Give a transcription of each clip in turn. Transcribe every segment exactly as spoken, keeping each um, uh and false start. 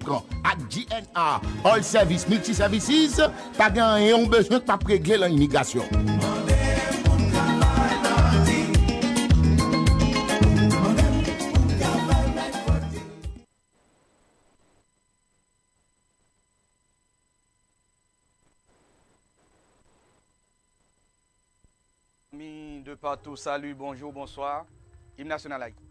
pran ak G N R All Service Multi Services, pa gen anyen w bezwen k p ap regle nan imigrasyon. Zanmi de patou, salut, bonjour, bonsoir. Im nasyonal Ayiti.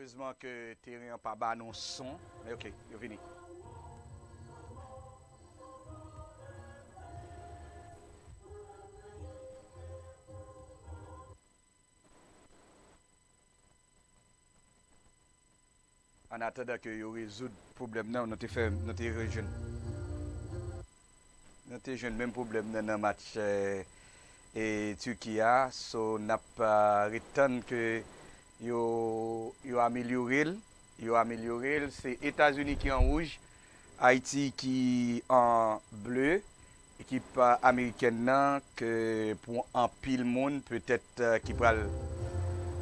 Erezman ke teren an pa ba nou son. Men ok, yo vini. An atandan ke yo rezoud pwoblèm nan, nou te fè, nou te rejwenn, nou te jwenn menm pwoblèm nan nan match, eh, eh, Turquie a. So, n ap, ah, ret tann ke yo, yo amelyore l, yo amelyore l. Se Etazini ki an wouj, Ayiti ki an ble. Ekip, ah, amerikèn nan, ke pou anpil moun, petèt, ah, ki pral,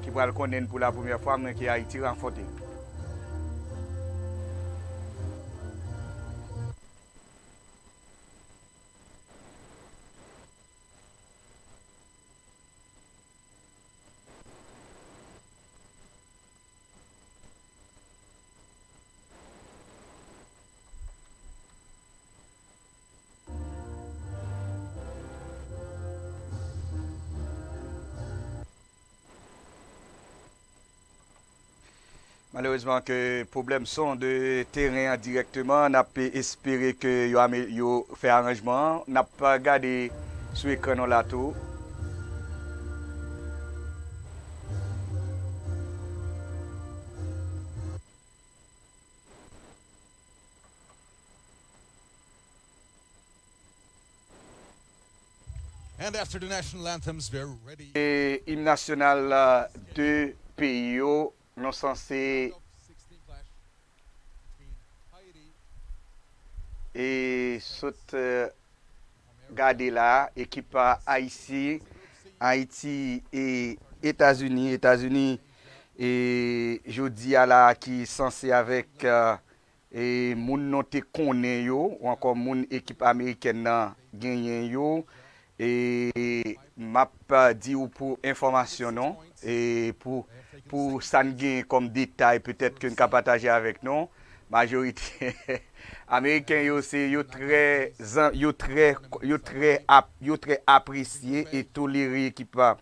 ki pral konnen l pou la premyè fwa, men ke Ayiti ranfwonte. Malerezman ke pwoblèm son de teren an dirèkteman, n ap espere ke yo ame-, yo fè aranjman an. N ap gade sou ekran nou la tou. And after the national anthems, we're ready. E im nasyonal, uh, de peyi yo, nou sanse e sot, uh, gade la, ekip, uh, Ayiti, Ayiti e Etazini, Etazini, e jodi a la ki sanse avèk, uh, e moun nou te konnen yo, ou ankò moun ekip amerikèn nan genyen yo, e m ap, ah, di w pou enfòmasyon nou, e pou, pou sa n gen kòm detay petèt ke n ka pataje avèk nou, majorite ameriken yo, se yo trè zan-, yo trè, yo trè ap-, yo trè apresye e tolere ekip, ah,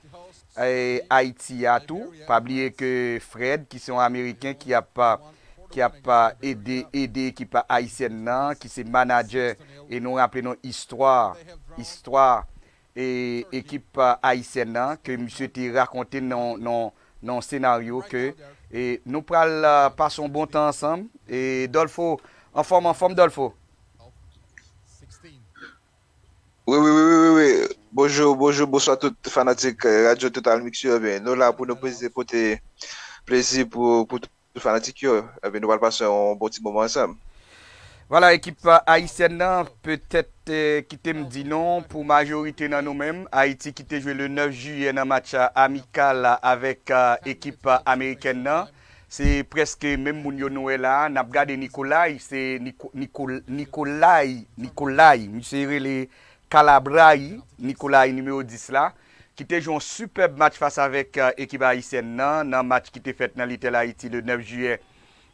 eh, Ayiti a tou. Pa bliye ke Fred, ki se yon Ameriken ki ap, ki ap ede, ede ekip ayisyèn nan, ki se manadjè, e nou raple nou istwa, istwa, e ekip ayisyèn nan, ke misye te rakonte nan, nan, nan senaryo ke, e nou pral, ah, pase yon bon tan ansanm. E Dolfo, anfòm, anfòm, Dolfo? Wi, wi, wi, wi, wi, wi. Bonjou, bonjou, bonswa tout fanatik, eh, Radyo Total Mix yo. Ebyen, nou la pou nou poze, pote plezi pou, pou tout fanatik yo. Ebyen, nou pral pase yon bon ti moman ansanm. Vwala, ekip, eh, ayisyèn nan, petèt, eh, kite m di non, pou majorite nan nou menm, Ayiti ki te jwe le nèf jiyè nan match, eh, amikal avèk, eh, ekip, eh, amerikèn nan. Se prèske menm moun yo nou wè la a. N ap gade Nikolay, se Niko-, Niko-, Nikolay, Nikolay, misye rele Kalabray, Nikolay nimewo dis la, ki te jwe yon sipèb match fas avèk, eh, ekip ayisyèn nan, nan match ki te fèt nan Little Haiti le nèf jiyè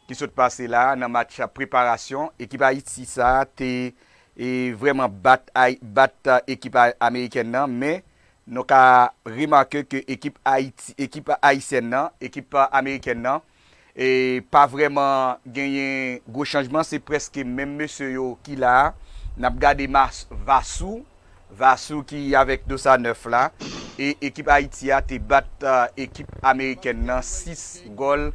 ki sot pase la, nan match preparasyon. Ekip Ayiti sa a te, e, vrèman bat Ay-, bat, eh, ekip a-, amerikèn nan, men nou ka remake ke ekip Ayiti, ekip ayisyèn nan, ekip amerikèn nan, e pa vrèman genyen gwo chanjman, se prèske menm mesye yo ki la a. N ap gade Mas-, Vasou, Vasou ki avèk Dosa nèf la, e ekip Ayiti a te bat, ah, ekip amerikèn nan sis gòl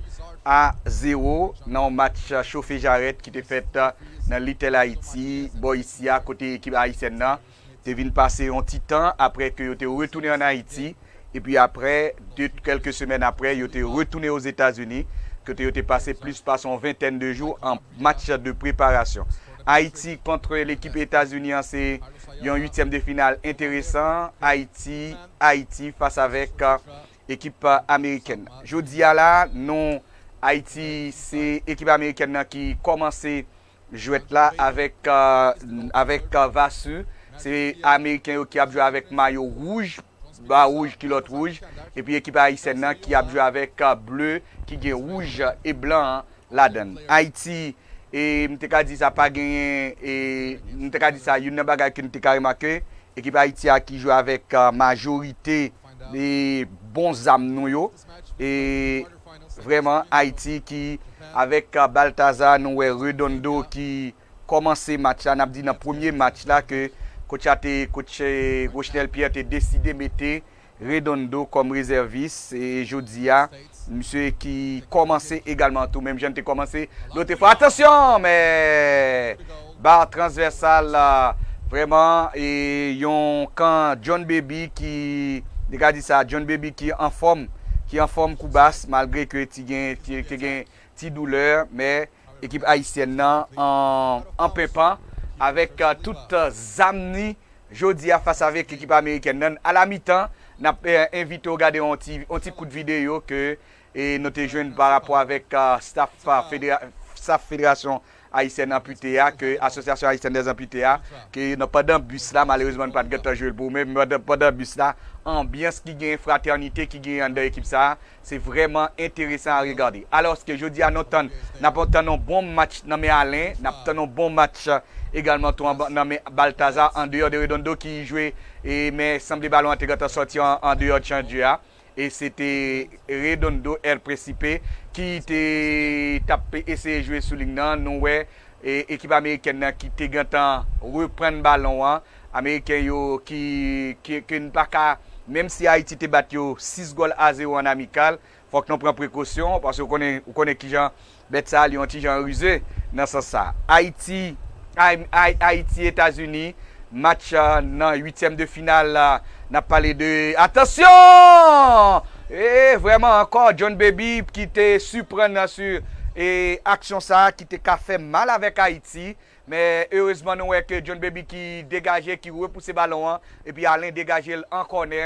a zewo nan yon match, ah, chofe jarèt ki te fèt, ah, nan Little Haiti, bò isi a, kote ekip ayisyèn nan te vin pase yon ti tan apre ke yo te retounen ann Ayiti. Epi apre, de kèlke semèn apre, yo te retounen Ozetazini, kote yo te pase plis pase yon ventèn de jou an match de preparasyon. Ayiti kont lekip Etazini an se yon uityèm de final enteresan. Ayiti, Ayiti fas avèk, euh, ekip, euh, amerikèn. Jodi a la, nou, Ayiti, se ekip amerikèn nan ki kòmanse jwèt la avèk, euh, avèk, euh, Vasseur. Se ameriken yo ki ap jwe avèk mayo wouj, ba wouj, kilòt wouj. Epi ekip ayisyèn nan ki ap jwe avèk, euh, ble ki gen wouj e blan an ladan l. Ayiti, e m te ka di sa pa genyen, e m te ka di sa, youn nan bagay ke n te ka remake, ekip Ayiti a ki jwe avèk, euh, majorite e bon zam nou yo. E vrèman, Ayiti ki, avèk, uh, Baltazar, nou wè Redondo ki kòmanse match la. N ap di nan premye match la ke coach a te, coach, eh, Rochnel Pierre te deside mete Redondo kòm rezèvis. E jodi a, misye ki kòmanse egalman tou, menm jan te kòmanse lòt fwa. Atansyon, men ba transvèsal, uh, vrèman, e yon kan John Baby ki, li ka di sa, John Baby ki anfòm, ki anfòm kou bas, malgre ke ti gen, ti, ti gen ti doulè, men ekip ayisyèn nan an, an penpan avèk, uh, tout, uh, zam ni jodi a fas avèk ekip amerikèn nan. A la mitan, n ap, eh, envite w gade yon ti, yon ti kout videyo ke, e nou te jwenn pa rapò avèk, uh, staff, uh, federa-, staff Federasyon Ayisyèn Anpite a, ke Asosyasyon Ayisyèn dèz Anpite a, ke nan, pandan bis la, malerezman, n pa t gentan jwe l pou ou, men pandan, pandan bis la, anbyans ki gen, fratènite ki gen anndan ekip sa a, se vrèman enteresan a regade. Alòske jodi a, nou tann, n ap tann yon bon match nan men Alen, n ap tann yon bon match, euh, egalman tou anba, nan men Baltazar, andeyò de Redondo ki jwe, e, men sanble balon an te gentan sòti an, andeyò de chan de jeu a. E se te Redondo El Principe ki te t ap eseye jwe sou liy nan. Nou wè, e, ekip amerikèn nan ki te gentan reprann balon an. Ameriken yo ki, ki, ke n pa ka, menm si Ayiti te bat yo sis gòl a zewo an amikal, fòk nou pran prekosyon, paske ou konnen, ou konnen kijan bèt sa a, li yon ti jan rize nan sans sa. Ayiti, Ay-, Ay-, Ayiti, Etazini, match, euh, nan uityèm de final, euh, n ap pale de, atansyon! E vrèman ankò, John Baby ki te siprann nan si, e aksyon sa a, ki te ka fè mal avèk Ayiti, men erezman nou wè ke John Baby ki degaje, ki repouse balon an, epi Alen degaje l an kònè,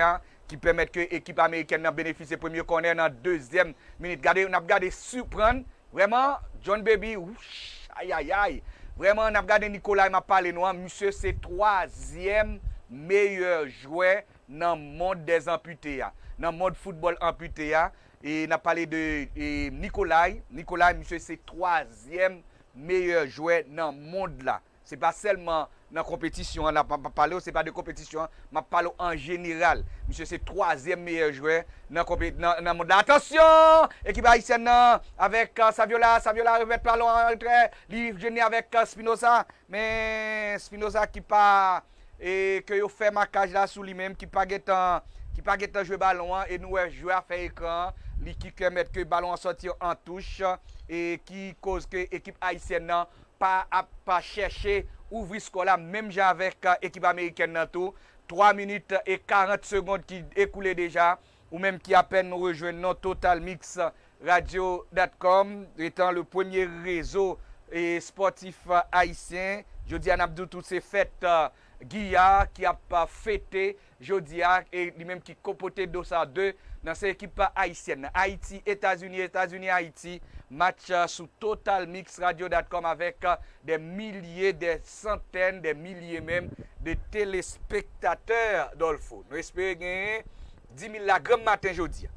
ki pèmèt ke ekip amerikèn nan benefisye premye kònè nan dezyèm minit. Gade, n ap gade siprann, vrèman, John Baby, wouch, ayayay. Vrèman, n ap gade Nikolay, m ap pale nou an, misye se twazyèm meyè jwè nan mond dèz anpite a, nan mond foutbòl anpite a. E n ap pale de, e, Nikolay. Nikolay, misye se twazyèm meyè jwè nan mond la. Se pa sèlman nan konpetisyon an n ap, m ap pale w, se pa de konpetisyon an, m ap pale w an jeneral. Misye se twazyèm meyè jwè nan konpe-, nan, nan mond la. Atansyon! Ekip ayisyèn nan avèk, euh, Saviola. Saviola remèt balon an an retrè. Li jwenn li avèk, euh, Spinoza. Men Spinoza ki pa, e ke yo fè makaj la sou li menm, ki pa gentan, ki pa gentan jwe balon an, e nou wè jwè a fè ekran an, li ki pèmèt ke balon an sòti an touch, e ki koz ke ekip ayisyèn nan pa ap, pa chèche ouvri skò la, menm jan avèk, e, ekip amerikèn nan tou. Twa minit e karant segond ki ekoule deja. Ou menm ki apèn rejwenn nou, Total Mix Radio dot com, etan le premye rezo, e, espòtif, e, ayisyen. Jodi a, n ap di w tou se fèt, e, Giya ki ap, e, fete jodi a, e li menm ki kopote do sa de nan se ekip, e, ayisyèn nan. Ayiti, Etazini, Etazini, Ayiti, match, e, sou Total Mix Radio dot com avèk, e, dè milye, dè santèn, dè milye menm de telespektatè, Dolfo. Nou espere genyen dis mil la granm maten jodi a.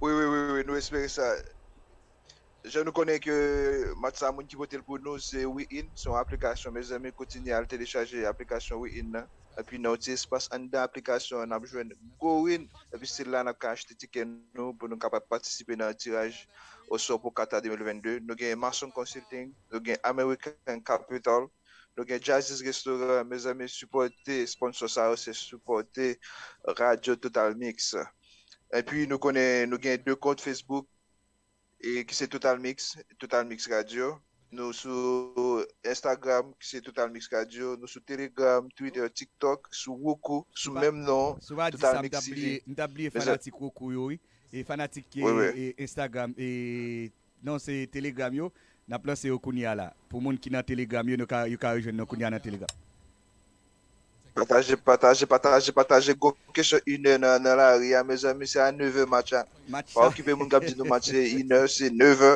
Wi, wi, wi, wi, nou espere sa. Jan nou konnen ke match sa, moun ki pote l pou nou, se WeIn. Se yon aplikasyon, mezanmi, kontinye al telechaje aplikasyon WeIn nan. Epi nan yon ti espas anndan aplikasyon an, n ap jwenn gwo win. Epi se la n ap ka achte tikè nou pou nou kapab patisipe nan tiraj osò pou Qatar de mil vennde. Nou gen Mason Consulting, nou gen American Capital, nou gen Jazzy's Restaurant. Mezanmi, sipòte sponsò sa yo, se sipòte Radyo Total Mix. Epi nou konnen nou gen de kont Facebook, e ki se Total Mix, Total Mix Radio. Nou sou Instagram, ki se Total Mix Radio. Nou sou Telegram, Twitter, TikTok, sou Roku, sou menm non, Total Mix T V. M t ap bliye fanatik Roku yo, wi. E fanatik e, e, Instagram, e, non, se Telegram yo. N ap lanse yo kounye a la. Pou moun ki nan Telegram yo, nou ka, yo ka rejwenn nou kounye a nan Telegram. Pataje, pataje, pataje, pataje. Gwo kesyon inè nan, nan lari a, mezanmi, se a nevè match la. Pa okipe moun k ap di nou match se inè, se nevè.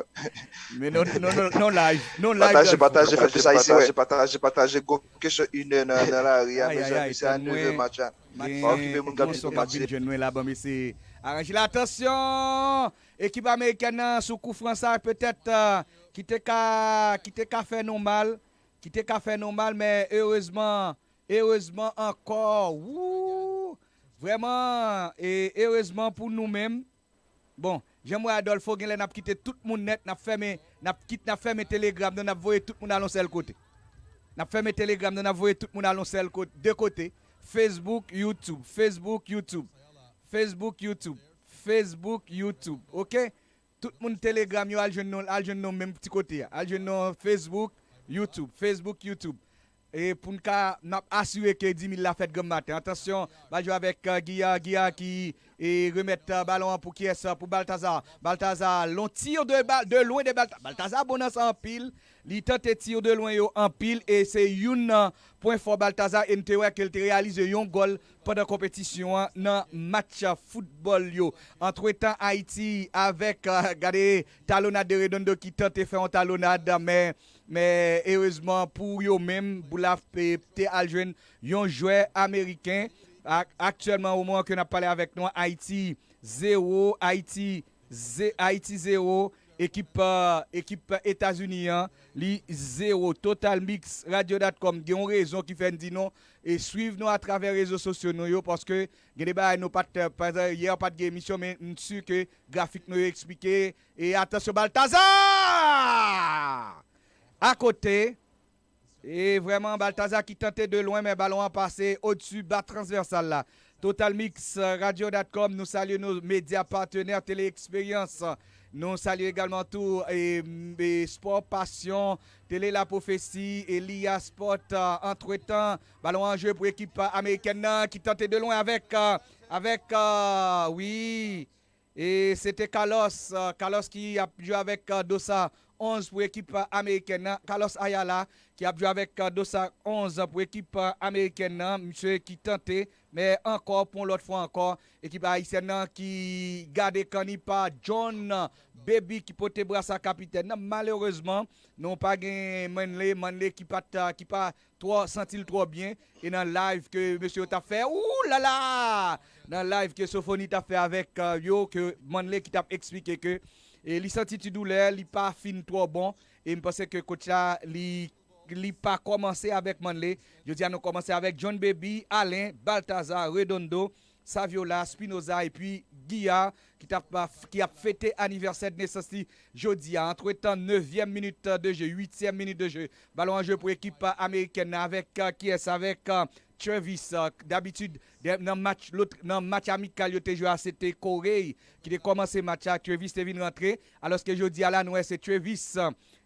Men non, non, non, non live, non live. Pataje, pataje, fè plis ayisyen wè. Pataje, pataje, pataje. Gwo kesyon inè nan, nan lari a, mezanmi, se a nevè match la. Pa okipe moun k ap di nou match se. Jwenn mwen la, ban mesye aranje la. Atansyon! Ekip amerikèn nan sou kou fran sa, petèt, ki te ka, ki te ka fè nou mal. Ki te ka fè nou mal, men erezman, erezman ankò, wou, vrèman, e erezman pou nou menm. Bon, jan m wè Adolfo, genlè n ap kite tout moun nèt, n ap fèmen, n ap kit, n ap fèmen Telegram nan, n ap voye tout moun al yon sèl kote. N ap fèmen Telegram nan, n ap voye tout moun al yon sèl kote, de kote. Facebook, YouTube, Facebook, YouTube, Facebook, YouTube, Facebook, YouTube, oke? Tout moun Telegram yo al jwenn nou, al jwenn nou menm ti kote a. Al jwenn nou Facebook, YouTube, Facebook, YouTube. E pou n ka, n ap asire ke dis mil la fèt granm maten. Atansyon, bal jwe avèk Giya, Giya ki e remèt balon an pou kiyès? Pou Baltazar. Baltazar, long tir de, de lwen de Baltazar. Baltazar bon nan sa anpil. Li tante tir de lwen yo anpil e se youn nan pwen fò Baltazar e n te wè ke l te reyalize yon gòl pandan konpetisyon an nan match foutbòl yo. Antretan, Ayiti avèk, gade, talonnade de Redondo ki tante fè yon talonnade, men, men erezman pou yo menm, Boula te al jwenn yon jwè ameriken. Aktyèlman, o moman ke n ap pale avèk nou, Ayiti zewo, Ayiti, Ayiti zewo, ekip, ekip Etazini an, li zewo. Total Mix Radio dot com, gen yon rezon ki fè n di nou, e swiv nou atravè rezo sosyo nou yo, paske gen de bagay nou pa t, pa, yè pa t gen emisyon, men m si ke grafik nou yo eksplike. E atansyon, Baltazar! Akote, e vrèman, Baltazar ki tante de lwen, men balon an pase odsi ba transvèsal la. Total Mix Radio dot com, nou salye nou medya patnè Tele Eksperyans. Nou salye egalman tou e, e Sport Passion, Tele La Prophétie, e Lia Sport. Antretan, balon an jwe pou ekip amerikèn nan ki tante de lwen avèk, avèk, wi, e se te Carlos, Carlos ki ap jwe avèk Dosa onz pou ekip amerikèn nan. Carlos Ayala ki ap jwe avèk Dosa onz pou ekip amerikèn nan. Misye ki tante, men ankò, pou yon lòt fwa ankò, ekip ayisyèn nan ki gade kanni pa John Baby ki pote brasa kapitèn nan. Malerezman, nou pa gen Manley, Manley ki pa t, ki pa twò santi l twò byen. E nan live ke mesye yo t ap fè, ou la la! Nan live ke Sofoni t ap fè avèk yo, ke Manley ki t ap eksplike ke e li santi ti doulè, li pa fin twò bon. E m panse ke coach la, li, li pa kòmanse avèk Manley. Jodi a, nou kòmanse avèk John Baby, Alain, Baltazar, Redondo, Saviola, Spinoza epi Guillard ki t ap, ki ap fete anivèsè nesans li jodi a. Antretan, nevyèm minit de je, uityèm minit de je. Balon an jwe pou ekip amerikèn nan avèk kiyès? Avèk Travis. Dabitid, nan match, lòt, nan match amikal yo te jwe a, se te Corey ki te kòmanse match la. Travis te vin rantre. Alòske jodi a la, nou wè se Travis,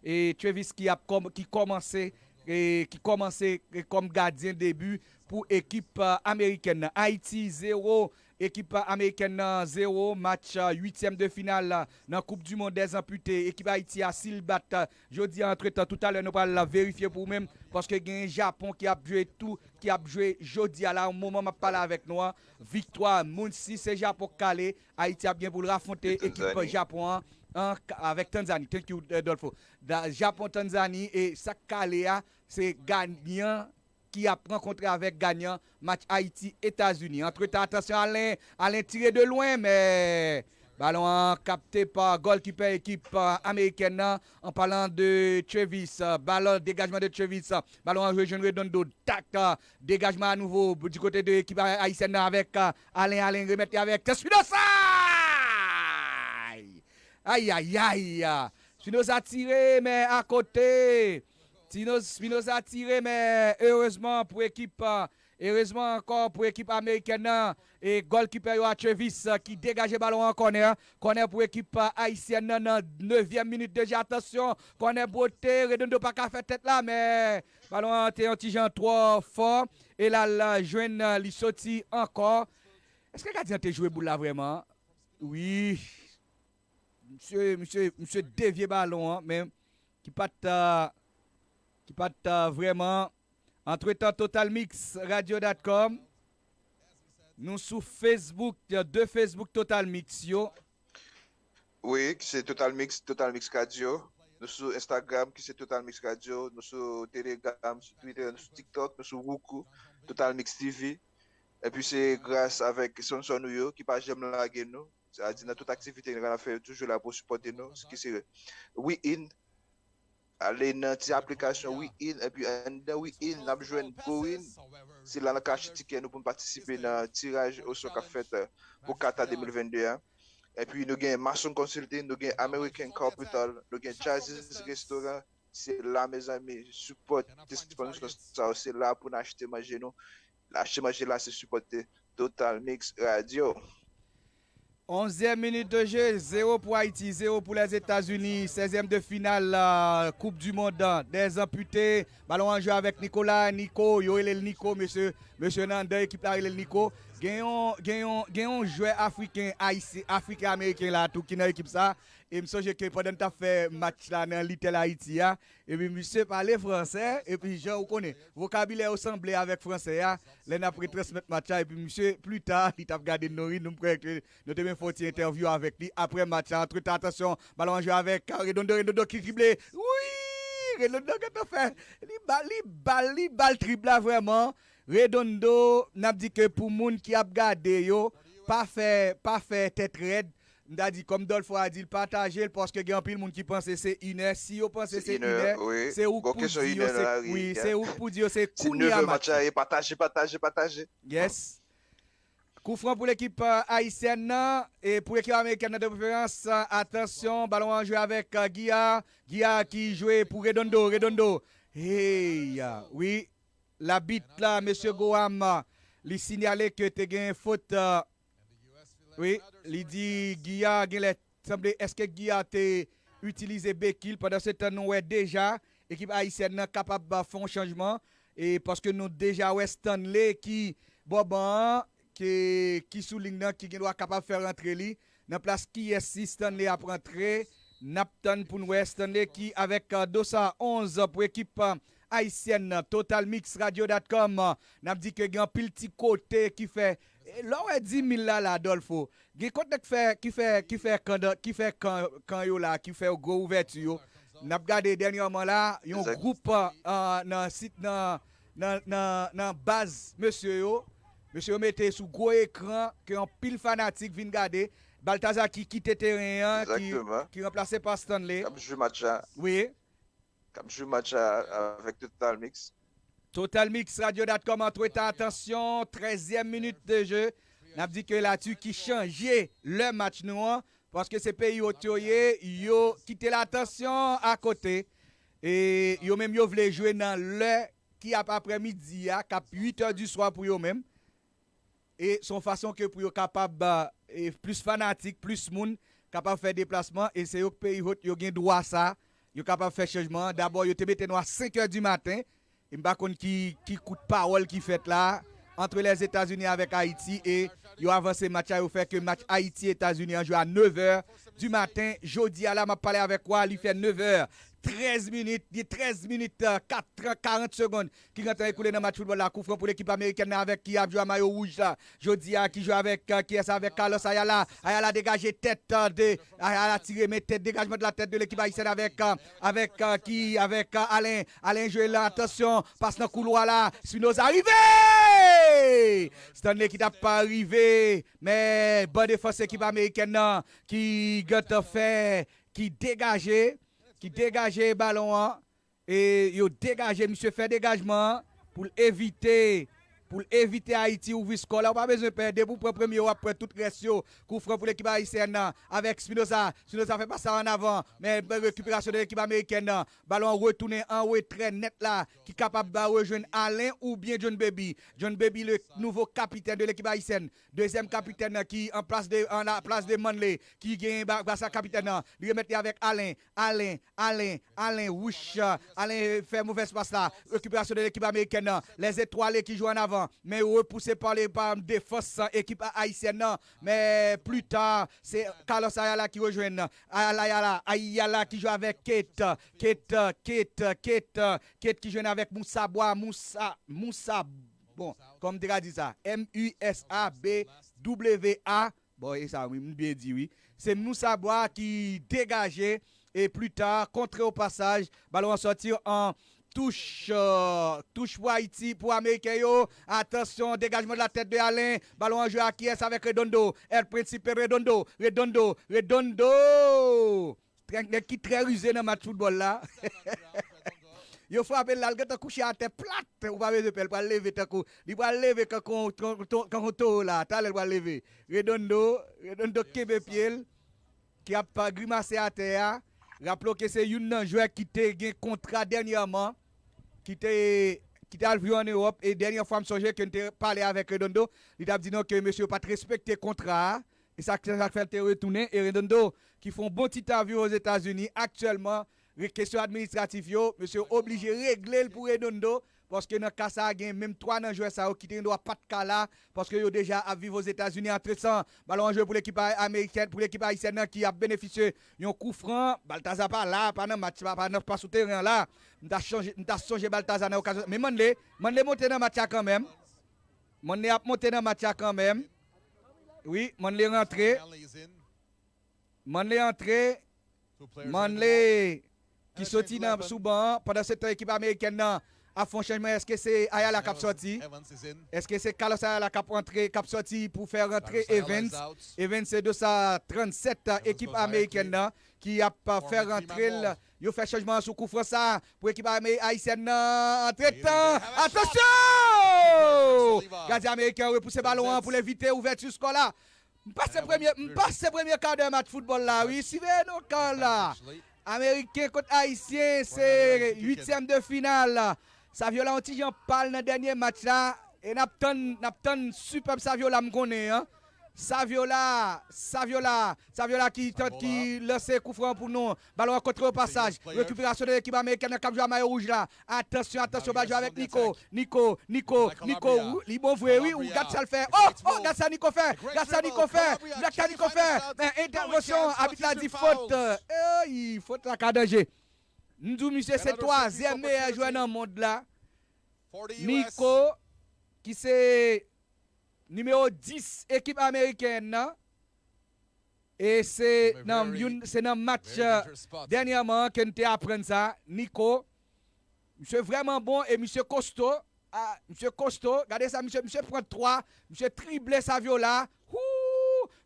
e Travis ki ap kòm, ki kòmanse, e ki kòmanse kòm gadyen debi pou ekip amerikèn nan. Ayiti zewo, ekip amerikèn nan zewo. Match uityèm de final nan Coupe du Monde des Amputés. Ekip Ayiti a, si l bat jodi a, antretan, toutalè, nou pral verifye pou ou menm, paske gen Japon ki ap jwe tou, ki ap jwe jodi a la, moman m ap pale avèk nou an. Viktwa, moun, si se Japon k kale, Ayiti ap gen pou l rafwonte ekip Japon an, an, avèk Tanzani. Thank you, Dolfo. Japon, Tanzani, e sa k kale a, se ganyan ki ap rankontre avèk ganyan match Ayiti, Etazini. Antretan, atansyon, Alain, Alain tire de lwen, men balon an kapte pa gòlkipè ekip amerikèn nan, an palan de Travis. Balon, degajman de Travis. Balon an jwe jwenn Redondo. Tak, degajman a nouvo di kote de ekip ayisyèn nan avèk Alain, Alain remèt li avèk Spinoza! Ay, ay, ay! Spinoza tire, men akote. Spinoza tire, men erezman pou ekip Erezman ankò pou ekip amerikèn nan, e gòlkipè yo a Travis, ki degaje balon an kònè. Kònè pou ekip ayisyèn nan nan nevyèm minit deja. Atansyon, kònè bwote, Redondo pa ka fè tèt la, men balon an te yon ti jan twò fò. E l al jwenn li soti ankò. Èske gadyen an te jwe boul la vrèman? Wi. Misye, misye, misye devye balon an, men ki pa t, ki pa t vrèman. Antretan, Total Mix Radio dot com. Nou sou Facebook, de Facebook Total Mix yo. Wi, ki se Total Mix, Total Mix Radio. Nou sou Instagram, ki se Total Mix Radio. Nou sou Telegram, sou Twitter, nou sou TikTok, nou sou Roku, Total Mix T V. Epi se gras avèk sponsò nou yo ki pa janm lage nou. Sa di nan tout aktivite n ap fè yo toujou la pou sipòte nou. Ki se WeIn. Ale nan ti aplikasyon WeIn, epi anndan WeIn n ap jwenn GoIn. Se la n ka achte tikè nou pou n patisipe nan tiraj osò k ap fèt pou Qatar de mil vennde a. Epi nou gen Mason Consulting, nou gen American Capital, nou gen Chazzy's Restaurant. Se la mezanmi, sipòte sponsò sa yo, se la pou n achte manje nou. Achte manje la se sipòte Total Mix Radio. Onzyèm minit de je, zewo pou Ayiti, zewo pou Lèzetazini. Sèzyèm de final Koup di Mond dè Zanpite. Balon an jwe avèk Nicolas, Nico, yo rele l Nico, mesye, mesye nan anndan ekip la rele l Nico. Gen yon, gen yon, gen yon jwè afriken, ayisyen, afriken ameriken la tou ki nan ekip sa. E m sonje ke pandan n t ap fè match la nan Little Haiti a, epi misye pale fransè, epi jan ou konnen, vokabilè yo sanble avèk fransè a, lè n ap retransmèt match la, epi misye, pli ta, li t ap gade n, nou ri, nou m kwè ke nou te menm fè yon ti entèvyou avèk li apre match la. Antretan, atansyon, balon an jwe avèk Redondo, Redondo ki drible, wi, Redondo gentan fè, li ba, li ba, li ba l trip la vrèman. Redondo, n ap di ke pou moun ki ap gade yo, pa fè, pa fè tèt rèd. M ta di, kòm Dolfo a di l, pataje l, paske gen anpil moun ki panse se inè. Si yo panse se inè, se ou k pou di yo se, wi, se ou k pou di yo se kounye a match la. Pataje, pataje, pataje. Yes. Koufran pou lekip ayisyèn nan, e pou ekip amerikèn nan de preferans. Atansyon, balon an jwe avèk Guillard. Guillard ki jwe pou Redondo, Redondo. Hey, wi. Labit la, mesye Goham, li sinyale ke te gen fot. Wi, li di Guillard genlè sanble, èske Guillard te itilize bekil? Pandan se tan nou wè deja ekip ayisyèn nan kapab fè yon chanjman, e paske nou deja wè Stanley ki bò ban an, ki, ki sou liy nan, ki gendwa kapab fè rantre li. Nan plas kiyès si Stanley ap rantre? N ap tann pou n wè. Stanley ki avèk Dosa onz pou ekip ayisyèn nan. Total Mix Radio dot com. N ap di ke gen anpil ti kote ki fè, lè w wè di mil la la, Dolfo, gen kote k fè, ki fè, ki fè kan, ki fè kan, kan yo la, ki fè gwo ouvèti yo. N ap gade dènyèman la, yon gwoup nan sit, nan, nan, nan, nan baz mesye yo. Mesye yo mete sou gwo ekran ke anpil fanatik vin gade. Baltazar ki kite teren an, ki, ki ranplase pa Stanley. K ap jwe match la. Wi. K ap jwe match la avèk Total Mix. Total Mix Radio dot com. Antretan, atansyon, trèzyèm minit de je. N ap di ke Latiki chanje lè match nou an, paske se peyi wot yo ye, yo kite l, atansyon, akote. E yo menm yo vle jwe nan lè ki ap aprèmidi a, k ap uit è di swa pou yo menm. E se yon fason ke pou yo kapab, e plis fanatik, plis moun kapab fè deplasman, e se yo k peyi wot, yo gen dwa sa, yo kapab fè chanjman an. Dabò, yo te mete nou a senk è di maten, e m pa konn ki, ki kout pawòl ki fèt la, ant Lèzetazini avèk Ayiti, e yo avanse match la, yo fè ke match Ayiti-Etazini an jwe a nev è di maten. Jodi a la, m ap pale avèk ou a, li fè nev è trèz minit, gen trèz minit, kat, karant segonn ki gentan ekoule nan match foutbòl la. Koufran pou lekip amerikèn nan avèk ki ap jwe a mayo wouj la. Jodi a, ki jwe avèk, kiyès, avèk Carlos Ayala. Ayala degaje tèt de, Ayala tire, men tèt, degajman de la tèt de lekip ayisyèn avèk, avèk, ki, avèk Alen. Alen jwe la, atansyon, pas nan koulwa la. Espinoza rive! Stanley ki t ap pa rive, men bon defans ekip amerikèn nan ki gentan fè, ki degaje, ki degaje balon an. E yo degaje, misye fè degajman an pou l evite pou l evite Ayiti ouvri skò la. Ou pa bezwen pè. Depi w pran premye, w ap pran tout rès yo. Koufran pou lekip ayisyèn nan avèk Spinoza. Spinoza fè pas la an avan. Men rekiperasyon de lekip amerikèn nan. Balon an retounen an retrè nèt la. Ki kapab ba rejwenn Alen oubyen John Baby. John Baby, le nouvo kapitèn de lekip ayisyèn. Dezyèm kapitèn nan ki an plas de, an la plas de Manley. Ki genyen ba, ba sa kapitèn nan. Li remèt li avèk Alen. Alen, Alen, Alen, wouch, Alen fè movèz pas la. Rekiperasyon de lekip amerikèn nan. Lèzetwale ki jwe an avan. Men yo repouse pa le, pa defans ekip a- ayisyèn nan. Men pli ta, se Carlos Ayala ki rejwenn. Ayala, Ayala, Ayala ki jwe avèk Kate. Kate, Kate, Kate, Kate ki jwenn avèk Moussa Bwa, Moussa, Moussa, bon, kòm m te ka di sa, M U S A B W A. Bon, e sa, wi, m byen di, wi. Se Moussa Bwa ki degaje e pli ta, kontre o pasaj, balon an sòti an touch, euh, touch pou Ayiti, pou Ameriken yo. Atansyon, dégagement de la tête de Alen. Balon an jwe a kiyès avèk Redondo. El Principe Redondo, Redondo, Redondo. Trè- Nèg ki trè rize nan match foutbòl la. Yo frape l la, l gentan kouche atè plat. Ou pa bezwen pè, l pral leve tankou, li pral leve kankou, kankou, kankou towo la. Talè l pral leve. Redondo, Redondo kenbe pye l, ki ap grimase atè a. Raple w ke se youn nan jwè ki te gen kontra dènyèman, ki te, ki te al jwe an Ewòp. E dènyè fwa m sonje ke n te pale avèk Redondo, li t ap di nou ke mesye yo pa t respekte kontra a. E sa, sa k fè l te retounen. E Redondo, ki fè yon bon ti tan ap viv Ozetazini, aktyèlman, re- kesyon administratif yo, mesye yo oblije regle l pou Redondo, paske nan ka sa a, gen menm twa nan jwè sa yo ki te gen dwa pa t ka la, paske yo deja ap viv Ozetazini. Antretan, balon an jwe pou lekip a- amerikèn, pou lekip ayisyèn nan ki ap benefisye yon kou fran. Baltaza pa la, pa nan match, pa, pa, nan, pa sou teren an la. M ta chanje, m ta sonje Baltaza nan okazyon. Men Manley, Manley monte nan match la kanmenm. Manley ap monte nan match la kanmenm. Wi, Manley rantre. Manley antre. Manley ki soti nan sou ban an. Pandan se tan, ekip amerikèn nan ap fè yon chanjman. Èske se Ayala k ap sòti? Èske se Carlos Ayala k ap antre, k ap sòti pou fè rantre Evans? Evans se de sa trannsèt ekip amerikèn nan ki ap fè rantre l. Yo fè chanjman an sou kou fran sa pou ekip ame- ayisyèn nan. Antretan, atansyon! Gadyen ameriken an repouse balon an pou l evite ouvèti skò la. M pase premye, m pase premye kadè match foutbòl la, wi. Siveye non kan la. Ameriken kont Ayisyen, se uityèm de final. Saviola yon ti jan pal nan dènye match la. E n ap tann, n ap tann sipèb Saviola m konnen an. Saviola, Saviola, Saviola ki tante ki lanse kou fran pou nou. Balon an kontre o pasaj. Rekiperasyon de ekip amerikèn nan k ap jwe a mayo wouj la. Atansyon, atansyon, bal jwe avèk Nico. Nico, Nico, Nico, li bon vre, wi, ou gad sa l fè. Oh, oh, gad sa Nico fè. Gad sa Nico fè. Gad sa Nico fè. Men entèvansyon, abit la di fot. Ey, fot la ka danje. M di w, misye se twazyèm meyè jwè nan mond la. Nico, ki se nimewo dis ekip amerikèn nan. E se nan youn, se nan match, euh, dènyèman ke n te aprann sa. Nico, misye vrèman bon e misye kosto. Ah, misye kosto. Gade sa, misye, misye pran twa. Misye trible Saviola. Hou!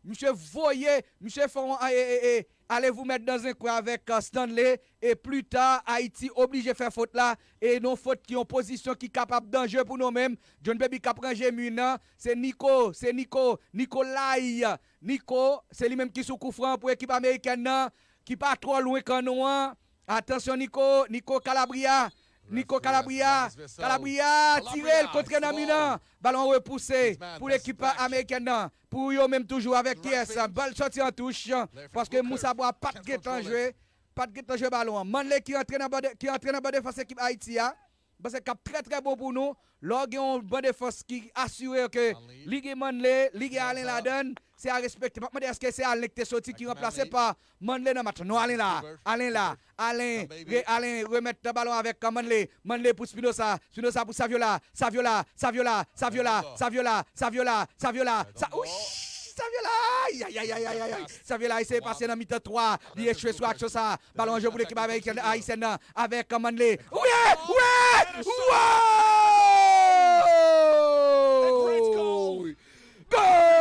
Misye voye, misye fè yon, e, e, e, allez-vous mettre dans un coin avèk, euh, Stanley. E pli ta, Ayiti oblije fè fot la. E yon fot ki yon pozisyon ki kapab danje pou nou menm. John Baby k ap ranje mi nan. Se Nico, se Nico, Nikolay. Nico, se li menm ki sou kou fran pou ekip amerikèn nan, ki pa twò lwen kannon an. Atansyon Nico, Nico Calabria. Nico Calabria, Calabria tire l kontre nan mi nan. Balon repouse pou lekip amerikèn nan. Pou yo menm toujou avèk kiyès? Bal sòti an touch, paske Moussa Bwa pa t gentan jwe, pa t gentan jwe balon an. Manley ki antre nan ban de, ki antre nan ban defans ekip Ayiti a. M panse k ap trè, trè bon pou nou. Lè w gen yon ban defans ki asire ke li gen Manley, li gen Allen ladan l, se a respekte. M ap mande èske se Allen ki te soti ki ranplase pa Manley nan match la. Non, Allen la. Allen la. Allen, re, Allen remèt balon avèk Manley. Manley pou Spinoza. Spinoza pou Saviola. Saviola, Saviola, Saviola, Saviola, Saviola, Saviola. Sa, ouch! Saviola! Ay, ay, ay, ay, ay, ay, ay. Saviola eseye pase nan mitan twa. Li echwe sou aksyon sa. Balon an jwe pou lekip amerikèn ayisyèn nan avèk Manley. Wi! Wi! Wow! Gol!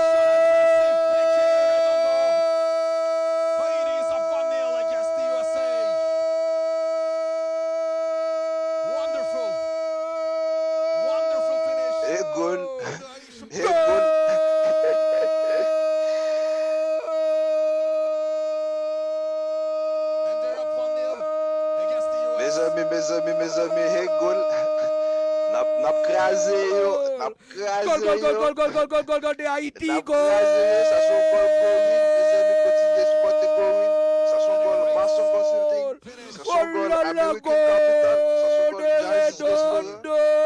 E gol Gòl, gòl, gòl, gòl, gòl de Ayiti, gòl! N ap kraze yo, sa se yon gòl Gorin, mezanmi, kontinye sipòte Gorin. Sa se yon gòl Mason Consulting. Sa se yon gòl American Capital. Sa se yon gòl Jazz Restaurant.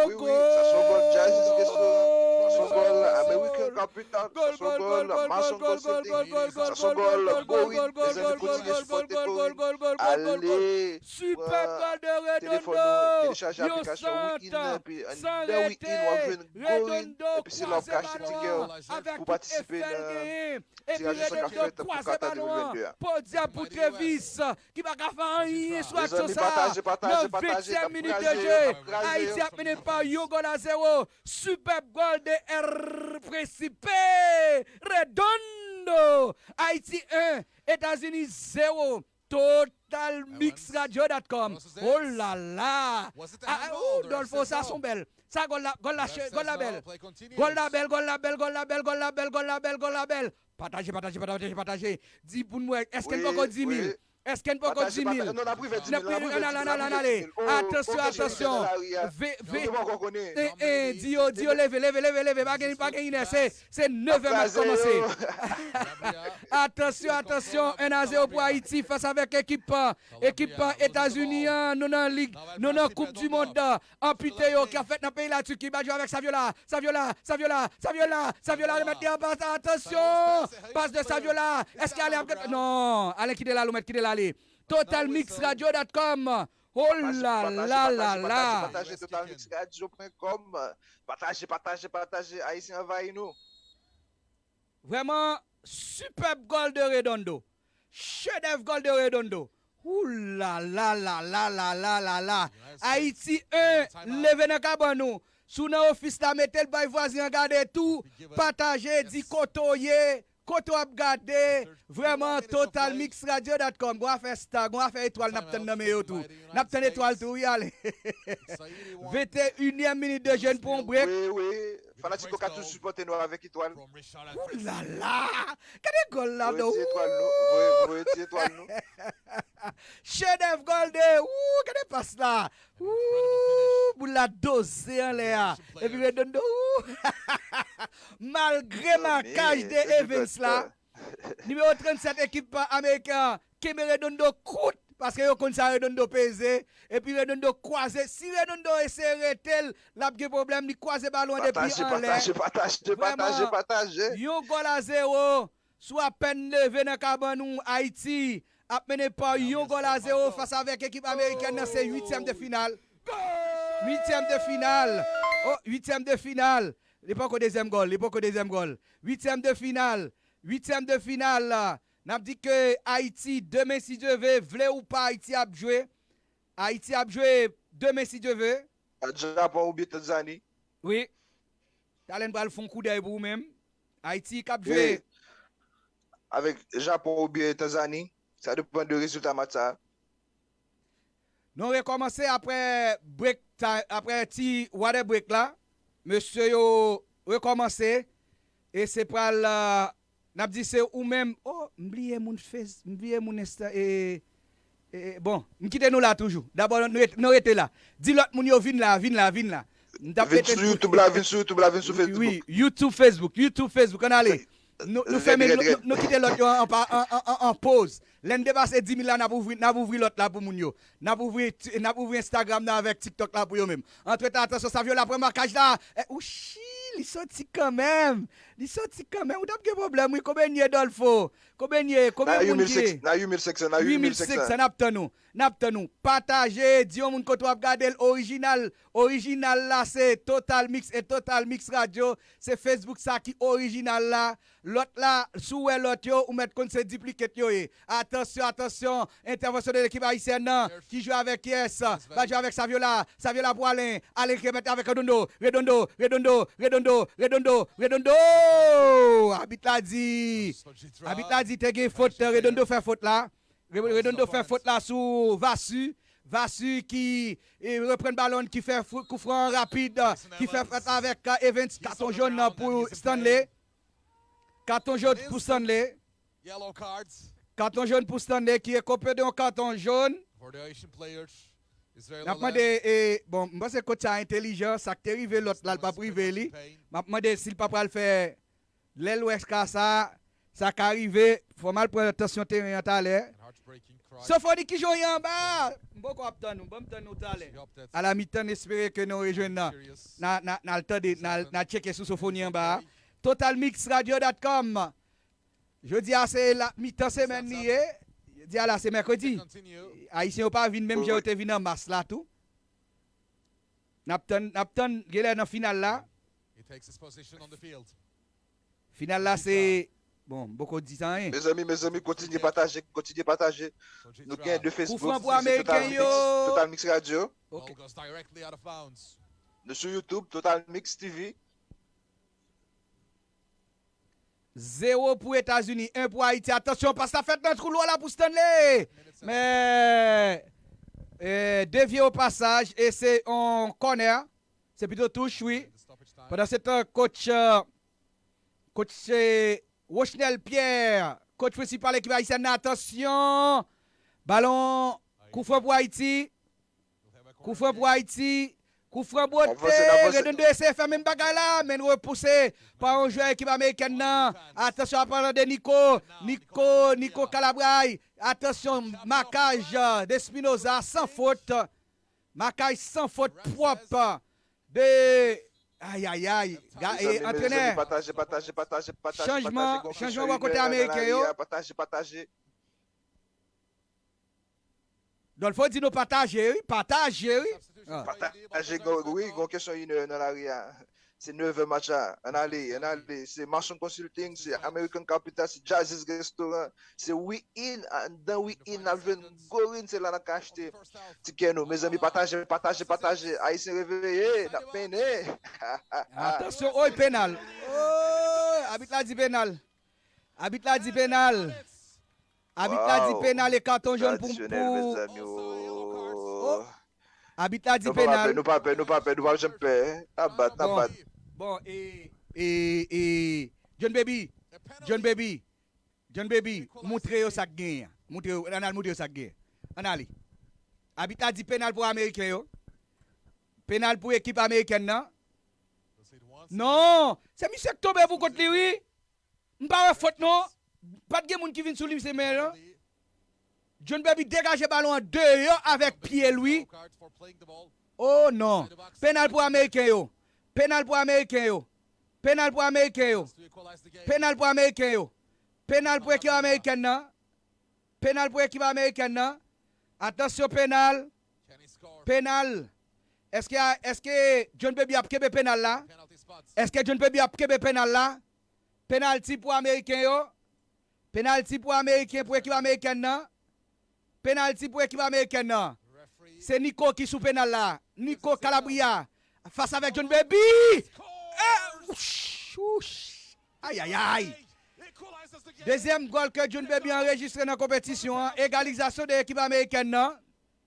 Wi, wi, sa se yon gòl Jazz Restaurant. Sa se yon gòl American Capital. Sa se yon gòl Mason Consulting. Sa se yon gòl Gorin, mezanmi, kontinye sipòte Gorin. Ale! Sipèb gòl de Redondo! Yo sant san rete! Redondo kwaze balon an avèk tout efè l genyen. Epi Redondo kwaze balon an. Podiab pou Trevis ki pa ka fè anyen sou aksyon sa a nan ventyèm minit de je. Ayiti ap mennen pa yon gòl a zewo. Sipèb gòl de R Principe! Redondo! Ayiti en, Etazini zewo. Total Mix Radio dot com. Oh la la! Ah, oh, Dolfo, sa son bèl. Sa gòl la, gòl la, gòl la bèl. Gòl la bèl, gòl la bèl, gòl la bèl, gòl la bèl, gòl la bèl, gòl la bèl. Pataje, pataje, pataje, pataje. Di pou nou, èske n poko di mil? Èske n poko di mil? N ap rive di mil, n ap rive di mil, n ap rive di mil. Atansyon, atansyon. Ve, ve, e, e, di yo, di yo leve, leve, leve, leve. Pa gen, pa gen inè, se, se nevè m ap kòmanse. Atansyon, atansyon, en a zewo pou Ayiti fas avèk ekip, ekip Etazini an. Nou nan lig, nou nan Koup di Mond anpite yo k ap fèt nan peyi Latiki. Bal jwe avèk Saviola, Saviola, Saviola, Saviola, Saviola remèt li an pas. Atansyon! Pas de Saviola. Èske Alen ap gen, non, Alen kite l ale, ou mèt kite l ale. Total Mix Radio dot com. Oh la la la la! Pataje, pataje, pataje, total mix radio point com. Pataje, pataje, pataje, Ayisyen anvayi nou. Vrèman, sipèb gòl de Redondo. Chedèv gòl de Redondo. Ooh la la la la la la la la. Ayiti en, leve nan kabann ou. Si w nan ofis la, mete l bay vwazen an gade tou. Pataje, di kote w ye, kote w ap gade. Vrèman, total mix radio dot com. Gon afè star, gon afè etwal n ap tann nan men yo tou. N ap tann etwal tou, wi, ale. Venteyinyèm minit de je, n pran yon brek. Wi, wi. Fanatik yo ka toujou sipòte nou avèk etwal. Ooh la la! Gade gòl la, non. Voye ti etwal nou. Voye, voye ti etwal nou. Chedèv gòl de, ooh, gade pas la. Ooh, boul la doze anlè a. Epi Redondo, ooh. Malgre makaj de Evans la, nimewo trannsèt ekip ameriken an kenbe Redondo kout, paske yo konn sa Redondo peze. Epi Redondo kwaze. Si Redondo eseye rete l, l ap gen pwoblèm. Li kwaze balon an depi anlè. Pataje, pataje, pataje, pataje, pataje. Yon gòl a zewo. Si w apèn leve nan kabann ou, Ayiti ap mennen pa yon gòl a zewo fas avèk ekip amerikèn nan. Se uityèm de final. Uityèm de final. Oh, uityèm de final. Li poko dezyèm gòl. Li poko dezyèm gòl. Uityèm de final. Uityèm de final. N ap di ke Ayiti, demen, si Dye ve, vle ou pa, Ayiti ap jwe. Ayiti ap jwe demen, si Dye ve. Ak Japon oubyen Tanzani. Wi. Talè n pral fè yon koudèy pou ou menm. Ayiti k ap jwe. Wi. Avèk Japon oubyen Tanzani. Sa depann de rezilta match sa a. Nou rekòmanse apre break time, apre ti water break la. Mesye yo rekòmanse. E se pral, euh, n ap di se ou menm. Oh, m bliye moun Face, m bliye moun Insta, e, e, e, bon, m kite nou la toujou. Dabò, nou ret-, nou rete la. Di lòt moun yo vin la, vin la, vin la. M t ap mete sou YouTube la, vin sou YouTube la, vin sou Facebook. Wi, YouTube, Facebook, YouTube, Facebook, ann ale. Nou, nou fèmen, nou, nou, nou kite lòt yo an, an, an, an, an poz. Lè n depase dis mil la, n ap ouvri, n ap ouvri lòt la pou moun yo. N ap ouvri, n ap ouvri Instagram nan avèk TikTok la pou yo menm. Antretan, atansyon, Saviola pran makaj la. Eh, ouchi, li soti kanmenm. Li soti kanmenm. Ou t ap gen pwoblèm, wi. Konbyen n ye, Dolfo? Konbyen n ye? Konbyen moun ki ye? Nan uit mil senk san, nan uit mil senk san, n ap tann ou. N ap tann ou. Pataje, di yon moun kote w ap gade l, orijinal. Orijinal la se Total Mix e Total Mix Radio. Se Facebook sa ki orijinal la. Lòt la, si w wè lòt yo, ou mèt konn se duplicate yo ye. Atansyon, atansyon, entèvansyon de lekip ayisyèn nan, ki jwe avèk Yes, va jwe avèk Saviola, Saviola pou Alen, Alen ki remèt avèk Redondo, Redondo, Redondo, Redondo, Redondo, Redondo! Abit la di, abit la di te gen fot, Redondo fè fot la. Re-, Redondo fè fot la sou Vassy. Vassy ki, e, reprann balon, ki fè fou-, koufran rapid, ki fè fot avèk, e, Evans, katon jòn nan pou Stanley. Katon jòn pou Stanley. Katon jòn pou Stanley ki ekope de yon katon jòn. N ap mande, e, bon, m panse coach sa entelijan, sa k te rive lòt la, l p ap rive li. M ap mande si l pa pral fè, lè l wè ka sa, sa ka rive, fò m al pran tansyon teren an talè. Sofoni, kijan w ye anba a? M poko ap tann ou, ban m tann ou talè. A la mitan, n espere ke nou rejwenn nan. N a, n a, n al tande, n al, n al tcheke sou Sofoni anba a. Total Mix Radio dot com. Jodi a se la mitan semèn li ye. Jodi a la se mèkredi. Ayisyen yo pa vin menm jan yo te vin an mas la tou. N ap tann, n ap tann, genlè nan final la. Final la se, bon, m poko di sa anyen. Mezanmi, mezanmi, kontinye pataje, kontinye pataje. Nou gen de Facebook, Koufran pou Américain yo. Total Mix Radio. Nou sou YouTube, Total Mix T V. Zewo pou Etazini, en pou Ayiti. Atansyon, pas la fèt nan twou lwa la pou Stanley. Men, eh, devye o pasaj e se yon kònè. Se pito touch, wi. Pandan se tan, coach, eh, coach, eh, Rochnel Pierre, coach prensipal ekip ayisyèn nan, atansyon. Balon, koufran pou Ayiti. Koufran pou Ayiti. Koufran bwote. Redondo eseye fè menm bagay la, men l repouse pa yon jwè ekip amerikèn nan. Atansyon, apalan de Nico. Nico, Nico Calabray. Atansyon, makaj de Espinoza, san fot. Makaj san fot pwòp de, ayayay. Antrenè. Pataje, pataje, pataje, pataje. Chanjman, chanjman bò kote ameriken yo. Pataje, pataje. Dolfo di nou pataje, wi. Pataje, wi. Pataje, wi, gon kesyon inè nan lari a. Se nevè match la. Ann ale, ann ale. Se Mason Consulting, se American Capital, se Jazzy's Restaurant, se We In. Anndan We In, n ap jwenn Gorin, se la n ap ka achte tikè nou. Mezanmi, pataje, pataje, pataje. Ayisyen reveye, n ap mennen. Atansyon, oy, penal. Oy, abit la di penal. Abit la di penal. Abit la di penal e katon jòn pou, pou... Oh. Abit la di penal. Nou pa pè, nou pa pè, nou pa janm pè. N ap bat, n ap bat. Bon, e, e, e, John Baby, John Baby, John Baby, moutre yo sa k genyen. Moutre yo, ann al moutre yo sa k genyen. Ann ale. Abit la di penal pou ameriken yo. Penal pou ekip amerikèn nan. Non, se misye k tonbe pou kont li, wi. M pa wè fot non. Pa t gen moun ki vin sou li, se men lan. John Baby degaje balon an deyò avèk pye l, wi. Oh non. Penal pou ameriken yo. Penal pou ameriken yo. Penal pou ameriken yo. Penal pou ameriken yo. Penal pou ekip amerikèn nan. Penal pou ekip amerikèn nan. Atansyon, penal. Penal. Èske, èske John Baby ap kenbe penal la? Èske John Baby ap kenbe penal la? Penalti pou ameriken yo. Penalti pou ameriken, pou ekip amerikèn nan. Penalti pou ekip amerikèn nan. Se Nico ki sou penal la. Nico Calabria. Fas avèk John Baby. Eh, ouch, ouch. Ayayay. Dezyèm gòl ke John Baby anrejistre nan konpetisyon an. Egalizasyon de ekip amerikèn nan.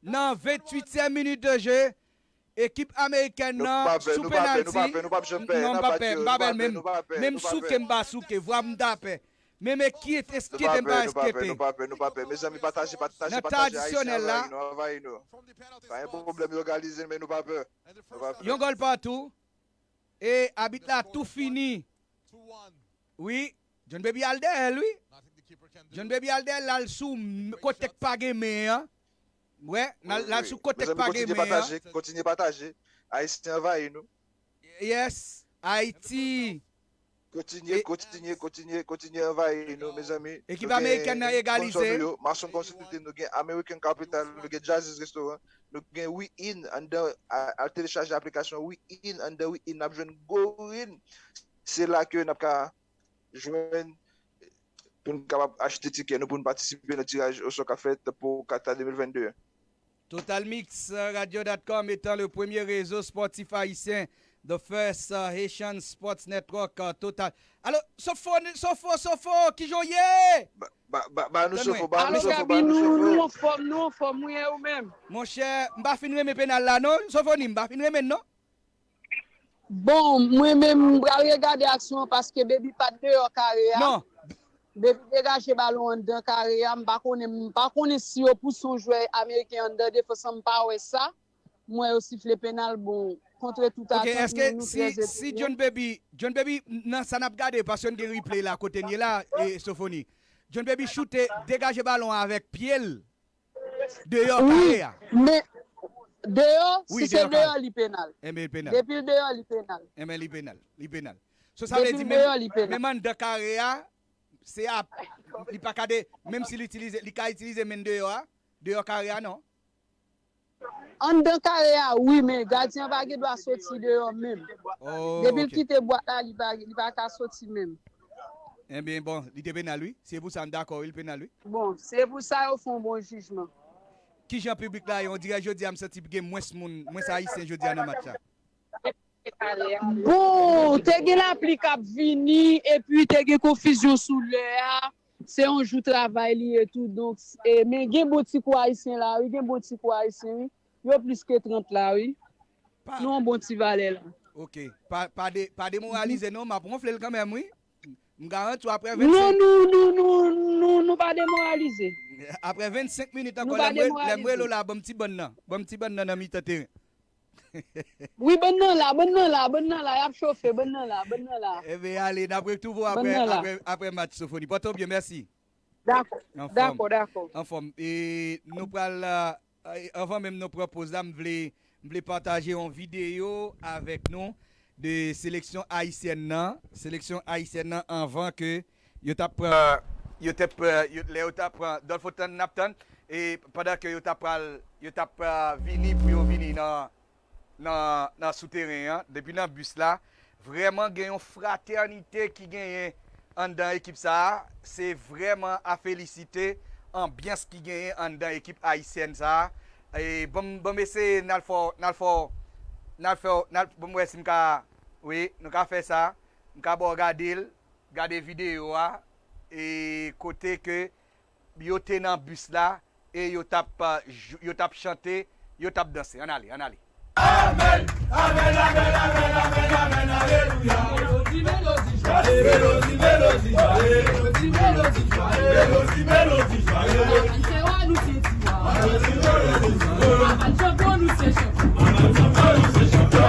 Nan venntuityèm minit de jeu, ekip amerikèn nan sou penalti. Non, m pa pè, m pa pè, m pa pè, m pa pè l menm. Menm souke, m pa souke. Vwa m ta pè. Menm ekyete, ekyete, m pa ekyete. Nou pa pè, nou pa pè, nou pa pè. Mezanmi, pataje, pataje, pataje. Ayisyen anvayi nou, anvayi nou. Pa gen pwoblèm, yo egalize, men nou pa pè. Nou pa pè. Yon gòl patou. E abit la tou fini. Wi, John Baby al dèyè l, wi. John Baby al dèyè l, l al sou m-, kote k pa gen men an. Wè, l al, l al sou kote k pa gen men an. Mezanmi, kontinye pataje, kontinye pataje. Ayisyen anvayi nou. Yes, Ayiti. Kontinye, kontinye, kontinye, kontinye anvayi nou, mezanmi. Ekip amerikèn nan egalize. Sponsor nou yo, Mason Consulting, nou gen American Capital, nou gen Jazzy's Restaurant, nou gen We In anndan, a, al telechaje aplikasyon We In anndan We In, n ap jwenn Gorin. Se la ke n ap ka jwenn pou n kapab achte tikè nou pou n patisipe nan tiraj osò k ap fèt pou Qatar de mil vennde. Total Mix Radio dot com étant le premier réseau sportif haïtien, the first, uh, Haitian Sports Network, uh, Total. Alo, Sofo, Sofo, Sofo, kijan w ye? Ba, ba, ba, ba nou Sofo, ba nou Sofo, ba nou Sofo. Nou anfòm, nou anfòm, wi, e ou menm? Monchè, m pa fin renmen penal la, non, Sofoni, m pa fin renmen l, non. Bon, mwen menm, m pral regade aksyon an paske Baby pa t deyò kare a. Non. Baby degaje balon anndan kare a. M pa konnen, m pa konnen si yo pouse yon jwè ameriken anndan defans lan, m pa wè sa. M wè yo sifle penal, bon, kontre tout atant, eske nou, nou si, trè si etone. John Baby, John Baby, nan sa n ap gade, paske n gen replay la, kote n ye la, e Sofoni. John Baby choute, degaje balon an avèk pye l, deyò kare a. Wi, men deyò, si se deyò, li penal. Enben, li penal. Depi l deyò, li penal. Enben, li penal. Li penal. So, sa vle di, menm anndan kare a, se ap, li pa ka de, menm si li itilize, li ka itilize men deyò a, deyò kare a, non? Anndan kare a, wi, men gadyen an pa gen dwa soti deyò menm. Oh, depi l kite bwat la, li pa, li pa ka soti menm. Enben, bon, li te penal, wi. Se pou sa m dakò, wi, li penal, wi. Bon, se pou sa yo fè yon bon jijman. Kijan piblik la ye? On dirè jodi a, m santi gen mwens moun, mwens Ayisyen jodi a nan match la. Bon, te gen lapli k ap vini, epi te gen konfizyon sou lè a. Se yon jou travay li ye tou, donk, e, men gen bon ti kou ayisyen la, wi, gen bon ti kou ayisyen, wi. Yo plis ke trant la, wi. Nou yon bon ti valè la. Ok. Pa, pa, de, pa demoralize, non, m ap wonfle l kanmenm, wi. M garanti w apre vennsenk. Non, nou, nou, nou, nou, nou pa demoralize. Apre vennsenk minit ankò, lè m rele w la, ban m ti bòn nan. Ban m ti bòn nan nan mitan teren. Wi, bann nan la, bann nan la, bann nan la, y ap chofe, bann nan la, bann nan la. Ebyen, ale, n ap retwouve w apre, apre, apre match, Sofoni. Pòte w byen, mèsi. Dakò, dakò, dakò. Anfòm. E nou pral, e, anvan menm nou pran poz la, m vle, m vle pataje yon videyo avèk nou de seleksyon ayisyèn nan. Seleksyon ayisyèn nan, anvan ke yo t ap pran, yo t ap, yo, lè yo t ap pran, Dolph Tan n ap tann, e pandan ke yo t ap pral, yo t ap, a, vini pou yo vini nan, nan, nan sou teren an, depi nan bis la, vrèman gen yon fratènite ki genyen anndan ekip sa a, se vrèman a felisite anbyans ki genyen anndan ekip ayisyèn sa a. E ban m, ban m eseye n al fè w, n al fè w, n al fè w, n al, ban m wè si m ka, wi, nou ka fè sa, m ka ba w gade l, gade videyo a, e kote ke yo te nan bis la, e yo t ap, a, jou-, yo t ap chante, yo t ap danse. Ann ale, ann ale. Amèn, amèn, amèn, amèn, amèn, amèn, alelouya. Mélodie, mélodie, jwa. Mélodie, mélodie, jwa. Mélodie, mélodie, jwa. Mélodie, mélodie, jwa. Mélodie, mélodie, jwa. Mélodie, mélodie, jwa. Chanpyon, nou se chanpyon. Chanpyon, nou se chanpyon.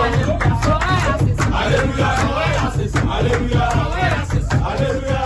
Alelouya, alelouya, alelouya, alelouya.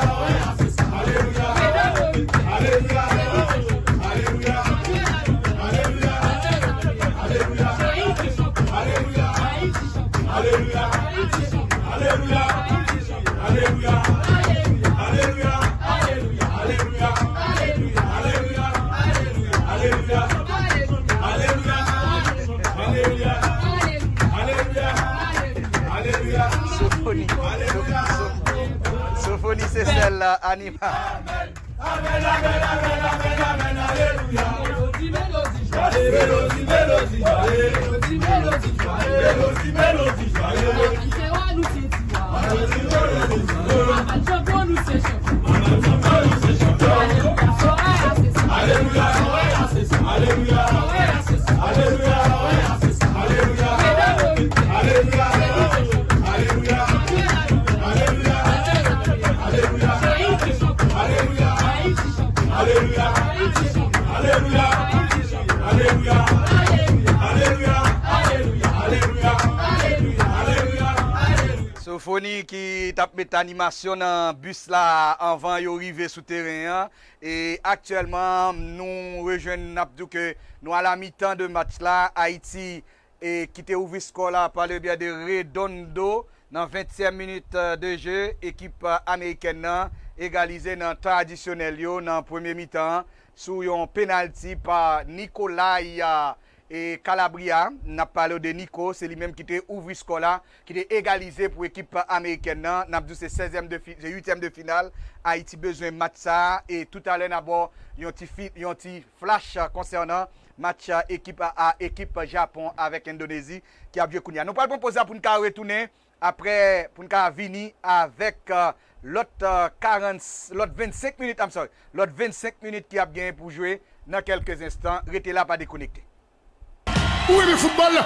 Sofoni, Sofoni, Sofoni se sèl, a, anima. Amèn, amèn, amèn, amèn, amèn, amèn, alelouya. Mélodie, mélodie, jwa. Mélodie, mélodie, jwa. Mélodie, mélodie, jwa. Mélodie, mélodie, jwa. Chanpyon, nou se chanpyon. Alelouya. Alelouya. Alelouya. Sofoni ki t ap met animasyon nan bis la anvan yo rive sou teren an. E aktyèlman, nou rejwenn, n ap di w ke nou a la mitan de match la. Ayiti e ki te ouvri skò la pa le byen de Redondo nan ventyèm minit, e, de je. Ekip, e, amerikèn nan egalize nan tan adisyonèl yo nan premye mitan an sou yon penalti pa Nikolay, e, e, Calabria. N ap pale w de Nico, se li menm ki te ouvri skò la, ki te egalize pou ekip amerikèn nan. N ap di w se sèzèm de fi-, se uityèm de final. Ayiti bezwen match sa a e toutalè n ap ba w yon ti fi-, yon ti flash konsènan match ekip a, ekip Japon avèk Endonezi ki ap jwe kounye a. Nou pral pran poz la pou n ka retounen apre, pou n ka vini avèk, e, lòt, e, karant, lòt vennsenk minit, I'm sorry, lòt vennsenk minit ki ap genyen pou jwe nan kèlke enstan. Rete la, pa dekonekte. Ou renmen foutbòl?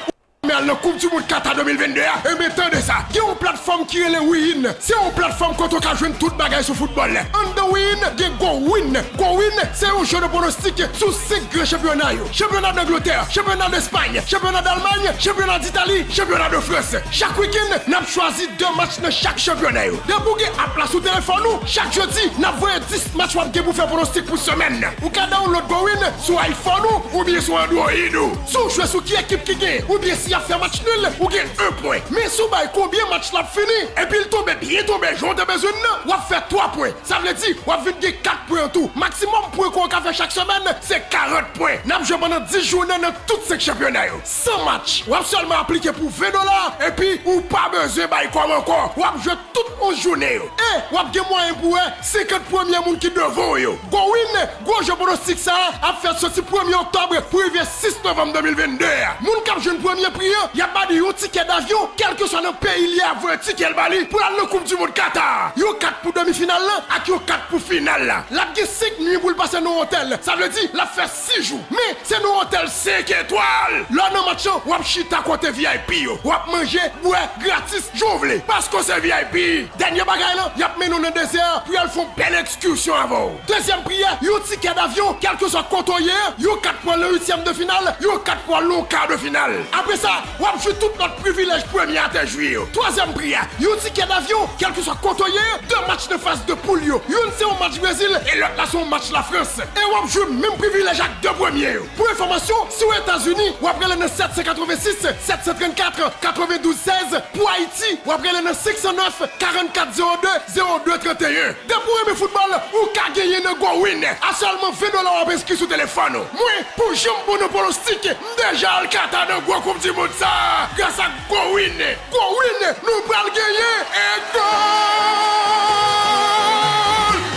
al nan Koup di Mond Kata de mil venn de a, enben tande sa, gen yon platfòm ki rele Win. Se yon platfòm kote w ka jwenn tout bagay sou foutbòl. Anndan Win, gen Go Win. Go Win, se yon jeu de pronostic sou senk gran chanpyona yo. Chanpyona Dangletè, chanpyona Despay, chanpyona Dalmay, chanpyona Ditali, chanpyona de Frans. Chak wikenn, n ap chwazi de match nan chak chanpyona yo. Depi w gen app la sou telefòn ou, chak jedi, n ap voye dis match w ap gen pou fè pronostic pou semèn nan. Ou ka download Go Win sou iPhone ou oubyen sou Android ou. Si w jwe sou ki ekip ki genyen, oubyen si y ap fè match nil, ou gen en pwen. Men si w bay konbyen match l ap fini, epi l tonbe byen tonbe jan w te bezwen l nan, w ap fè twa pwen. Sa vle di, w ap vin gen kat pwen an tou. Maksimòm pwen ke w ka fè chak semèn, se karant pwen. N ap jwe pandan dis jounen nan tout senk chanpyona yo. San match. W ap sèlman aplike pou ven dola, epi ou pa bezwen bay kòb ankò. W ap jwe tout onz jounen yo. E w ap gen mwayen pou wè senkant premye moun ki devan w yo. Go Win, gwo jeu pronostic sa a ap fèt soti premye oktòb pou rive sis novanm de mil venn de a. Moun k ap jwenn premye pri an, y ap ba li yon tikè davyon, kèlkeswa nan peyi li a voye tikè l ba li pou l al nan Koup di Mond Kata. Yon kat pou demi final lan ak yon kat pou final la. L ap gen senk nwi pou l pase nan otèl. Sa vle di, l ap fè sis jou. Men, se nan otèl senk etwal. Lè w nan match lan, w ap chita kote V I P yo. W ap manje, bwè, gratis, jan w vle. Paske w se V I P. Dènye bagay lan, y ap mennen w nan dezè a pou y al fè yon bèl ekskisyon avè w. Dezyèm pri a, yon tikè davyon, kèlkeswa kote w ye, yon kat pou al nan uityèm de final, yon kat pou al nan ka de final. Apre sa, w ap jwi tout lòt privilèj premye a te jwi yo. Twazyèm pri a, yon tikè davyon, kèlkeswa kote w ye, de match nan faz de poul yo. Youn se yon match Brezil e lòt la se yon match Lafrans. E w ap jwi menm privilèj ak de premye yo. Pou enfòmasyon, si w Etazini, w ap rele nan sèt san katrevensis, sèt san trannkat, katrevendouz sèz. Pou Ayiti, w ap rele nan senk san nèf, karannkat, zewo de, zewo de, tranteyen. Depi w renmen foutbòl, ou ka genyen nan Go Win. A sèlman ven dola w ap enskri sou telefòn ou. Mwen, pou jan m bon nan pwonostik, m deja al Kata nan gwo Koup di Mond sa a, gras ak Go Win. Go Win, nou pral genyen en gòl!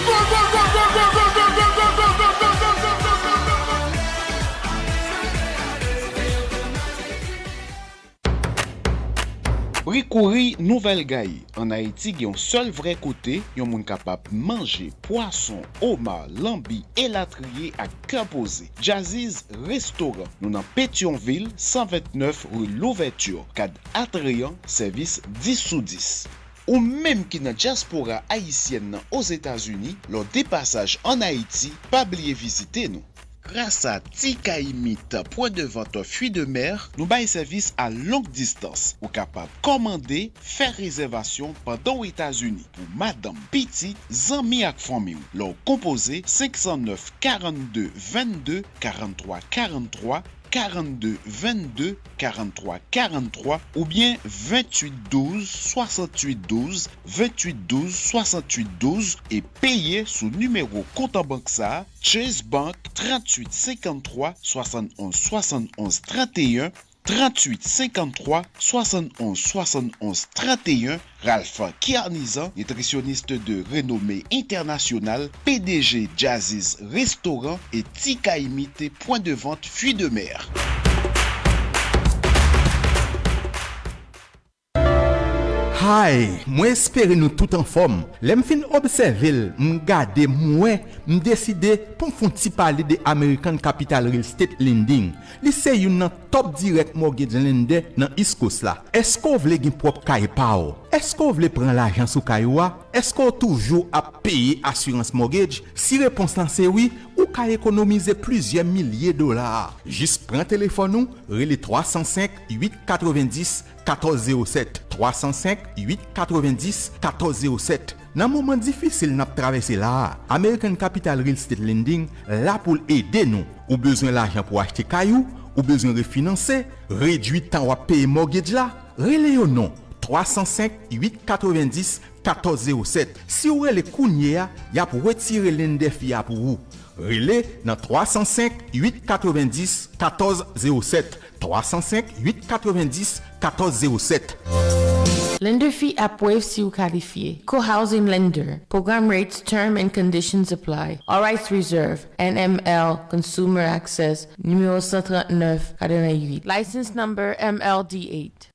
Gòl, gòl, gòl! Rikouri Nouvèl Gayi. Ann Ayiti, gen yon sèl vrè kote yon moun kapab manje pwason, oma, lanbi, elatriye ak kè poze. Jazzy's Restaurant. Nou nan Petyonvil, san vennèf ri Louvèti, kad atreyan, sèvis dis sou dis. Ou menm ki nan dyaspora ayisyèn nan Ozetazini, lè w de pasaj ann Ayiti, pa bliye vizite nou. Gras a Ti Kayimit, pwen de vant fwi de mè, nou bay sèvis a long distans. Ou kapab kòmande, fè rezèvasyon pandan w Etazini, pou madanm, pitit, zanmi ak fanmi w, lè w konpoze senk san nèf, karannde, vennde, karanntwa, karanntwa, karannde, vennde, karanntwa, karanntwa, oubyen venntuit douz, swasanntuit douz, venntuit douz, swasanntuit douz, e peye sou nimewo kont an bank sa a, Chase Bank, tranntuit senkanntwa, swasannonz, swasannonz, tranteyen, tranntuit senkanntwa, swasannonz, swasannonz, tranteyen. Ralph Kiarnizan, nitrisyonist de renome entènasyonal, P D G Jazzy's Restaurant e Ti Kayimit, pwen de vant fwi de mè. Hi, mwen espere nou tout anfòm. Lè m fin obsève l, m gade, m wè, m deside pou m fè yon ti pale de American Capital Real Estate Lending. Li se youn nan top direct mortgage lender nan East Coast la. Èske w vle gen pwòp kay pa w? Èske w vle pran lajan sou kay ou a? Èske w toujou ap peye asirans mortgage? Si repons lan se wi, ou ka ekonomize plizyè milye dola. Jis pran telefòn ou, rele twa san senk, uit katrevendis, katòz zewo sèt, twa san senk, uit katrevendis, katòz zewo sèt. Nan moman difisil n ap travèse la a, American Capital Real Estate Lending la pou l ede nou. Ou bezwen lajan pou w achte kay ou, ou bezwen refinanse, redui tan w ap peye mortgage la, rele yo non, twa san senk, uit katrevendis, katòz zewo sèt. Si w rele kounye a, y ap retire lender fee a pou ou. Rele nan twa san senk, uit katrevendis, katòz zewo sèt, twa san senk, uit katrevendis, katòz zewo sèt. Lender fee ap waive si w kalifye. Co-Housing Lender. Program rates, term and conditions apply. All rights reserved. N M L Consumer Access, nimewo san trannèf, katreventuit. License number M L D eight.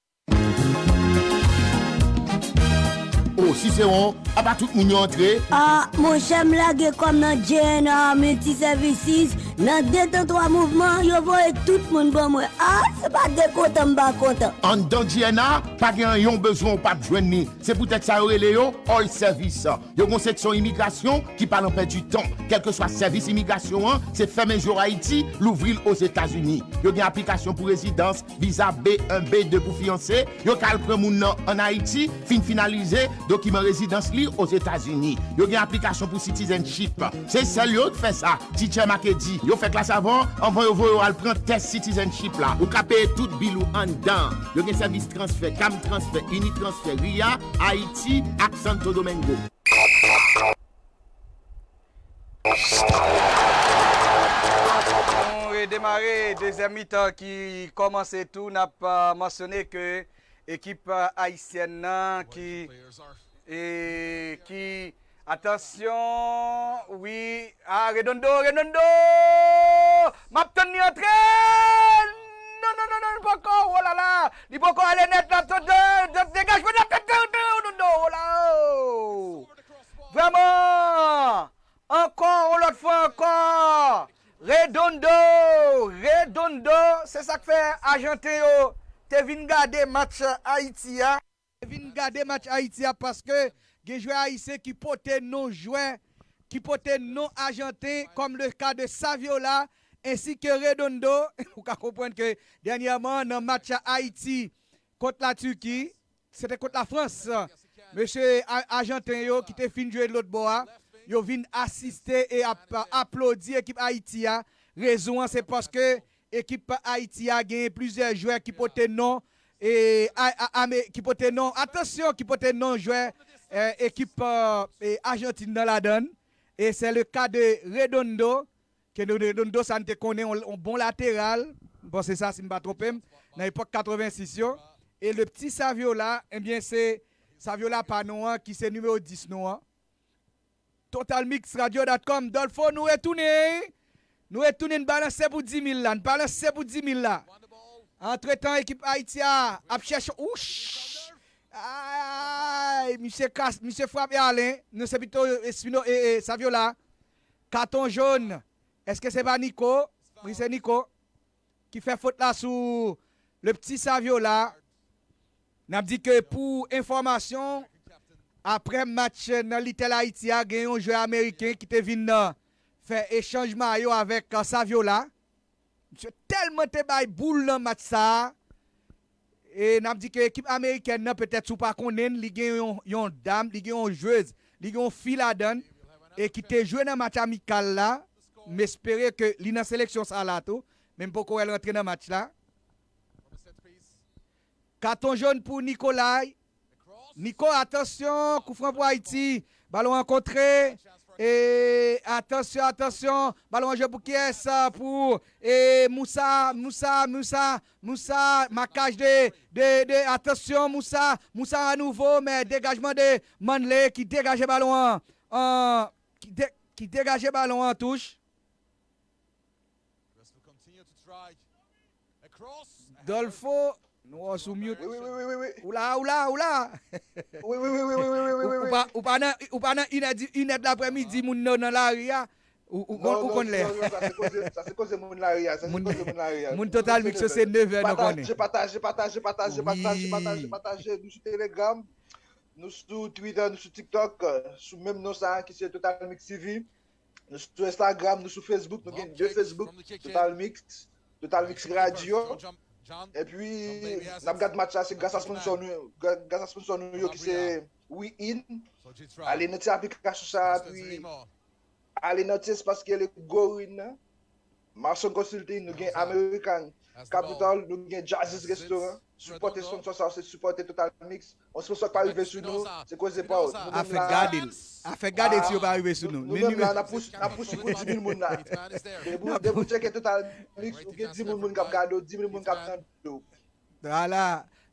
O Ciceron, apa tout moun yo antre? Ah, monchè, m lage kòm nan J N R Multiservices, Nan de tan twa mouvman, yo voye tout moun ban mwen. Ah, se pa de kontan m pa kontan. Anndan G N A, pa gen anyen w bezwen w p ap jwenn li. Se poutèt sa yo rele yo All Service. Yo gen yon seksyon imigrasyon ki pa nan pèdi tan. Kèlkeswa sèvis imigrasyon an, se fèmen je w Ayiti, louvri l Ozetazini. Yo gen aplikasyon pou rezidans, viza B yen, B de pou fiyanse, yo ka al pran moun nan ann Ayiti, fin finalize dokiman rezidans li Ozetazini. Yo gen aplikasyon pou citizenship. Se sèl yo k fè sa. Teacher Makedi, yo fè klas avan, anvan yo voye w al pran tès citizenship la. Ou ka peye tout bil ou anndan. Yo gen sèvis transfè, Cam Transfè, Unitransfer, Ria, Ayiti ak Santo Domingo. Nou redemare dezyèm mitan ki kòmanse tou. N ap, ah, mansyone ke ekip, ah, ayisyèn nan ki, e, ki, atansyon, wi, ah, Redondo, Redondo! M ap tann li antre! Non, non, non, non, li poko, oh la la! Li poko ale nèt la, de, de, degajman la, Redondo, oh la, oh! Vrèman! Ankò, yon lòt fwa ankò, Redondo, Redondo, se sa k fè Ajanten yo te vin gade match Ayiti a. Te vin gade match Ayiti a paske gen jwè ayisyen ki pote non jwè, ki pote non Ajanten, kòm le ka de Saviola, ensi ke Redondo. Ou ka konprann ke dènyèman, nan match Ayiti kont Latiki, se te kont Lafrans. Mesye a-, Ajanten yo ki te fin jwe lòt bò a, yo vin asiste e ap aplodi ekip Ayiti a. Rezon an, se paske ekip Ayiti a genyen plizyè jwè ki pote non, e, a, a, ame-, ki pote non, atansyon, ki pote non jwè, e, ekip, e, Ajantin nan ladann. E se le ka de Redondo, ke nou, nou, nou, sa n te konnen, on, on bon lateral, m panse sa, si m pa twonpe m, nan epòk katrevensis yo. E le pti Saviola, ebyen, se Saviola pa nou an, ki se nimewo dis nou an. Total Mix Radio dot com, Dolfo, nou retounen. Nou retounen, n balanse pou di mil la, n balanse pou di mil la. Antretan, ekip Ayiti a ap chèche, ouch! Ay, misye kas, misye frape Alen, non, se pito Espino, e, e, Saviola. Katon jòn. Èske se pa Nico? Wi, se Nico ki fè fot la sou le pti Saviola. N ap di ke pou enfòmasyon, aprè match nan Little Haiti a, gen yon jwè ameriken ki te vin, uh, fè echanj mayo avèk, uh, Saviola. Misye tèlman te bay boul nan match sa a. E n ap di ke ekip amerikèn nan, petèt si w pa konnen l, li gen yon, yon dam, li gen yon jwez, li gen yon fi ladan l, e ki te jwe nan match amikal la. M espere ke li nan seleksyon sa a la tou, men m poko wè l rantre nan match la. Katon jòn pou Nikolay. Nico, atansyon, koufran pou Ayiti. Balon an kontre. E, atansyon, atansyon. Balon an jwe pou kiyès? Pou, e, Moussa, Moussa, Moussa, Moussa. Makaj de, de, de, atansyon, Moussa. Moussa anouvo, men degajman de Manley ki degaje balon an. An, ki de-, ki degaje balon an, touch. Dolfo, nou wè w sou mute. Wi, wi, wi, wi, wi. Ou la, ou la, ou la. Wi, wi, wi, wi, wi, wi, wi, wi. Ou, ou pa, ou pa nan, ou pa nan inè di, inè de laprèmidi, moun nan, nan lari a. Ou, ou konn, ou konn lè. Non, non, non, sa se koze, sa se koze moun lari a, sa se koze moun lari a. Moun Total Mix yo se nevè nou konnen. Pataje, pataje, pataje, pataje, pataje, pataje, pataje. Nou sou Telegram, nou sou Twitter, nou sou TikTok, sou menm non sa a ki se Total Mix T V. Nou sou Instagram, nou sou Facebook, nou gen de Facebook, Total Mix, Total Mix Radio. Epi, n ap gad match la, se gras a sponsò nou, gra-, gras a sponsò nou yo ki se We In. Ale nan ti aplikasyon sa a, epi ale nan ti espas ki rele Go In nan. Marson Consulting, nou gen American Capital, nou gen Jazz's Restaurant. Sipòte sponsò sa yo, se sipòte Total Mix. Yon sponsò k pa rive sou nou, se koze pa w. Nou menm la, afè gade l. Afè gade si yo pa rive sou nou. Nou menm la, n ap pousuiv, n ap pousuiv pou di mil moun la. Depi w, depi w tcheke Total Mix, ou gen di mil moun k ap gade w, di mil moun k ap tande w. Vwala,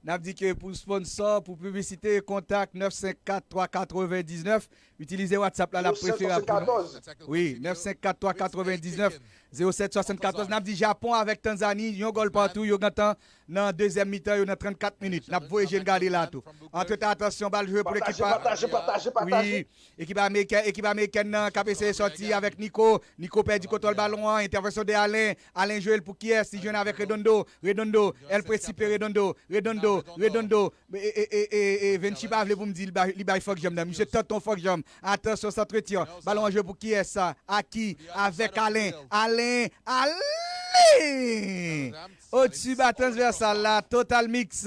n ap di ke pou sponsò, pou piblisite, kontak nèf senk kat twa katrevendiznèf. Itilize WhatsApp la, l ap preferab pou nou. Wi, nèf senk kat twa katrevendiznèf. Zewo sèt swasannkatòz, n ap di Japon avèk Tanzani, yon gòl patou, yo gentan nan dezyèm mitan, yo nan trannkat minit. N ap voye je n gade la tou. Antretan, atansyon, bal jwe pou lekip. Pataje, pataje, pataje, pataje. Wi, ekip amerikèn, ekip amerikèn nan k ap eseye sòti avèk Nico. Nico pèdi kontwòl balon an, entèvansyon de Alen. Alen jwe l pou kiyès? Li jwenn avèk Redondo. Redondo, El Precipe, Redondo, Redondo, Redondo. E, e, e, e, e, Venchi pa vle pou m di li bay, li bay fòk janm nan. Misye tanton fòk janm. Atansyon, sa entretyen. Balon an jwe pou kiyès sa? Aki avèk Alen. Alen! Alen! Odsi ba transvèsal la, Total Mix,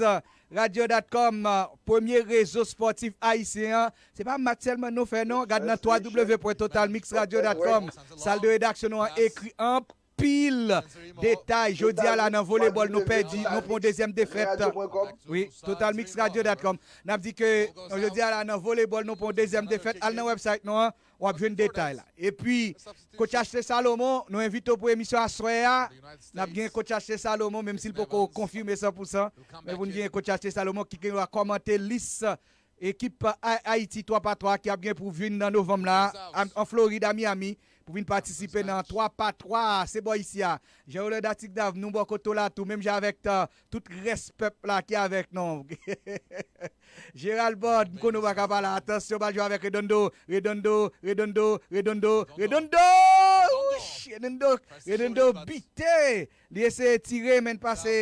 radio dot com, premye rezo spòtif ayisyen an. Se pa match sèlman nou fè non. Gad nan w w w pwen total mix radio dot com. Sal de redaksyon nou an ekri anpil detay. Jodi a la nan volebòl nou pèdi, nou pran yon dezyèm defèt. Wi, total mix radio dot com. N ap di ke jodi a la nan volebòl nou pran yon dezyèm defèt. Al nan website nou an, w ap jwenn detay la. Epi, coach H T Salomon, nou envite w pou emisyon aswè a. N ap gen coach H T Salomon, menm si l poko konfime san pou san, men pou n gen coach H T Salomon ki gen dwa kòmante lis ekip A-, Ayiti twa pa twa ki ap gen pou vin nan novanm la, a, an Florid, a Miami, pou vin patisipe nan twa pa twa, se bò isi a. Jean Rolanda Tignav, nou bò kote w la tou, menm jan avèk, euh, tout rès pèp la ki avèk nou. Gerald Bond, m konnen w pa ka pale. Atansyon, bal jwe avèk Redondo, Redondo, Redondo, Redondo, Redondo! Ouch! Redondo, Redondo bite! Li eseye tire, men l pase,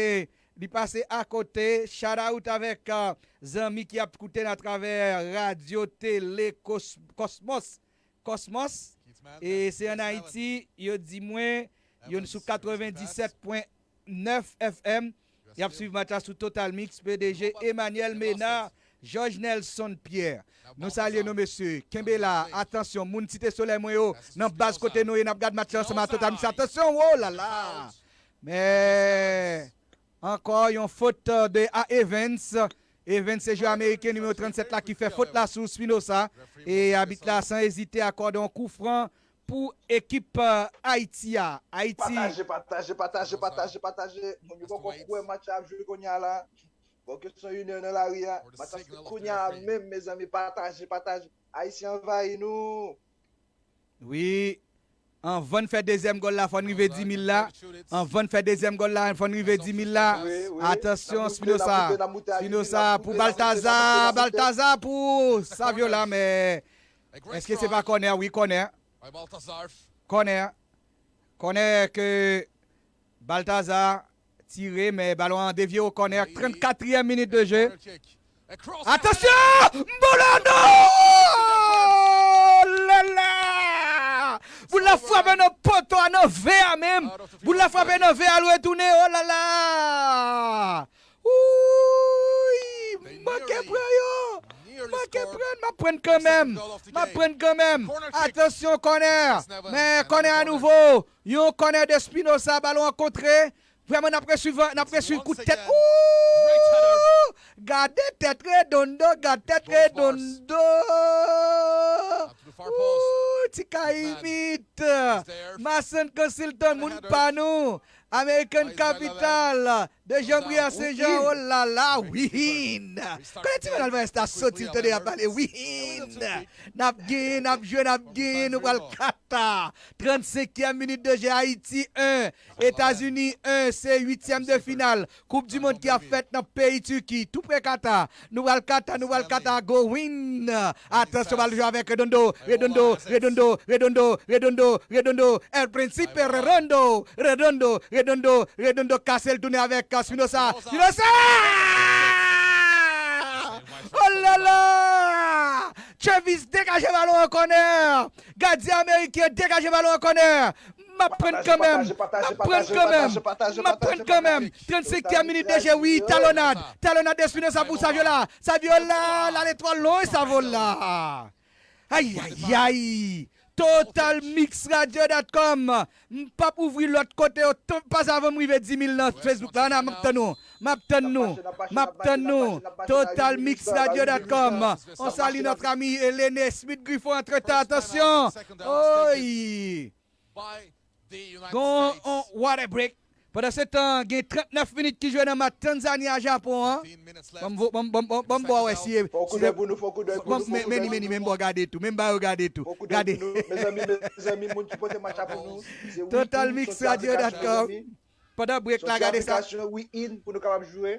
li pase akote. Shout out avèk, euh, zanmi ki ap koute n atravè radyo, tele, Kos-, Kosmos. Kosmos. E se ann Ayiti, yo di mwen, yo sou katrevenndisèt pwen nèf F M. Y ap swiv match la sou Total Mix, P D G Emmanuel Ménard, Georges Nelson Pierre. Nou salye nou, mesye. Kenbe la. Atansyon, moun Site Solèy mwen yo, nan baz kote nou ye, n ap gad match la ansanm a Total Mix. Atansyon, oh la la! Men, ankò yon fot, euh, de a Evans. Evans se jwè ameriken nimewo trannsèt la ki fè fot la sou Spinoza. E abit la, san ezite, akòde yon kou fran pou ekip, euh, Ayiti a. Ayiti. Pataje, pataje, pataje, pataje, pataje. Moun yo poko kwè match la ap jwe kounye a la. Bon, kesyon inè nan lari a. Match la se kounye a menm, mezanmi. Pataje, pataje. Ayisyen anvayi nou. Wi. Anvan n fè dezyèm gòl la, fò n rive di mil la. Anvan n fè dezyèm gòl la, fò n rive di mil la. Wi, wi. Atansyon, Spinoza. Spinoza pou Baltazar. Baltazar pou Saviola, men èske se pa kònè? Wi, kònè. Kònè. Kònè ke Baltazar tire, men balon an devye o kònè. Trannkatriyèm minit de jeu. Atansyon! Mbolano! Oh la la! Boul la frape nan poto a, nan ve a menm. Boul la frape nan ve a, l retounen. Oh la la! Wouy! Manke pran yo! Manke pran, m ap pran kanmenm. M ap pran kanmenm. Atansyon, kònè. Men kònè a nouvo. Yon kònè de Spinoza, balon an kontre. Vrèman, n ap reswiv, n ap reswiv kout tèt. Ooh! Gade tèt Redondo, gade tèt Redondo. Ooh, ti kayimit. Mason Consilton, moun pa nou. American Capital, de Jean-Briand Saint-Jean, oh la la, win. Kote ti Ronald Valles ta soti, l tande y ap pale, win. N ap genyen, n ap jwe, n ap genyen, nou pral kata. Trannsenkyèm minit de jeu, Ayiti en, Etazini en, se uityèm de final Koup di Mond ki ap fèt nan peyi Tiki, tou pre Kata. Nou pral Kata, nou pral Kata, go win. Atansyon, bal jwe avèk Redondo, Redondo, Redondo, Redondo, Redondo, Redondo, El Principe Redondo, Redondo, Redondo, Redondo, kase l tounen avèk, uh, Spinoza, Spinoza! Oh la la! Travis degaje balon an kònè! Gadyen ameriken degaje balon an kònè! M ap pran kanmenm. M ap pran kanmenm. M ap pran kanmenm. Trannsenkyèm minit de jeu, wi, talonnad. Talonnad Espinosa pou Saviola. Saviola, l ale twò lwen, Saviola. Ay, ay, ay. Total Mix Radio dot com. M p ap ouvri lòt kote yo, t-, pa avan m rive di mil nan Facebook la. Ann, m ap tann nou. M ap tann nou. M ap tann nou. Total Mix Radio dot com. On salue notre ami Elene Smith Griffon, antretan, atansyon. Oy! Gon on water break. Pandan se tan, gen trannèf minit ki jwe nan match Tanzani a Japon an. Ban m vo- ban m- ban m- ban m- ban m ba w wè si e- Fò si koudè e- pou nou, fò koudè pou ban- nou, fò men- koudè men- pou men- nou. Men m ba w gade tou, men m ba yo gade tou. Fò koudè Gade. Pou nou. Mezanmi, mezanmi, moun ki pote match la pou nou, se Total Mix Radio dot com. Pandan break la, gade sa. Aplikasyon WeIn pou nou kapab jwe.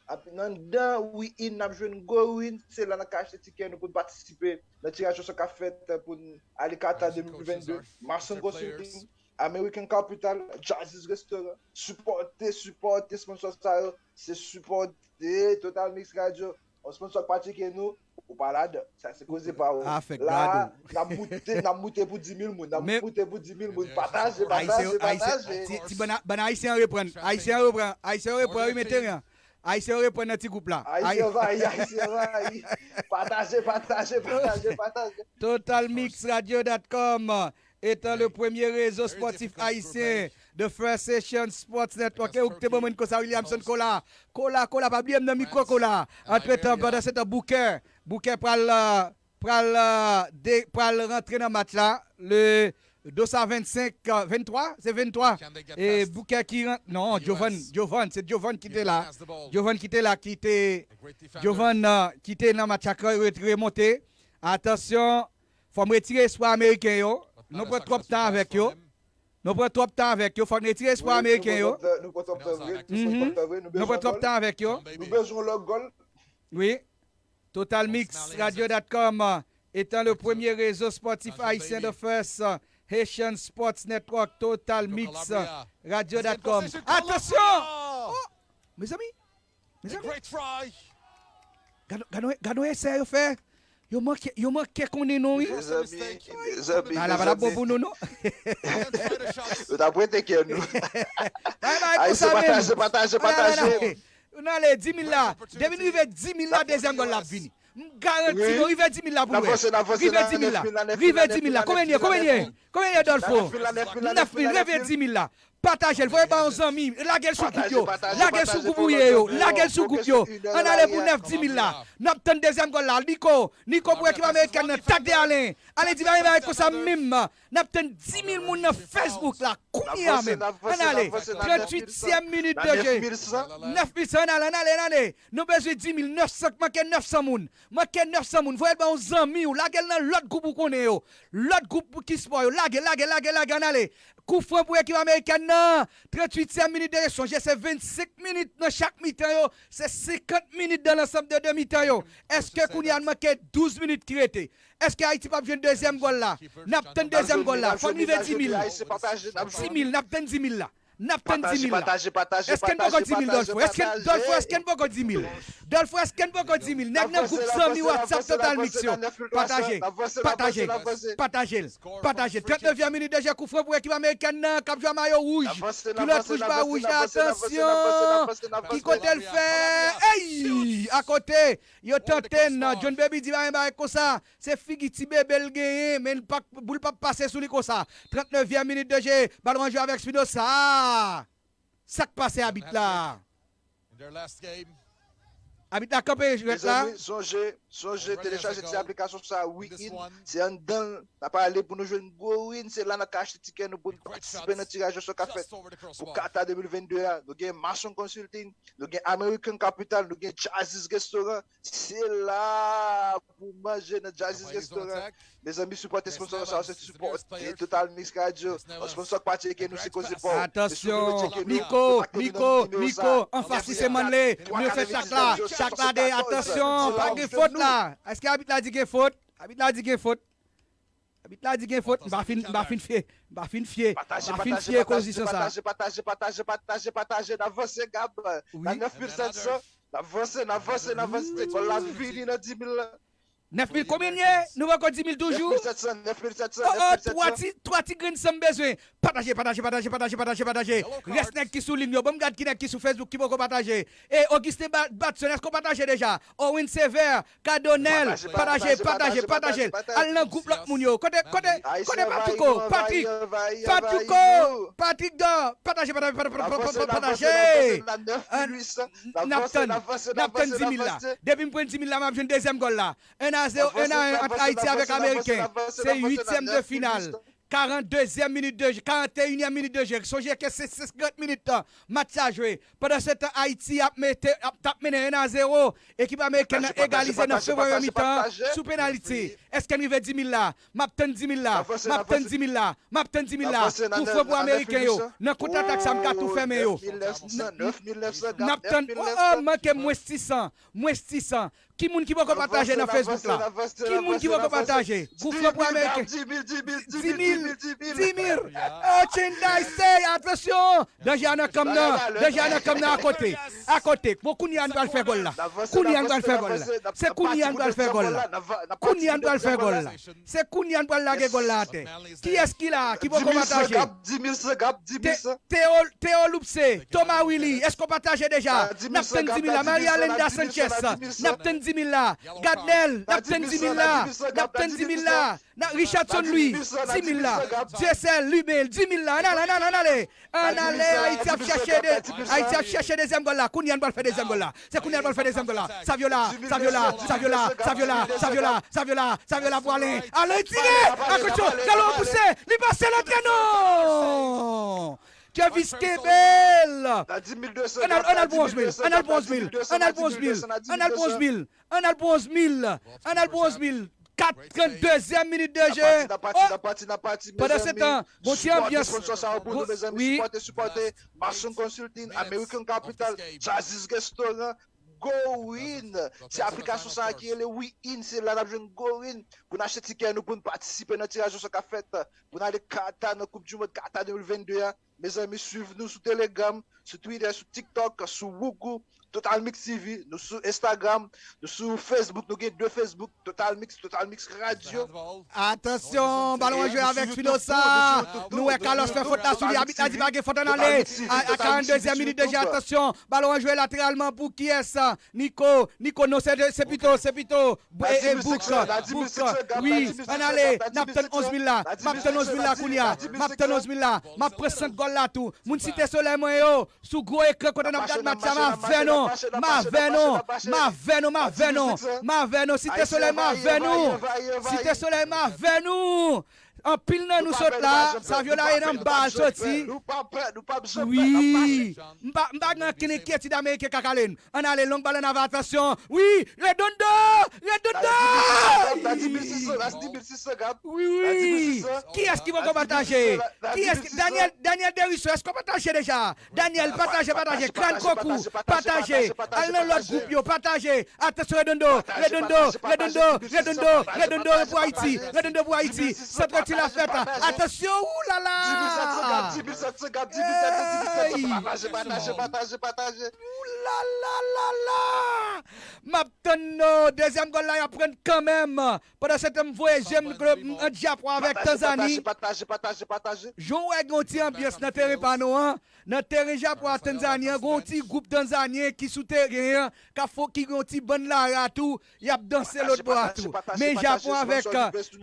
Ap- Nan dan WeIn, n ap jwenn gwo win. Se la n ka achte tikè nou pou n patisipe nan tiraj osò k ap fèt pou n ale Qatar de mil vennde. Mason Consulting, American Capital, Jazzy's Restaurant. Sipòte, sipòte sponsò sa yo. Se sipòte Total Mix Radio. Yon sponsò k pa tcheke nou, ou pa ladan. Sa se koze pa ou. Afèk La, gado. N ap moute, n ap moute pou di mil moun. N ap Men- moute pou di mil moun. Pataje, Ayisyen pataje, yo, Ayisyen, pataje. ti, ti bann, bann Ayisyen yo reprann. Ayisyen yo reprann. Ayisyen yo reprann, wi, men teren. Ayisyen yo reprann nan ti gwoup la. Ayisyen anvayi, Ayisyen anvayi. Pataje, pataje, pataje, pataje. Total Mix Radio dot com étant le premier réseau sportif haïtien, the first Haitian Sports Network. E ou k te ban mwen konsa, Williamson Kola. Kola, Kola, pa bliye m nan mikwo, Kola. Antretan, pandan se tan, Booker. Booker pral, euh, pral, euh, de- pral rantre nan match la. Le Dosa vennsenk, euh, venntwa, se venntwa. E Booker ki rant, non, Jovan, Jovan, se Jovan ki te la. Jovan ki te la, ki te, Jovan, euh, ki te nan match la, ki re- remonte. Atansyon, fò m retire espwa ameriken yo. Nou pran twòp tan avèk yo. Nou pran twòp tan avèk yo. Fò n retire espwa ameriken yo. Nou pran twòp tan vre. Nou pran twòp tan avèk yo. Nou bezwen lòt gòl. Wi. Total Mix Radio dot com, euh, étant le premier réseau sportif haïtien, the first, euh, Haitian Sports Network, Total Mix Radio dot com. Atansyon! Oh! Mezanmi! Mezanmi! Gad, gad, gad yon esè yo fè. Yo manke, yo manke konnen non, wi. Mezanmi, mezanmi, Ala pa t ap bon pou nou, non. Yo t ap rete kè nou. Bay, bay, konsa menm. Pataje, pataje, pataje. Nou ale, di mil la. Depi n rive di mil la, dezyèm gòl la ap vini. M garanti nou, rive di mil la pou nou wè. Rive di mil la. Rive di mil la. Konbyen ye? Konbyen ye? Konbyen ye, Dolfo? Nèf mil, rive di mil la. Pataje l, voye ba yon zanmi, lage l sou gwoup yo, lage l sou gwoup ou ye yo, lage l sou gwoup yo. Ann ale pou nèf di mil la. N ap tann dezyèm gòl la. Niko, Niko pou ekip amerikèn nan, Tade Alen. Ale di bagay bagay konsa menm. N ap tann di mil moun nan Facebook la, kounye a menm. Ann ale, tranntuityèm minit de jeu. Nèf mil san, ann ale, ann ale, ann ale. Nou bezwen di mil nèf san, manke nèf san moun. Manke nèf san moun. Voye l ba yon zanmi w, lage l nan lòt gwoup ou konnen yo. Lòt gwoup pou ki spò yo. Lage, lage, lage, lage, ann ale. Koufran pou ekip amerikèn nan. Tranntuityèm minit de jeu. Sonje se vennsenk minit nan chak mitan yo. Se senkant minit dans l'ensemble de de mitan yo. Èske kounye a n manke douz minit ki rete? Èske Ayiti p ap jwenn dezyèm gòl la? N ap tann dezyèm gòl la. Fò n rive di mil. Di mil, n ap tann di mil la. N ap tann di mil la. Èske n poko di mil, Dolfo? Èske n, Dolfo, èske n poko di mil? Dolfo, èske n poko di mil? Nèg nan gwoup zanmi WhatsApp Total Mix yo. Pataje, pataje, pataje l, pataje l. Trannnevyèm minit de jeu, koufran pou ekip amerikèn nan k ap jwe a mayo wouj. Kilòt wouj ba wouj la, atansyon. Ki kote l fè? Ey! Akote, yo tante n. John Baby di bagay bagay konsa. Se figi ti bebe l genyen, men l pa, boul p ap pase sou li konsa. Trannnevyèm minit de jeu, balon an jwe avèk Spinoza. Sa k pase abit la? Abit la kanpe jwèt la. Mezanmi, sonje, sonje telechaje ti aplikasyon sa, WeIn. Se anndan l n ap ale pou nou jwenn gwo win. Se la n ap ka achte tikè nou pou n patisipe nan tiraj osò k ap fèt pou Qatar de mil vennde a. Nou gen Mason Consulting, nou gen American Capital, nou gen Jazzy's Restaurant. Se la pou manje nan Jazzy's Restaurant. Mezanmi, sipòte sponsò sa, se sipòte Total Mix Radio. Yon sponsò k pa tcheke nou, se koze pa w. Atansyon, Miko, Miko, Miko, anfas li se Manley. Nou fè chak la, chak la de, atansyon, pa gen fot la. Èske abit la di gen fot? Abit la di gen fot. Abit la di gen fot. M pa fin, m pa fin fye, m pa fin fye, m pa fin fye kondisyon sa. Pataje, pataje, pataje, pataje, pataje, pataje, n avanse, Gab. Nan nèf mil sèt san. N ap vanse, n ap vanse, n ap vanse. Gòl la vini nan di mil la. Nèf mil konbyen n ye? Nou poko di mil toujou? Nèf mil sèt san, nèf mil sèt san, oh, oh, nèf mil sèt san. Twa ti, twa ti grenn san m bezwen. Pataje, pataje, pataje, pataje, pataje, pataje. Rès nèg ki sou liy yo, ban m gad ki nèg ki sou Facebook ki poko pataje. E Augustin Ba- Batson, èske w pataje deja? Owen Sever, Kadonèl, pataje, pataje, pataje. Al nan gwoup lòt moun yo. Kote, kote, kote Patouko? Patrik, Patouko, Patrik Dò, pataje, pataje, pataje, pataje. N ap tann, n ap tann di mil la. Depi m pran di mil la, m ap jwenn dezyèm gòl la. Un à zéro, un à un ant Ayiti avèk Ameriken. Se uityèm de final. karanndezyèm minit de jeu, karanneyèm minit de jeu. Sonje ke se senkant minit tan match la jwe. Pandan se tan, Ayiti ap mete, ap, t ap mennen en a zewo. Ekip amerikèn nan egalize nan fevriye mitan an sou penalite. Èske n rive di mil la? M ap tann di mil la. M ap tann di mil la. M ap tann di mil la. Koufran pou ameriken yo. Nan kontratak sa, m ka tou fèmen yo. M ap tann. Oh, oh, manke mwens sisan. Mwens sisan. Ki moun ki poko pataje nan Facebook la? Ki moun ki poko pataje? Koufran pou ameriken. Di mil. Di mil. Oh, Chenday Sey, atansyon! Danje a nan kanm nan. Danje a nan kanm nan akote. Akote. Bon, kounye a n pral fè gòl la. Kounye a n pral fè gòl la. Se kounye a n pral fè gòl la. Kounye a n pral fè gòl la. Se kounye a n pral lage gòl la atè. Kiyès ki la? Ki poko pataje? Te- Théo, Théo Loupsé, Thomas Willy, èske w pataje deja? N ap tann di mil la. Maria Linda Sanchez, n ap tann di mil la. Gadnel, n ap tann di mil la. N ap tann di mil la. Na, Richardson Louis, di mil la. Dieuseul Lumel, di mil la. Ann ale, ann ale, ann ale. Ann ale, Ayiti ap chèche de, Ayiti ap chèche dezyèm gòl la. Kounye a n pral fè dezyèm gòl la. Se kounye a n pral fè dezyèm gòl la. Saviola, Saviola, Saviola, Saviola, Saviola, Saviola, Saviola pou Alen. Alen tire! Atansyon, galon pouse! Li pase l antre non! Kevin Skebel! Ann al, ann al pou onz mil, ann al pou onz mil, ann al pou onz mil, ann al pou onz mil, ann al pou onz mil, ann al pou onz mil. Katrandezyèm minit de jeu. Oh! Pandan se tan, bon ti anbyans. Wi. Mason Consulting, American Capital, Jazzy's Restaurant, Gorin, ti aplikasyon sa a ki rele WeIn, se la n ap jwenn Gorin pou n achte tikè nou, pou n patisipe nan tiraj osò k ap fèt, pou n ale Kata nan Koup di Mond Kata de mil vennde a. Mezanmi, swiv nou sou Telegram, sou Twitter, sou TikTok, sou Woogu, Total Mix T V, nou sou Instagram, nou sou Facebook, nou gen de Facebook, Total Mix, Total Mix Radio. Atansyon, balon an jwe avèk Spinoza. Nou wè Carlos fè fot la sou li. Abit la di pa gen fot, ann ale. A, a karanndezyèm minit deja, atansyon. Balon an jwe lateralman pou kiyès? Nico, Nico, non, se, se pito, se pito. Bouk, bouk, wi, ann ale. N ap tann onz mil la. M ap tann onz mil la kounye a. M ap tann onz mil la. M ap pran sant gòl la tou. Moun Site Solèy mwen yo. Sou gwo ekran kote n ap gad match la, m avè nou. M avè nou. M avè nou, m avè nou. M avè nou. Site Solèy, m avè nou. Site Solèy, m avè nou. Anpil nan nou sot la. Saviola e nan bal soti. Wi. M pa, m pa gen ankenn enkyetid ameriken ka kale n. Ann ale, long bal ann ava, atansyon. Wi, Redondo! Redondo! Wi, wi. Kiyès ki poko pataje? Kiyès ki, Daniel, Daniel Derisseau, èske w pataje deja? Daniel, pataje, pataje. Kran Kokou, pataje. Al nan lòt gwoup yo, pataje. Atansyon, Redondo, Redondo, Redondo, Redondo, Redondo pou Ayiti, Redondo pou Ayiti. Santre ti la fèt. Atansyon, oulala! Pataje, pataje, pataje, pataje. Oulala! M ap tann nou. Dezyèm gòl la, y ap pran kanmenm. Pandan se tan, m voye je m, m, an Japon avèk Tanzani. Pataje, pataje, pataje, pataje. Jan w wè gen yon ti anbyans nan teren pa nou an. Nan teren Japon ak Tanzani an, gen yon ti gwoup tanzanyen ki sou teren an, k ap fè, ki gen yon ti bann lari tou, y ap danse lòt bò a tou. Men Japon avèk,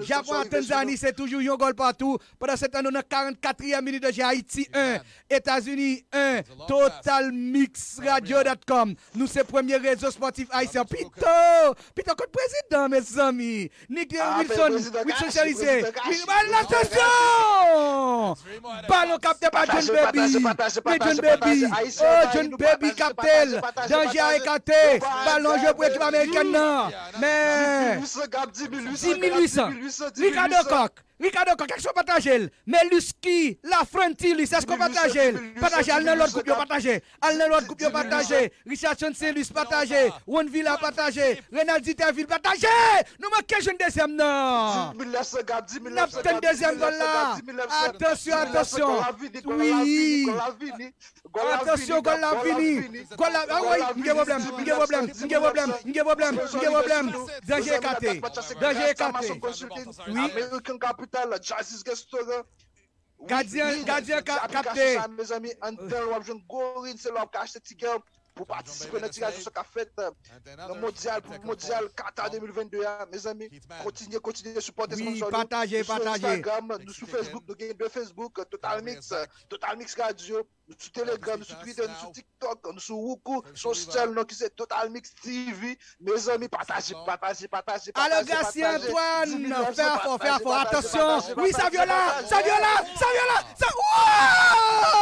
Japon ak Tanzani, se toujou yon gòl patou. Pandan se tan, nou nan karannkatriyèm minit de jeu, Ayiti en, Etazini en, Total Mix Radio dot com. Nou se premye rezo spòtif ayisyen. Pito! Pito kot prezidan, mezanmi? Nèg Wilson, Wilson Cherizier. Atansyon! Balon kapte pa John Baby. Men John Baby. Oh, John Baby kapte l. Danje a ekate. Balon jwe pou ekip amerikèn nan. Men di mil uit san. Ricardo Coq. Ricardo Coq, èske w pataje l? Meluski, Lafrantilus, èske w pataje l? Pataje, al nan lòt gwoup yo, pataje. Al nan lòt gwoup yo, pataje. Richardson Saint Louis, pataje. Ron Villa, pataje. Renald Diterville, pataje. Nou manke jwenn dezyèm nan. N ap tann dezyèm gòl la. Atansyon, atansyon. Wi. Atansyon, gòl la vini. Gòl la, ah wi, m gen pwoblèm, m gen pwoblèm, m gen pwoblèm, m gen pwoblèm, m gen pwoblèm. Danje ekate. Danje ekate. Wi. American Capital, Jazzy's Restaurant. Gadyen, gadyen ka, kapte. Aplikasyon sa, mezanmi, anndan w ap jwenn gwo rin, se la w ap ka achte tikè. pou patisipe nan tiraj sa k ap fèt nan mondyal, pou mondyal Qatar de mil vennde a. Mezanmi, kontinye, kontinye sipòte sponsò nou. Pataje, nou sou Instagram, nou sou Facebook, nou gen de Facebook, Total Mix, Total Mix Radio. Nou sou Telegram, nou sou Twitter, nou sou TikTok, nou sou Roku, sou sèl non ki se Total Mix T V. Mezanmi, pataje, pataje, pataje, pataje, pataje. Antoine, fè afò, fè afò, atansyon. Wi, Saviola, Saviola, Saviola, sa, wow!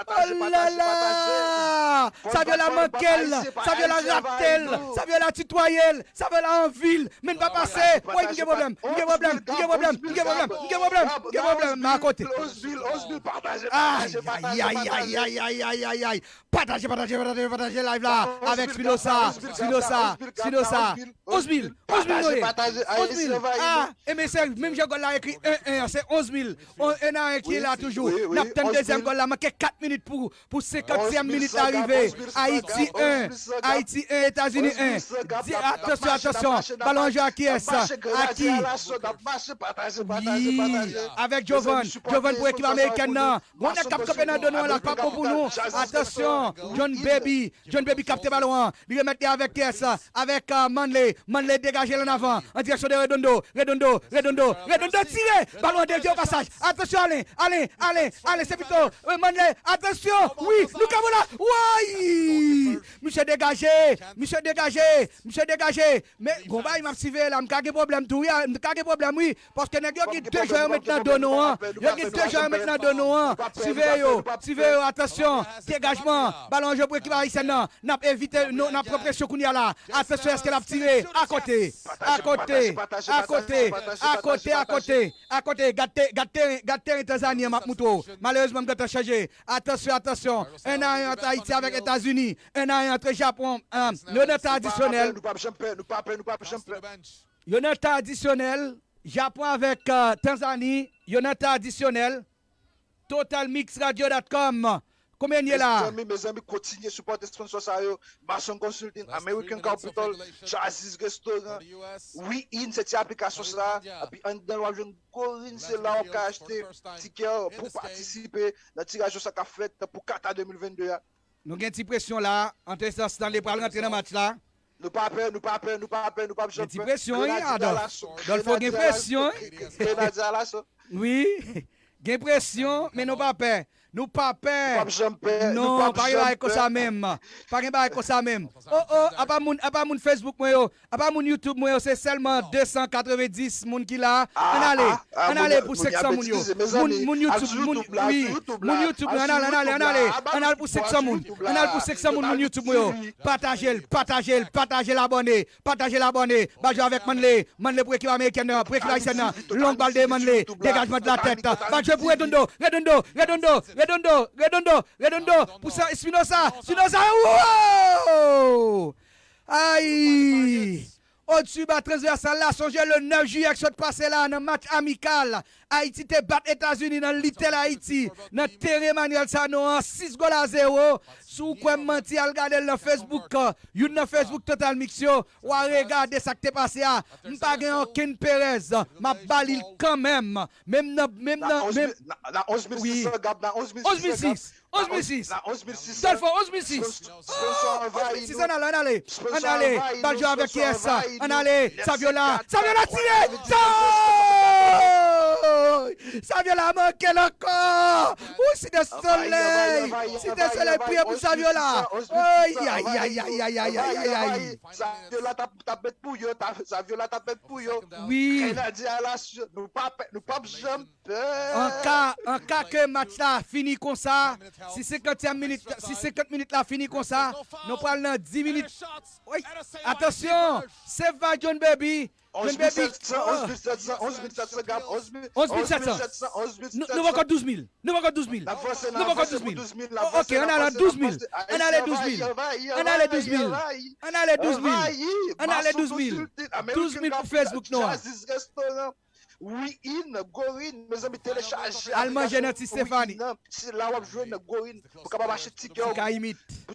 Oh la la! Saviola manke l, Saviola rate l, Saviola titwaye l, Saviola anvi l, men l pa pase. Woy, m gen pwoblèm, m gen pwoblèm, m gen pwoblèm, m gen pwoblèm, m gen pwoblèm, m gen pwoblèm, m gen pwoblèm, m akote. Ay, ay, ay, ay, ay, ay, ay, ay. Pataje, pataje, pataje, pataje live la avèk Spinoza, Spinoza, Spinoza. Onz mil, onz mil nou ye. Onz mil. Ah, e mesye, menm jan gòl la ekri en en an, se onz mil. On, en a en ki la toujou. N ap tann dezyèm gòl la, manke kat minit pou, pou senkantyèm minit la rive. Ayiti en, Ayiti en, Etazini en. Di, atansyon, atansyon. Balon an jwe a kiyès? A ki? Wi, avèk Jovan. Jovan pou ekip amerikèn nan. Gon nèg k ap kanpe nan do nou an la, pa bon pou nou. Atansyon, John Baby. John Baby kapte balon an. Li remèt li avèk kiyès? Avèk, euh, Manley. Manley degaje l ann avan. An direksyon de Redondo. Redondo, Redondo, Redondo tire! Balon an devye o pasaj. Atansyon, Alen, Alen, Alen, Alen, se pito. Euh, Manley, atansyon! Wi, nou ka la! Woy! Misye degaje! Misye degaje! Misye degaje! Men, gon bagay m ap siveye la, m ka gen pwoblèm tou, wi, m ka gen pwoblèm, wi. Paske nèg yo gen de jwè yo met nan do nou an. Yo gen de jwè yo met nan do nou an. Siveye yo, siveye yo, atansyon. Degajman. Balon an jwe pou ekip ayisyèn nan. N ap evite, nou, n ap pran presyon kounye a la. Atansyon, èske l ap tire? Akote. Akote. Akote. Akote, akote. Akote. Gad te-, gad teren, gad teren Tanzani an m ap moutre w. Malerezman, m gentan chanje. Atansyon, atansyon. En a en ant Ayiti avèk Etazini. En a en ant Japon. Euh, yo nan tan adisyonèl. Nou p ap janm pè, nou p ap janm pè, nou p ap janm pè. Yo nan tan adisyonèl. Japon avèk, euh, Tanzani, yo nan tan adisyonèl. Total Mix Radio dot com. Konbyen n ye la? Mezanmi, mezanmi, kontinye sipòte sponsò sa yo. Mason Consulting, American Capital, Jazzy's Restaurant. Wi, in, se ti aplikasyon sa. Epi anndan l w ap jwenn Gorin, se la w ap ka achte tikè pou patisipe nan tiraj sa k ap fèt pou Qatar de mil vennde a. Nou gen ti presyon la, ant Stanley pral rantre nan match la. Nou pa pè, nou pa pè, nou pa pè, nou p ap janm pè. Gen ti presyon, wi, Adolphe. Adolphe gen presyon, wi. Grenadye Alaso. Wi, gen presyon, men nou pa pè. Nou pa pè. Nou p ap janm pè. Non, pa gen bagay konsa menm. Pa gen bagay konsa menm. Oh, oh, apa moun, apa moun Facebook mwen yo, apa moun YouTube mwen yo, se sèlman de san katrevenndis moun ki la. Ann ale, ann ale pou senk san moun yo. Moun, moun YouTube, moun, wi, moun YouTube, ann ale, ann ale, ann ale. Ann ale pou senk san moun. Ann ale pou senk san moun, moun YouTube mwen yo. Pataje l, pataje l, pataje l, abòne. Pataje l, abòne. Bal jwe avèk Manley. Manley pou ekip amerikèn nan, pou ekip ayisyèn nan. Long bal de Manley. Degajman de la tèt. Bal jwe pou Redondo. Redondo, Redondo, Redondo, Redondo, Redondo. Pou sa, Espinosa. Espinosa. Wow! Ay! Odsuba transvèsal la, sonje le nèf jiyè k sot pase la nan match amikal. Ayiti te bat Etazini nan Little Haiti, nan teren Manuel Sanon an, sis gòl a zewo. Si w kwè m manti, al gade l nan Facebook. Youn nan Facebook Total Mix yo, w a regade sa k te pase a. M pa gen okenn perèz, m ap ba li l kanmenm. Menm nan, menm nan, menm. Na onz mil sis san, Gab, na onz mil sis san, Gab. Onz mil sis. Onz mil sis. Telfò, onz mil sis. Onz mil sis, ann ale, ann ale. Ann ale. Bal jwe avèk kiyès? Ann ale. Saviola. Saviola tire. Sa-, Saviola manke l ankò. Ou Site Solèy. Site Solèy, priye pou Saviola. Ay, ay, ay, ay, ay, ay, ay, ay, ay. Saviola t ap, t ap met pou yo. Saviola t ap met pou yo. Wi. Grenadye Alasyo, nou pa pè, nou p ap janm An ka, an ka ke match la fini konsa, si senkantyèm minit, si senkant minit la fini konsa, nou pral nan dis minit. Wi, atansyon, save by John Baby. John Baby. Onz mil sèt san, onz mil sèt san, Gab, onz mil, onz mil sèt san, onz mil sèt san. Nou, nou poko douz mil, nou poko douz mil. Nou poko douz mil. Ok, ann ale douz mil, ann ale douz mil, ann ale douz mil, ann ale douz mil, ann ale douz mil. Douz mil pou Facebook nou an. Wi in, go in, mezanmi, telechaje aplikasyonn Wi in nan. Se la w ap jwenn go in pou kapab achte tikè w pou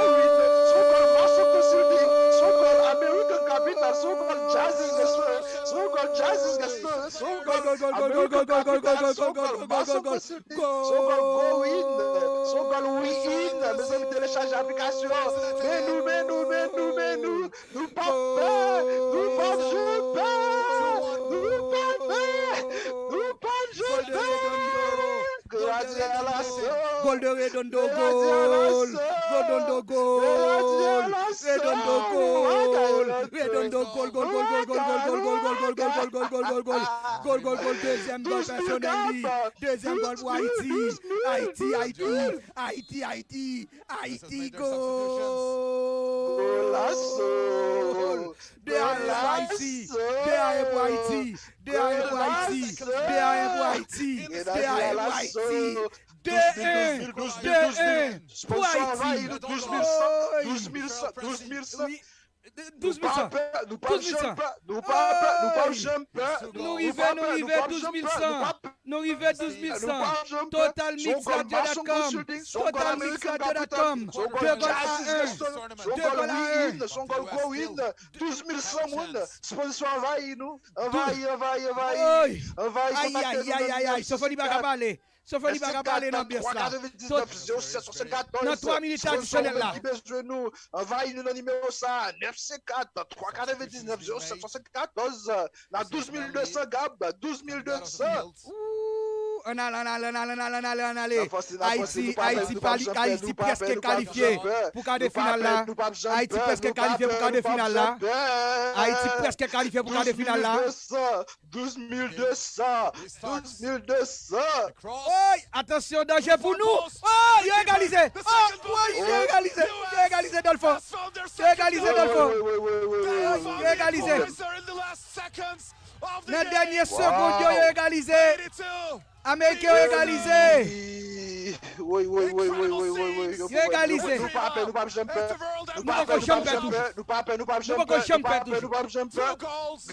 Go Win, se yon gòl Mason Consulting, se yon gòl American Capital, se yon gòl Jazz is Restaurant, se yon gòl Jazz is Restaurant, se yon gòl American Capital, se yon gòl Mason Consulting, se yon gòl Go Win, se yon gòl We In. Mezanmi, telechaje aplikasyon an. Men nou, men nou, men nou, men nou. Nou p ap pè, nou p ap janm pè, nou p ap pè, nou p ap janm pè. Grenadye Alaso. Gol de Redondo, gol. Redondo, gol. Redondo, gol. Redondo, gol, gol, gol. Gol, gol, gol. Dezyèm gol pèsonèl li. Dezyèm gol pou Ayiti. Ayiti, Ayiti. Ayiti, Ayiti. Ayiti, gol. Golazo. De a en pou Ayiti. De a en pou Ayiti. De a en pou Ayiti. De a en pou Ayiti. De a en pou Ayiti. De en. De en pou Ayiti. Douz mil san. Douz mil san. Douz mil san. Douz mil san. Douz mil san. Nou p ap pè, nou p ap janm pè. Nou rive, nou rive douz mil san. Nou rive douz mil san. Total Mix Radio dot com. Total Mix Radio dot com. De gòl a en. De gòl a en. Douz mil san moun. Sponsor anvayi nou. Anvayi, anvayi, anvayi. Anvayi, kontakte nou nan nimewo. Sofoni pa ka pale. Sofoni pa ka pale nan anbyans la. Nan twa minit adisyonèl la. Ki bezwen nou, anvayi nou nan nimewo sa a, nèf senk kat, twa katrevendiznèf, zewo sèt swasannkatòz. N a douz mil de san, Gab, douz mil de san. Ooh, ann ale, ann ale, ann ale, ann ale, ann ale, ann ale. Ayiti, Ayiti, Ayiti prèske kalifye pou kadè final la. Ayiti prèske kalifye pou kadè final la. Ayiti prèske kalifye pou kadè final la. Douz mil de san. Douz mil de san. Oy, atansyon, danje pou nou. Oy, yo egalize. Oy, yo egalize. Yo egalize, Dolfo. Yo egalize, Dolfo. Yo egalize. Nan dènye segonn yo, yo egalize. Ameriken yo egalize. Woy, woy, woy, woy, woy, woy, woy. Yo egalize. Nou p ap pè, nou p ap janm pè. Nou p ap pè, nou p ap janm pè. Nou p ap pè, nou p ap janm pè. Nou p ap pè, nou p ap janm pè.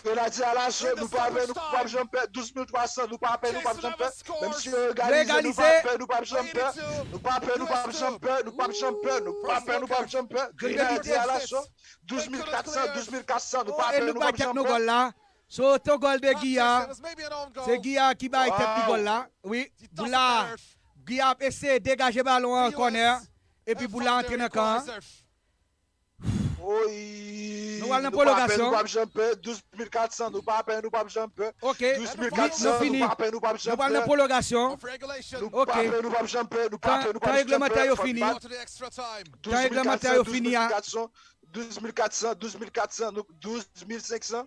Grenadye Alaso, nou p ap pè, nou p ap janm pè. Douz mil twa san, nou p ap pè, nou p ap janm pè. Menm si yo egalize, nou p ap pè, nou p ap janm pè. Nou p ap pè, nou p ap janm pè. Nou p ap janm pè. Nou p ap pè, nou p ap janm pè. Grenadye Alaso, douz mil kat san, douz mil kat san, nou p ap pè, nou p ap janm pè. So, oto gòl de Giya. Se Giya ki bay tèt li gòl la. Wi, boul la. Giya ap eseye degaje balon an kònè. Epi boul la antre nan kan an. Woy. Nou pral nan pwolongasyon. Nou p ap pè, nou p ap janm pè. Douz mil kat san, nou p ap pè, nou p ap janm pè. Ok. Douz mil kat san, nou p ap pè, nou p ap janm pè. Nou pral nan pwolongasyon. Ok. Nou p ap pè, nou p ap janm pè. Nou p ap pè, nou p ap janm pè. Tan reglemantè yo fini. Tan reglemantè yo fini a. Douz mil kat san, douz mil kat san, douz mil kat san, nou, douz mil senk san.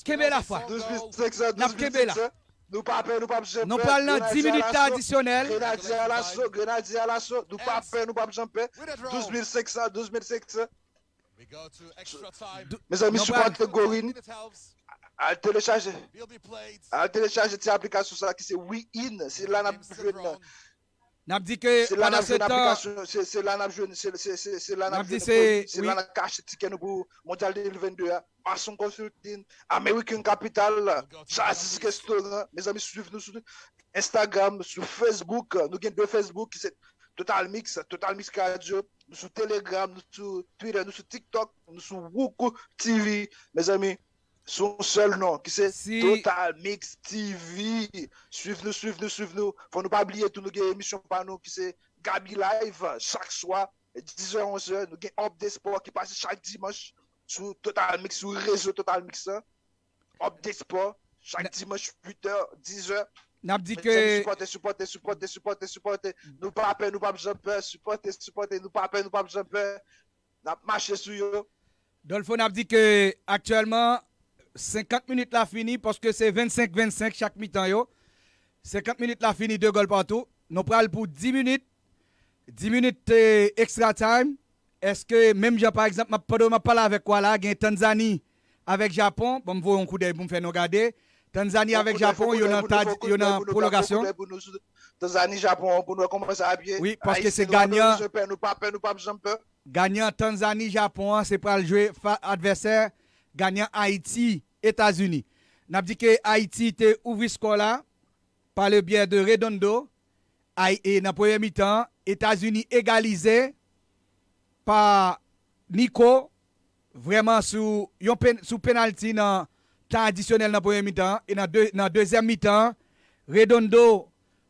Kenbe la fwa. Douz mil senk san, douz mil senk san. Nou p ap pè, nou p ap janm pè. Nou pral nan dis minit adisyonèl. Grenadye Alaso, Grenadye Alaso. Nou p ap pè, nou p ap janm pè. Douz mil senk san, douz mil senk san. Mezanmi, sou kategori n, al telechaje. Al telechaje ti aplikasyon sa ki se We In. Se la n ap jwenn N ap di ke pandan se tan, se la n ap jwenn, se la n ap jwenn, se la n ap kache tikè nou pou Mondyal de mil vennde a. Mason Consulting, American Capital, Jazz is Restaurant. Mezanmi, swiv nou sou Instagram, sou Facebook. Nou gen de Facebook ki se Total Mix, Total Mix Radio. Nou sou Telegram, nou sou Twitter, nou sou TikTok, nou sou Woukou T V. Mezanmi, sou yon sèl non, ki se Total Mix T V. Swiv nou, swiv nou, swiv nou. Fò nou pa bliye tou, nou gen emisyon pa nou ki se Gaby Live, chak swa, dizè, onzè, nou gen Up de Sport ki pase chak dimanch sou Total Mix, sou rezo Total Mix lan. Up de Sport, chak dimanch, uit è, dizè. N ap di ke. Mezanmi, sipòte, sipòte, sipòte, sipòte, sipòte. Nou pa pè, nou p ap janm pè. Sipòte, sipòte, nou pa pè, nou p ap janm pè. N ap mache sou yo. Dolfo, n ap di ke aktyèlman, senkant minit la fini, paske se vennsenk vennsenk chak mitan yo. Senkant minit la fini, de gòl patou. Nou pral pou dis minit. Dis minit extra time. Èske menm jan, pa egzanp, pandan m ap pale avèk ou a la, gen Tanzani avèk Japon? Ban m voye yon koudèy pou m fè nou gade. Tanzani avèk Japon, yo nan pwolongasyon. Tanzani, Japon, pou nou wè kòman sa ap ye. Wi, paske se ganyan. Nou pa pè, nou p ap janm pè. Ganyan Tanzani, Japon an, se pral jwe advèsè ganyan Ayiti, Etazini. N ap di ke Ayiti te ouvri skò la pa le byè de Redondo. Ay, e nan premye mitan, Etazini egalize pa Nico, vrèman sou yon pen, sou penalti nan tan adisyonèl nan premye mitan. E nan, de, nan dezyèm mitan, Redondo,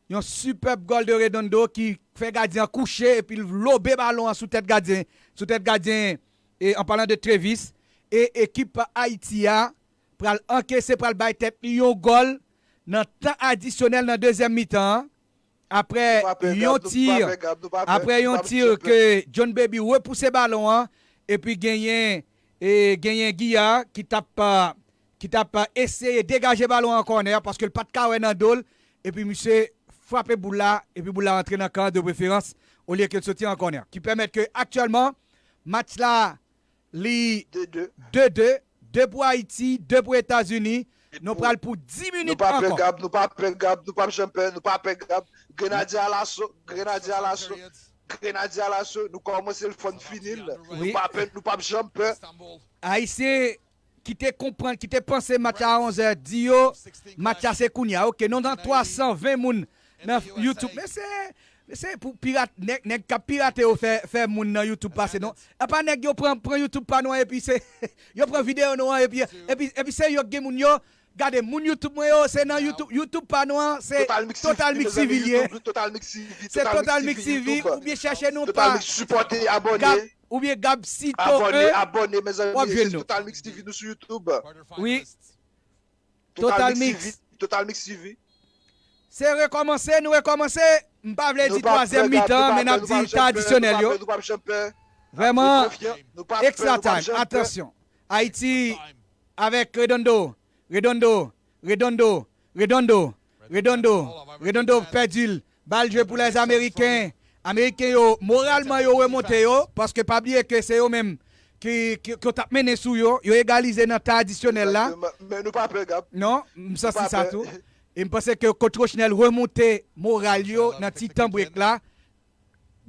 yon sipèb gòl de Redondo ki fè gadyen an kouche epi l lobe balon an sou tèt gadyen, sou tèt gadyen, e an palan de Trevis, e ekip Ayiti a pral ankese, pral bay tèt li yon gòl nan tan adisyonèl nan dezyèm mitan an. Apre yon tir, apre yon tir ke John Baby repouse balon an, epi genyen, e, genyen Guillard ki t ap, ki t ap eseye degaje balon an kònè, paske l pa t ka wè nan do l, epi misye frape boul la, epi boul la rantre nan kan de preferans, olye ke l soti an kònè. Ki pèmèt ke aktyèlman, match la, li de de. De de. De pou Ayiti, de pou Etazini. Nou pral pou dis minit ankò. Nou pa pè, Gab, nou pa pè, Gab, nou p ap janm pè, nou pa pè, Gab. Grenadye alaso, Grenadye alaso, Grenadye alaso, nou kòmanse l, fò n fini l. Nou pa pè, nou p ap janm pè. Ayisyen ki te konprann, ki te panse match a onzè, di yo, match a se kounye a. Oke, nou nan twa san ven moun nan YouTube. Men se, men se pou pirat, nèg, nèg k ap pirate yo fè, fè moun nan YouTube pase, non? Apa nèg yo pran, pran YouTube pa nou an, epi se, yo pran videyo nou an, epi, epi, epi se yo k gen moun yo. Gade, moun YouTube mwen yo, se nan YouTube, YouTube pa nou an, se Total Mix T V li ye. Se Total Mix T V, oubyen chèche nou pa. Total Mix sipòte, abòne. Oubyen Gab Sito en, w ap jwenn nou. Total Mix T V, nou sou YouTube. Wi. Total Mix. Total Mix T V. Se rekòmanse, nou rekòmanse. M pa vle di twazyèm mitan, men n ap di tradisyonèl yo. Vrèman, extra time. Atansyon. Ayiti avèk Redondo. Redondo. Redondo. Redondo. Redondo. Redondo pèdi l. Bal jwe pou lèzameriken. Ameriken yo, moralman, yo remonte yo, paske pa bliye ke se yo menm ki, ki, ki yo t ap mennen sou yo. Yo egalize nan tan adisyonèl la. Men nou pa pè, Gab. Non, m santi sa tou. E m panse ke Coach Rochnel remonte moral yo nan ti tan brek la.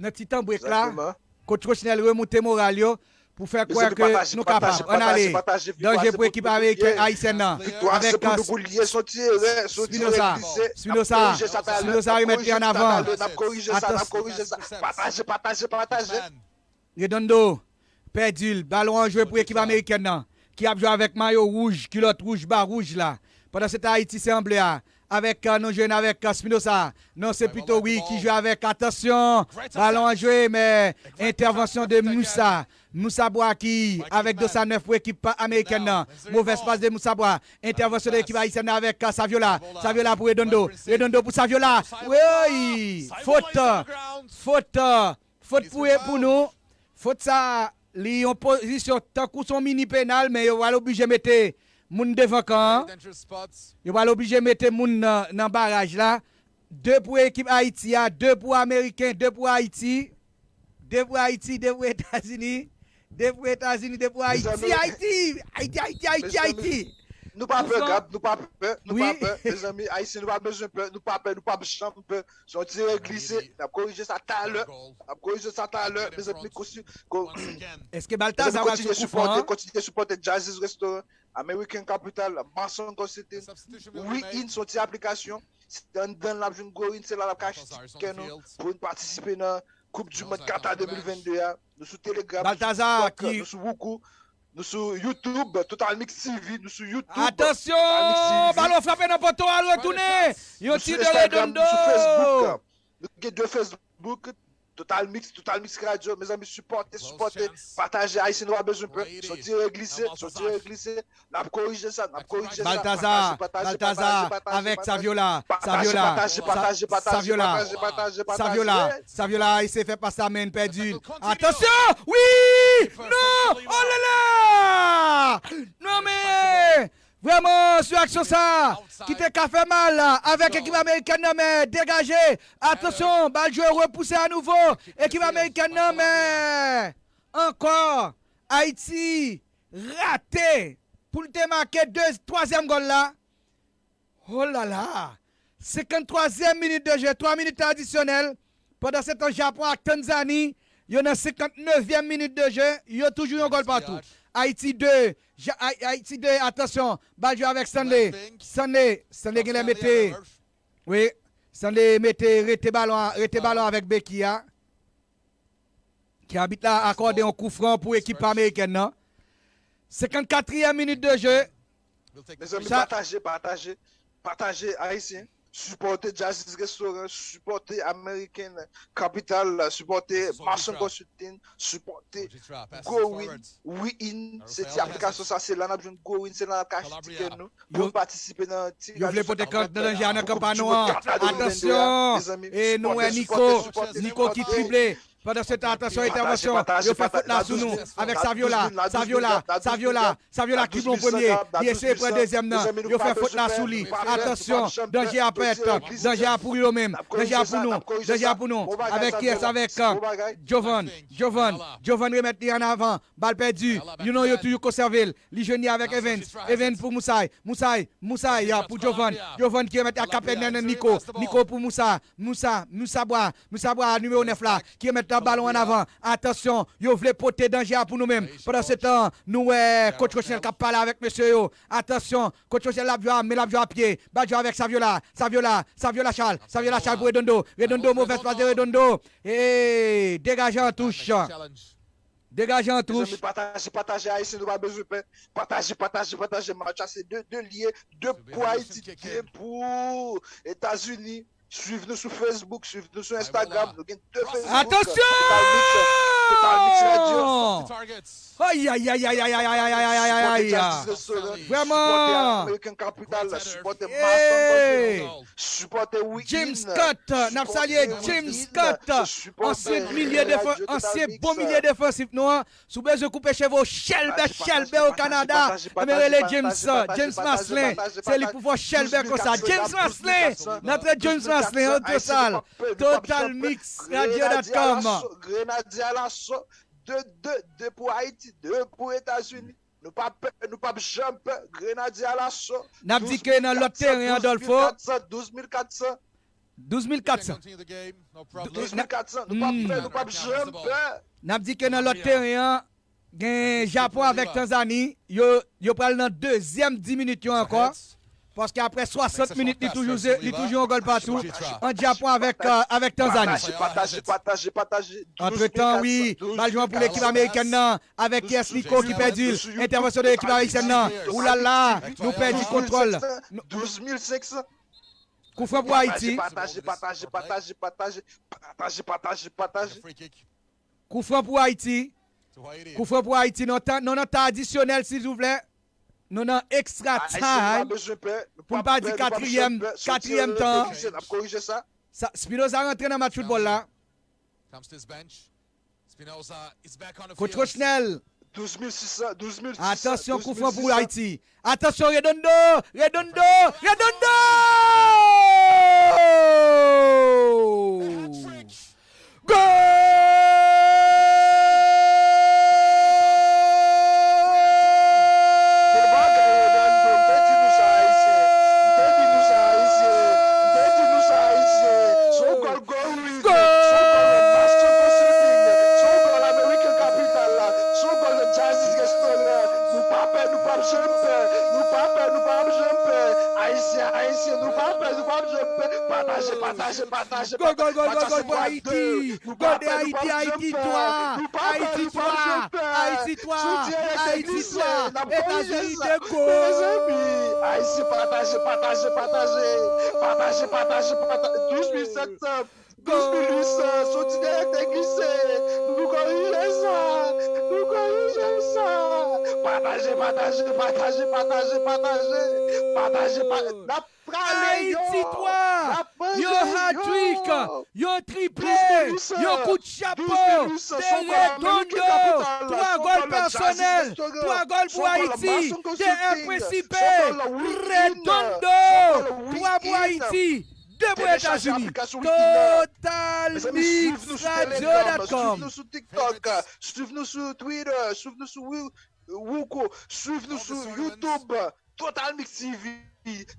Nan ti tan brek la, Coach Rochnel remonte moral yo pou fè kwè ke nou kapab. Ann ale. Danje pou ekip ameriken, ayisyèn nan. Avèk Spinoza. Spinoza. Spinoza remèt li an avan. Atansyon. Redondo pèdi l. Balon an jwe pou ekip amerikèn nan, ki ap jwe avèk mayo wouj, kilòt wouj, ba wouj la. Pandan se tan, Ayiti se an ble a. Avèk, euh, nou jwenn avèk, euh, Spinoza. Non, se pito wi ki jwe avèk. Atansyon, balon an jwe, men entèvansyon de Musa. Musa Bwaki avèk dos a nèf pou ekip amerikèn nan. Movèz pas de Musa Bwa. Entèvansyon de ekip ayisyèn nan avèk, euh, Saviola. Saviola pou Redondo. Redondo pou Saviola. Woy! Fot! Fot! Fot pou, pou nou. Fot sa, li yon pozisyon tankou se yon mini penal, men yo pral oblije mete moun devan kan an. Yo pral oblije mete moun nan, nan baraj la. De pou ekip Ayiti a, de pou Ameriken, de pou Ayiti. De pou Ayiti, de pou Etazini. De pou Etazini, de pou Ayiti. Ayiti, Ayiti, Ayiti, Ayiti, Ayiti. Nou pa pè, Gab, nou pa pè, nou pa pè. Mezanmi, Ayisyen, nou pa bezwen pè, nou pa pè, nou p ap janm pè. Se yon ti erè glise. N ap korije sa talè. N ap korije sa talè. Mezanmi, konsi- ko- Èske Baltazar pral sou kou fran an? Kontinye sipòte Jazzy's Restaurant, American Capital, Masongo City. Wi, in, se yon ti aplikasyon. Se anndan l n ap jwenn gwo in, se la n ap ka achte tikè nou pou n patisipe nan Koup di Mond Qatar de mil vennde a. Nou sou Telegram, nou sou TikTok, nou sou Roku, nou sou YouTube, Total Mix T V, nou sou YouTube. Atansyon! Balon frape nan poto a, l retounen! Yon ti de Redondo! Nou gen de Facebook. Total Mix, Total Mix Radio, mezanmi, sipòte, sipòte, pataje. Ayisyen, nou pa bezwen pè. Soti reglise, soti reglise. N ap korije sa, n ap korije sa. Baltazar, Baltazar avèk Saviola, Saviola, Saviola, Saviola, Ayisyen fè pas la, men pèdi. Atansyon! Wi! Non! Oh la la! Non, men! Vrèman, sou aksyon sa ki te ka fè mal avèk ekip amerikèn nan, men degaje. Atansyon, bal jwe repouse anouvo. Ekip amerikèn nan, men ankò, Ayiti rate pou l te make de, twazyèm gòl la. Oh la la! Senkanntwazyèm minit de jeu, twa minit adisyonèl. Pandan se tan, Japon ak Tanzani, yo nan senkantnevyèm minit de jeu, yo toujou yon gòl patou. Ayiti de, Ja- Ay- Ayiti de, atansyon, bal jwe avèk Stanley. Stanley, Stanley genlè mete. Wi, Stanley mete, rete balon, rete balon avèk Becky a. Ki abit la akòde yon kou fran pou ekip amerikèn nan. Senkannkatriyèm minit de jeu. Mezanmi, pataje, pataje, pataje Ayisyen. Sipòte Jazzy's Restaurant, sipòte American Capital, sipòte Masango Shooting, sipòte Go Win, We In. Se ti aplikasyon sa, se la n ap jwenn Go Win, se la n ap ka achte tikè nou. Pou patisipe nan tiraj. Yo vle pote kant nan danje a nan kanpa nou an. Atansyon! E nou wè Nico, Nico ki trible. Pandan se tan, atansyon, entèvansyon, yo fè fot la sou nou, avèk Saviola, Saviola, Saviola, Saviola ki bon premye, li eseye pran dezyèm nan, yo fè fot la sou li, atansyon, danje a pèt, danje a pou yo menm, danje a pou nou, danje a pou nou, avèk kiyès, avèk Jovan, Jovan, Jovan remèt li an avan, bal pèdi, you know, yo toujou konsève l, li jwenn li avèk Evans, Evans pou Mousay, Mousay, Mousay pou Jovan, Jovan ki remèt a Kapènèn Nico, Nico pou Moussa, Moussa, Moussa Bwa, Moussa Bwa nimewo nèf la, ki remèt la balon an avan. Atansyon, yo vle pote danje a pou nou menm. Pandan se tan, nou wè coach Rochelle k ap pale avèk mesye yo. Atansyon, coach Rochelle l ap jwe a men, l ap jwe a pye. Bal jwe avèk Saviola, Saviola, Saviola Charles, Saviola Charles pou Redondo. Redondo, movèz pas de Redondo. E degaje an touch. Degaje an touch. Mezanmi, pataje, pataje Ayisyen, nou pa bezwen pè. Pataje, pataje, pataje. Match la se de de l ye, de pou Ayiti, de pou Etazini. Swiv nou sou Facebook, swiv nou sou Instagram. Nou gen de Facebook. Atansyon! Total Mix, Total Mix Radio. Ay, ay, ay, ay, ay, ay, ay, ay, ay, ay, ay, ay. Sipòte Jazzy's Restaurant, sipòte American Capital, sipòte Masango Shooting, sipòte We In, James Scott, n ap salye James Scott, ansyen milye defa-, ansyen bon milye defansif nou an. Si w bezwen koupe cheve w, chèlbè, chèlbè o Kanada, enben rele James, James Marcelin, se li k pou fè w chèlbè konsa. James Marcelin, n antre James Marcelin, antre sal, total mix radio dot com. Grenadye alaso, de, de, de pou Ayiti, de pou Etazini. Nou pa pè, nou p ap janm pè. Grenadye alaso. N ap di ke nan lòt teren an, Dolfo. Douz mil kat san, douz mil kat san. Douz mil kat san. Nou p ap pè, nou p ap janm pè. N ap di ke nan lòt teren an, gen Japon avèk Tanzani. Yo, yo pral nan dezyèm dis minit yo ankò. Paske apre swasant minit, li toujou ze-, li toujou yon gòl patou ant Japon avèk, euh, avèk Tanzani. Pataje, pataje, pataje, pataje. Antretan, wi, bal jwe pou lekip amerikèn nan, avèk kiyès, Nico ki pèdi l. Entèvansyon de lekip ayisyèn nan. Oulala, nou pèdi kontwòl. Douz mil senk san. Koufran pou Ayiti. Pataje, pataje, pataje, pataje. Pataje, pataje, pataje. Koufran pou Ayiti. Koufran pou Ayiti. Non, tan, non, nan tan adisyonèl, silvouplè. Nou nan extra time. Pou n pa di katriyèm, katriyèm tan. N ap korije sa. Sa, Spinoza rantre nan match foutbòl la. Coach Rochnel. Douz mil sis san, douz mil sis san. Atansyon, koufran pou Ayiti. Atansyon, Redondo! Redondo! Redondo! Gòl! Se yon gòl Go Win! Gòl! Se yon gòl Masango Shooting! Se yon gòl American Capital la! Se yon gòl Jazzy's Restaurant! Nou pa pè, nou p ap janm pè! Nou pa pè, nou p ap janm pè! Ayisyen, Ayisyen, nou pa Pataje, pataje, pataje, gol, gol, gol, gol, gol pou Ayiti. Gol de Ayiti, Ayiti twa, Ayiti twa, Ayiti twa, Ayiti twa, Etazini de gol. Ayiti, pataje, pataje, pataje. Pataje, pataje, pataje. Douz mil sèt san, douz mil uit san, soti dèyè te glise. Nou korije sa. Nou korije sa. Pataje, pataje, pataje, pataje, pataje. Pataje, pataje. Ayiti twa, yon hat-trick, yon triple, yon kout chapo de Redondo, twa gòl pèsonèl, twa gòl pou Ayiti, de El Principe, Redondo, twa pou Ayiti, de pou Etazini. Total Mix Radio dot com. Suiv nou sou TikTok, suiv nou sou Twitter, suiv nou sou Wi- Wouko, suiv nou sou YouTube, Total Mix T V,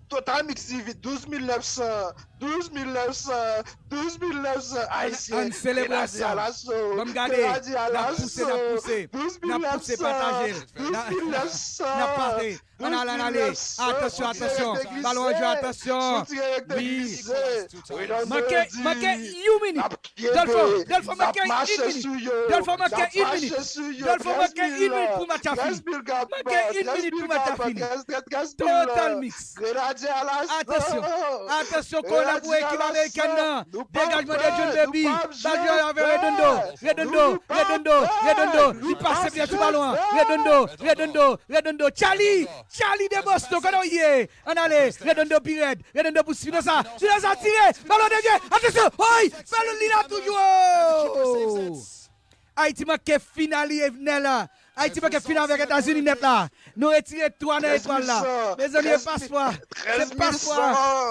Total Mix T V, douz mil nèf san, douz mil nèf san, douz mil nèf san, Ayisyen, Grenadye Alaso, Grenadye Alaso, douz mil nèf san, douz mil nèf san, douz mil nèf san, sou dirèk te glise, sou dirèk te glise. Manke, manke yon minit. Delfo, Delfo, manke yon minit. Delfo, manke yon minit. Delfo, manke yon minit pou match la fini. Manke yon minit pou match la fini. Total Mix. Atansyon. Atansyon, kòlabo ekip amerikèn nan. Degajman de John Baby. Bal jwe avè Redondo. Redondo, Redondo, Redondo. Li pase pye sou balon an. Redondo, Redondo, Redondo. Charlie, Charlie de Boston, kote w ye? Ann ale, Redondo pi rèd. Redondo pou Spinoza. Spinoza tire. Balon devye. Atansyon. Oy! Balon li la toujou. Oh! Ayiti manke final li, Evnel. Ayiti manke final avèk Etazini nèt la. Nou retire twa nan etwal la. Mezanmi, e paspwa. Se paspwa.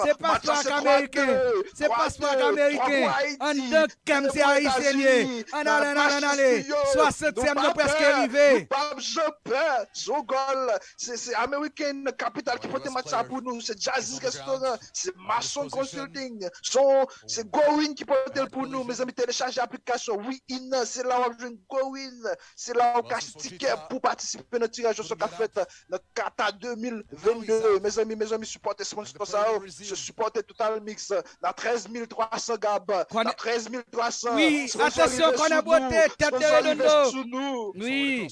Se paspwa ak Ameriken. Se paspwa ak Ameriken. Anndan kè m se Ayisyen ye. Ann ale, ann ale, ann ale. Swasantyèm nan prèske rive. Nou p ap janm pè. Se yon gòl. Se, se American Capital ki pote match sa pou nou. Se Jazzy's Restaurant. Se Mason Consulting. Se, se Gowin ki pote l pou nou. Mezanmi, telechaje aplikasyon WeIn nan. Se la w ap jwenn Gowin. Se la w ka achte tikè pou patisipe nan tiraj osò k ap fèt nan Qatar de mil vennde. Mezanmi, mezanmi, sipòte sponsò sa yo. Se sipòte Total Mix. Nan trèz mil twa san, Gab. Nan trèz mil twa san. Wi, atansyon, kònè bote, tèt de Redondo. Wi.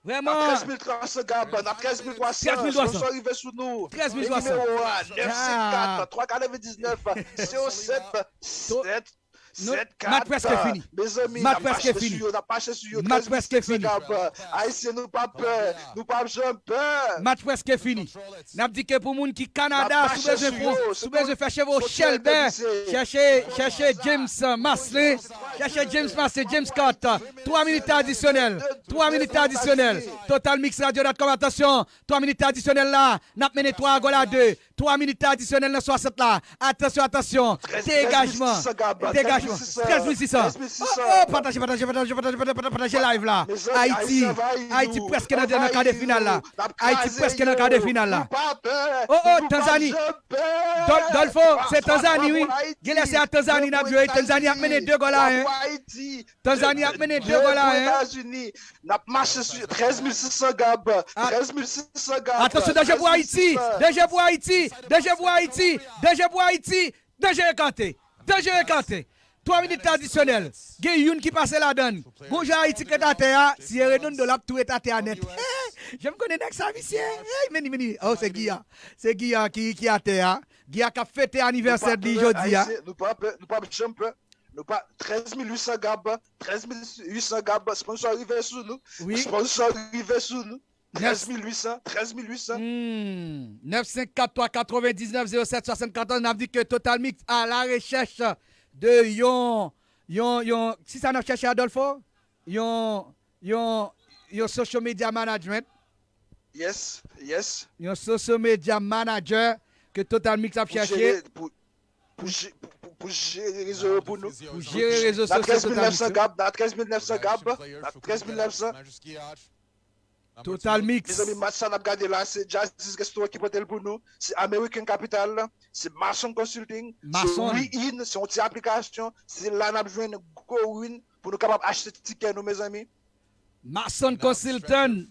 Vrèman. Nan trèz mil twa san, Gab, nan trèz mil twa san, sponsò rive sou nou. Trèz mil twa san. E nimewo a, nèf senk kat, twa katrevendiznèf, zewo sèt, sèt, sèt kat. Match prèske fini. Mezanmi, n ap mache sou yo, n ap mache sou yo. Match prèske fini. Ayisyen, nou p ap pè, nou p ap janm pè. Match prèske fini. N ap di ke pou moun ki Kanada, si w bezwen fon, si w bezwen fè cheve w chèlbè, chèche, chèche James Maslin, chèche James Maslin, James Scott. Twa minit adisyonèl. Twa minit adisyonèl. Total Mix Radio dot com, atansyon. Twa minit adisyonèl la. N ap mennen twa gòl a de. Twa minit adisyonèl nan swasant la. Atansyon, atansyon. Degajman. Degajman. Trèz mil sis san. Oh, oh, pataje, pataje, pataje, pataje, pataje, pataje live la. Ayiti. Ayiti prèske nan, nan kade final la. Ayiti prèske nan kade final la. Oh, oh, Tanzani. Dol-, Dolfo, se Tanzani, wi. Genlè se a Tanzani n ap jwe. Tanzani ap mennen de gòl a en. Tanzani ap mennen de gòl a en. Etazini, n ap mache sou trèz mil sis san, Gab. Trèz mil sis san, Gab. Atansyon, danje pou Ayiti. Danje pou Ayiti. Danje pou Ayiti. Danje pou Ayiti. Danje ekate. Danje ekate. Twa minit adisyonèl. Gen youn ki pase ladann. Gon jan Ayiti k ret atè a. Si e Redondo, l ap tou ret atè a nèt. Janm konnen nèg sa visye. Hey, meni, meni. Oh, se Giya. Se Giya ki, ki atè a. Giya k ap fete anivèsè li jodi a. Nou p ap pè, nou p ap janm pè. Nou pa, trèz mil uit san, Gab, trèz mil uit san, Gab, sponsò rive sou nou. Wi. Sponsò rive sou nou. Trèz mil uit san, trèz mil uit san. Hmm. Nèf senk kat twa katrevendiznèf zewo sèt swasannkatòz, n ap di ke Total Mix a la rechèch de yon, yon, yon, si sa n ap chèche, Adolfo? Yon, yon, yon social media management. Yes, yes. Yon social media manager ke Total Mix ap chèche. Pou jere, pou, pou je-, pou, pou, pou jere rezo yo pou nou. Pou jere rezo sosyo Total Mix yo. Nan trèz mil nèf san, Gab, nan trèz mil nèf san, Gab, nan trèz mil nèf san. Total Mix. Mezanmi, match sa n ap gade la, se Jazzy's Restaurant ki pote l pou nou, se American Capital, se Mason Consulting, se WeIn, se yon ti aplikasyon, se la n ap jwenn Gowin pou nou kapab achte tikè nou, mezanmi. Mason Consultant,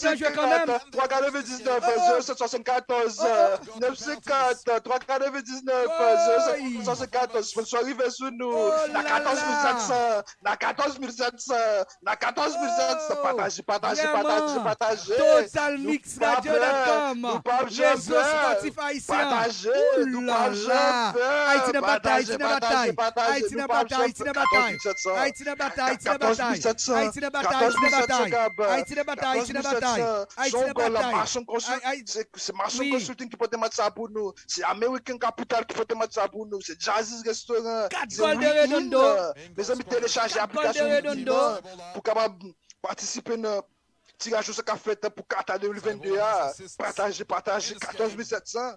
plan jwe kanmenm. Twa katrevendiznèf, zewo sèt swasannkatòz, nèf senkant, twa katrevendiznèf, zewo sèt swasannkatòz. Sponsor rive sou nou. Nan katòz mil sèt san, nan katòz mil sèt san, nan katòz mil sèt san. Pataje, pataje, pataje, pataje. Total Mix Radio dot com. Nou p ap janm pè. Rezo spòtif ayisyen. Pataje, nou p ap janm pè. Ayiti nan batay, Ayiti nan batay. Ayiti nan batay, Ayiti nan batay. Ayiti nan batay, Ayiti nan batay. Ayiti nan batay, Ayiti nan batay. Ayiti nan batay, Ayiti nan batay. Ayiti nan batay. Ayiti nan batay. Ay, ay, se, se Mason Consulting ki pote match sa pou nou. Se American Capital ki pote match sa pou nou. Se Jazzy's Restaurant. Kat gòl de Redondo. Mezanmi, telechaje aplikasyon Redondo pou kapab patisipe nan tiraj osò k ap fèt pou Qatar de mil vennde a. Pataje, pataje, katòz mil sèt san.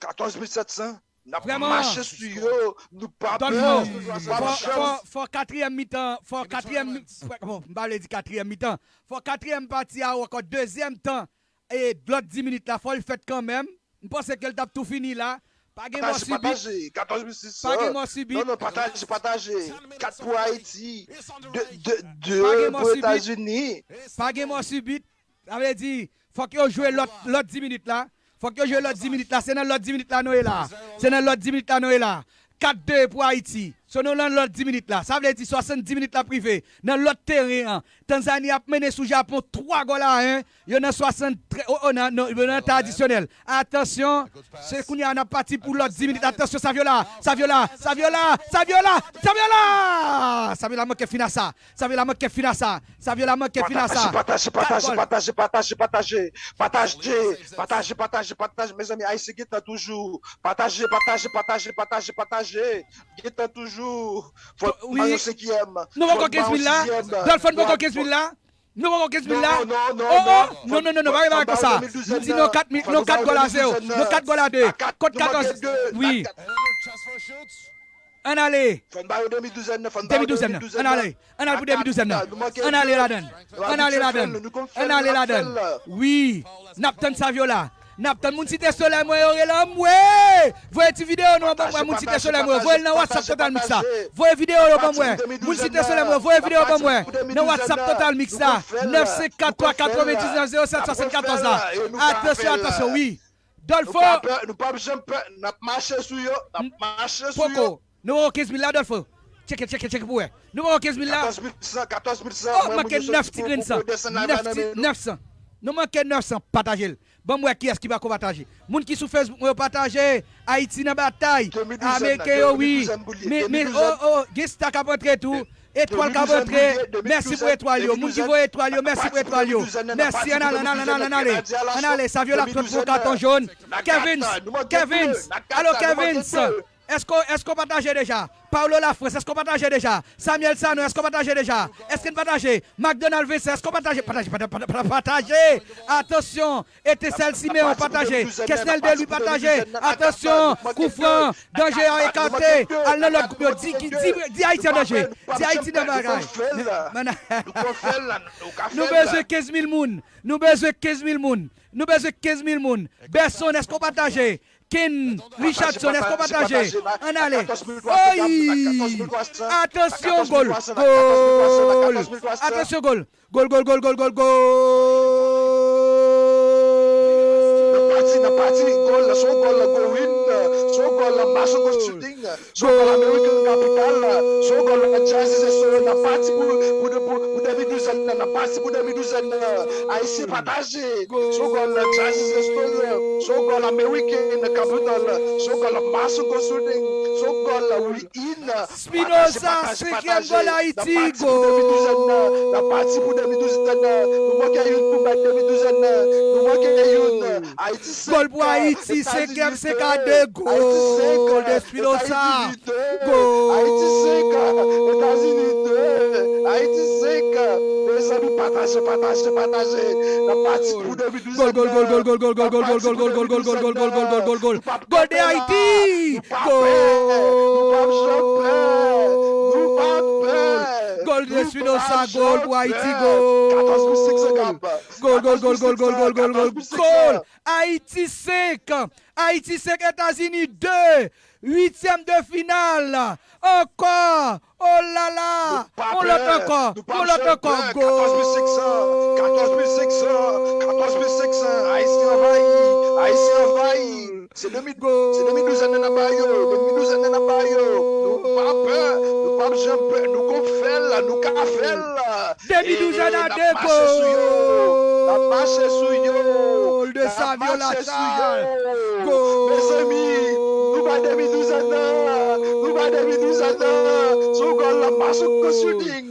Katòz mil sèt san. N ap mache sou yo. Nou pa pè. Nou pa pè. Fò, fò, fò katriyèm mitan, fò katriyèm mi-, bon, m pa vle di katriyèm mitan. Fò katriyèm pati a ou ankò dezyèm tan. E lòt dis minit la, fò l fèt kanmenm. M panse ke l t ap tou fini la. Pa gen mò sibi. Pataje, pataje. katòz mil sis san. Pa gen mò sibi. Non, non, pataje, pataje. Kat pou Ayiti. De, de, de pou Etazini. Pa gen mò sibi. Sa vle di, fòk yo jwe lòt, lòt dis minit la. Fòk yo jwe lòt dis minit la. Se nan lòt dis minit la nou ye la. Se nan lòt dis minit la nou ye la. Kat de pou Ayiti. Se nou nan lòt dis minit la. Sa vle di swasanndis minit la ap rive. Nan lòt teren an. Tanzani ap mennen sou Japon twa gòl a en. Yo nan swasann, o, o, nan, nan, yo nan tan adisyonèl. Atansyon, se kounye a n ap pati pou lòt dis minit. Atansyon, Saviola, Saviola, Saviola, Saviola, Saviola! Saviola manke fin a sa. Saviola manke fin a sa. Saviola manke fin a sa. Pataje, pataje, pataje, pataje, pataje, pataje, pataje, pataje, pataje, pataje, pataje, mezanmi, Ayisyen gentan toujou. Pataje, pataje, pataje, pataje, pataje. Gentan toujou. Fò n ba yo senkyèm. Nou poko kenz mil la. Dolfo, n poko kenz mil la. Nou poko kenz mil la. Non, non, non, non, non, non, pa rive avèk sa. M di non kat mil, non kat gòl a zewo. Non kat gòl a de. Kont katòz. Wi. Ann ale. Fò n ba yo demi douzèn nan, fò n ba yo demi douzèn nan. Ann ale. Ann al pou demi douzèn nan. Ann ale ladann. Ann ale ladann. Ann ale ladann. Wi. N ap tann Saviola. N ap tann moun Site Solèy mwen yo rele m wi. Voye ti videyo nou an ban mwen moun Site Solèy mwen yo. Voye l nan WhatsApp Total Mix la. Voye videyo yo ban mwen. Moun Site Solèy mwen yo. Voye videyo ban mwen. Nan WhatsApp Total Mix la. Nèf senk kat twa katrevendiznèf zewo sèt swasannkatòz la. Atansyon, atansyon, wi. Dolfo. Nou p ap pè, nou p ap janm pè. N ap mache sou yo. N ap mache sou yo. Poko. Nou poko kenz mil la, Dolfo. Tcheke, tcheke, tcheke pou wè. Nou poko kenz mil la. Katòz mil san, katòz mil san. Oh, manke nèf ti grenn san. Nèf ti, nèf san. Nou manke nèf san. Pataje l. Ban m wè kiyès ki pako pataje. Moun ki sou Facebook mwen yo pataje. Ayiti nan batay. Ameriken yo wi. Men, men, oh, oh, gen star k ap antre tou. Etwal k ap antre. Mèsi pou etwal yo. Moun ki voye etwal yo, mèsi pou etwal yo. Mèsi, ann ale, ann ale, ann ale, ann ale. Ann ale, Saviola ap trant pou katon jòn. Kevins, Kevins. Alo, Kevins. Èske, èske w pataje deja? Paulo Lafrans, èske w pataje deja? Samuel Sanon, èske w pataje deja? Èske n pataje? Macdonald Vincent, èske w pataje? Pataje, pataje, pataje, pataje! Atansyon! Etesèl Simeon, pataje! Kesnel Delui, pataje! Atansyon! Koufran! Danje a ekate! Al nan lòt gwoup yo! Di, di, di Ayiti an danje! Di Ayiti nan bagay! Nou bezwen kenz mil moun! Nou bezwen kenz mil moun! Nou bezwen kenz mil moun! Berson, èske w pataje? Ken Richardson, èske w pataje? Ann ale. Oy! Atansyon, gòl! Gòl! Atansyon, gòl! Gòl, gòl, gòl, gòl, gòl, gòl! Nan pati, nan pati, gòl, se yon gòl, gòl win, se yon gòl, Mason Consulting, se yon gòl American Capital, se yon gòl, Jazzy Zestoyen, nan pati pou, pou, pou, pou demi douzèn nan, nan pati pou demi douzèn nan, Ayisyen pataje. Sou gòl la, Jazzy Zestoyen. Sou gòl la, American Capital. Sou gòl la, Mason Consulting. Sou gòl la, Win. Spinoza, senkyèm gòl Ayiti, gòl! N ap pati pou demi douzèn nan. Nou manke youn pou bat demi douzèn nan. Nou manke youn. Ayiti senk. Gòl pou Ayiti, senkyèm, senk a de, gòl de Spinoza. Gòl! Ayiti senk, Etazini de. Ayiti senk. Mezanmi, pataje, pataje, pataje. N ap pati pou demi douzèn nan. Gòl, gòl, gòl, gòl, gòl, gòl, gòl, gòl, gòl, gòl, gòl, gòl, gòl, gòl, gòl, gòl, gòl, gòl, gòl de Ayiti. Gòl! Nou p ap janm pè. Nou p ap pè. Gòl de Spinoza, gòl pou Ayiti, gòl! Katòz mil senk san kap. Gòl, gòl, gòl, gòl, gòl, gòl, gòl, gòl, gòl! Ayiti senk. Ayiti senk, Etazini de. Uityèm de final. Ankò. Oh la la. On lòt ankò. On lòt ankò. Gòl. Katòz mil senk san. Katòz mil senk san. Katòz mil senk san. Ayisyen anvayi. Ayisyen anvayi. Se demi, se demi douzèn nan n ap ba yo. Demi douzèn nan n ap ba yo. Nou pa pè. Nou p ap janm pè. Nou konn fè l. Nou ka fè l. Demi douzèn a de gòl. N ap mache sou yo. N ap mache sou yo. Gòl de Saviola Charles. Gòl. Mezanmi, nou bay demi douzèn nan. Nou bay demi douzèn nan. Sou gòl la, Mason Consulting.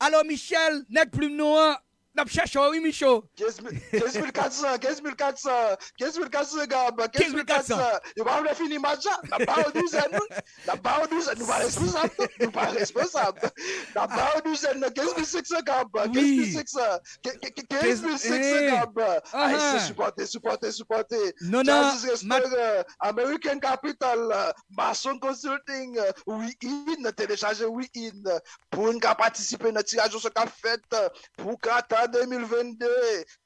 Alo, Michel, nèg plim nou an, n ap chèche w, wi, Micho. Kenz mil katsan, kenz mil katsan, kenz mil katsan, Gab, kenz mil katsan. Yo pa vle fini match la, n ap ba yo douzèn, wi. N ap ba yo douzèn, nou pa responsab, nou pa responsab. N ap ba yo douzèn, nan kenz mil senk san, Gab, kenz mil senk san, kenz mil senk san, Gab. Ayisyen, sipòte, sipòte, sipòte. Jazz Restaurant, American Capital, Mason Consulting, We In, telechaje We In. Pou n ka patisipe nan tiraj osò k ap fèt pou Qatar de mil vennde.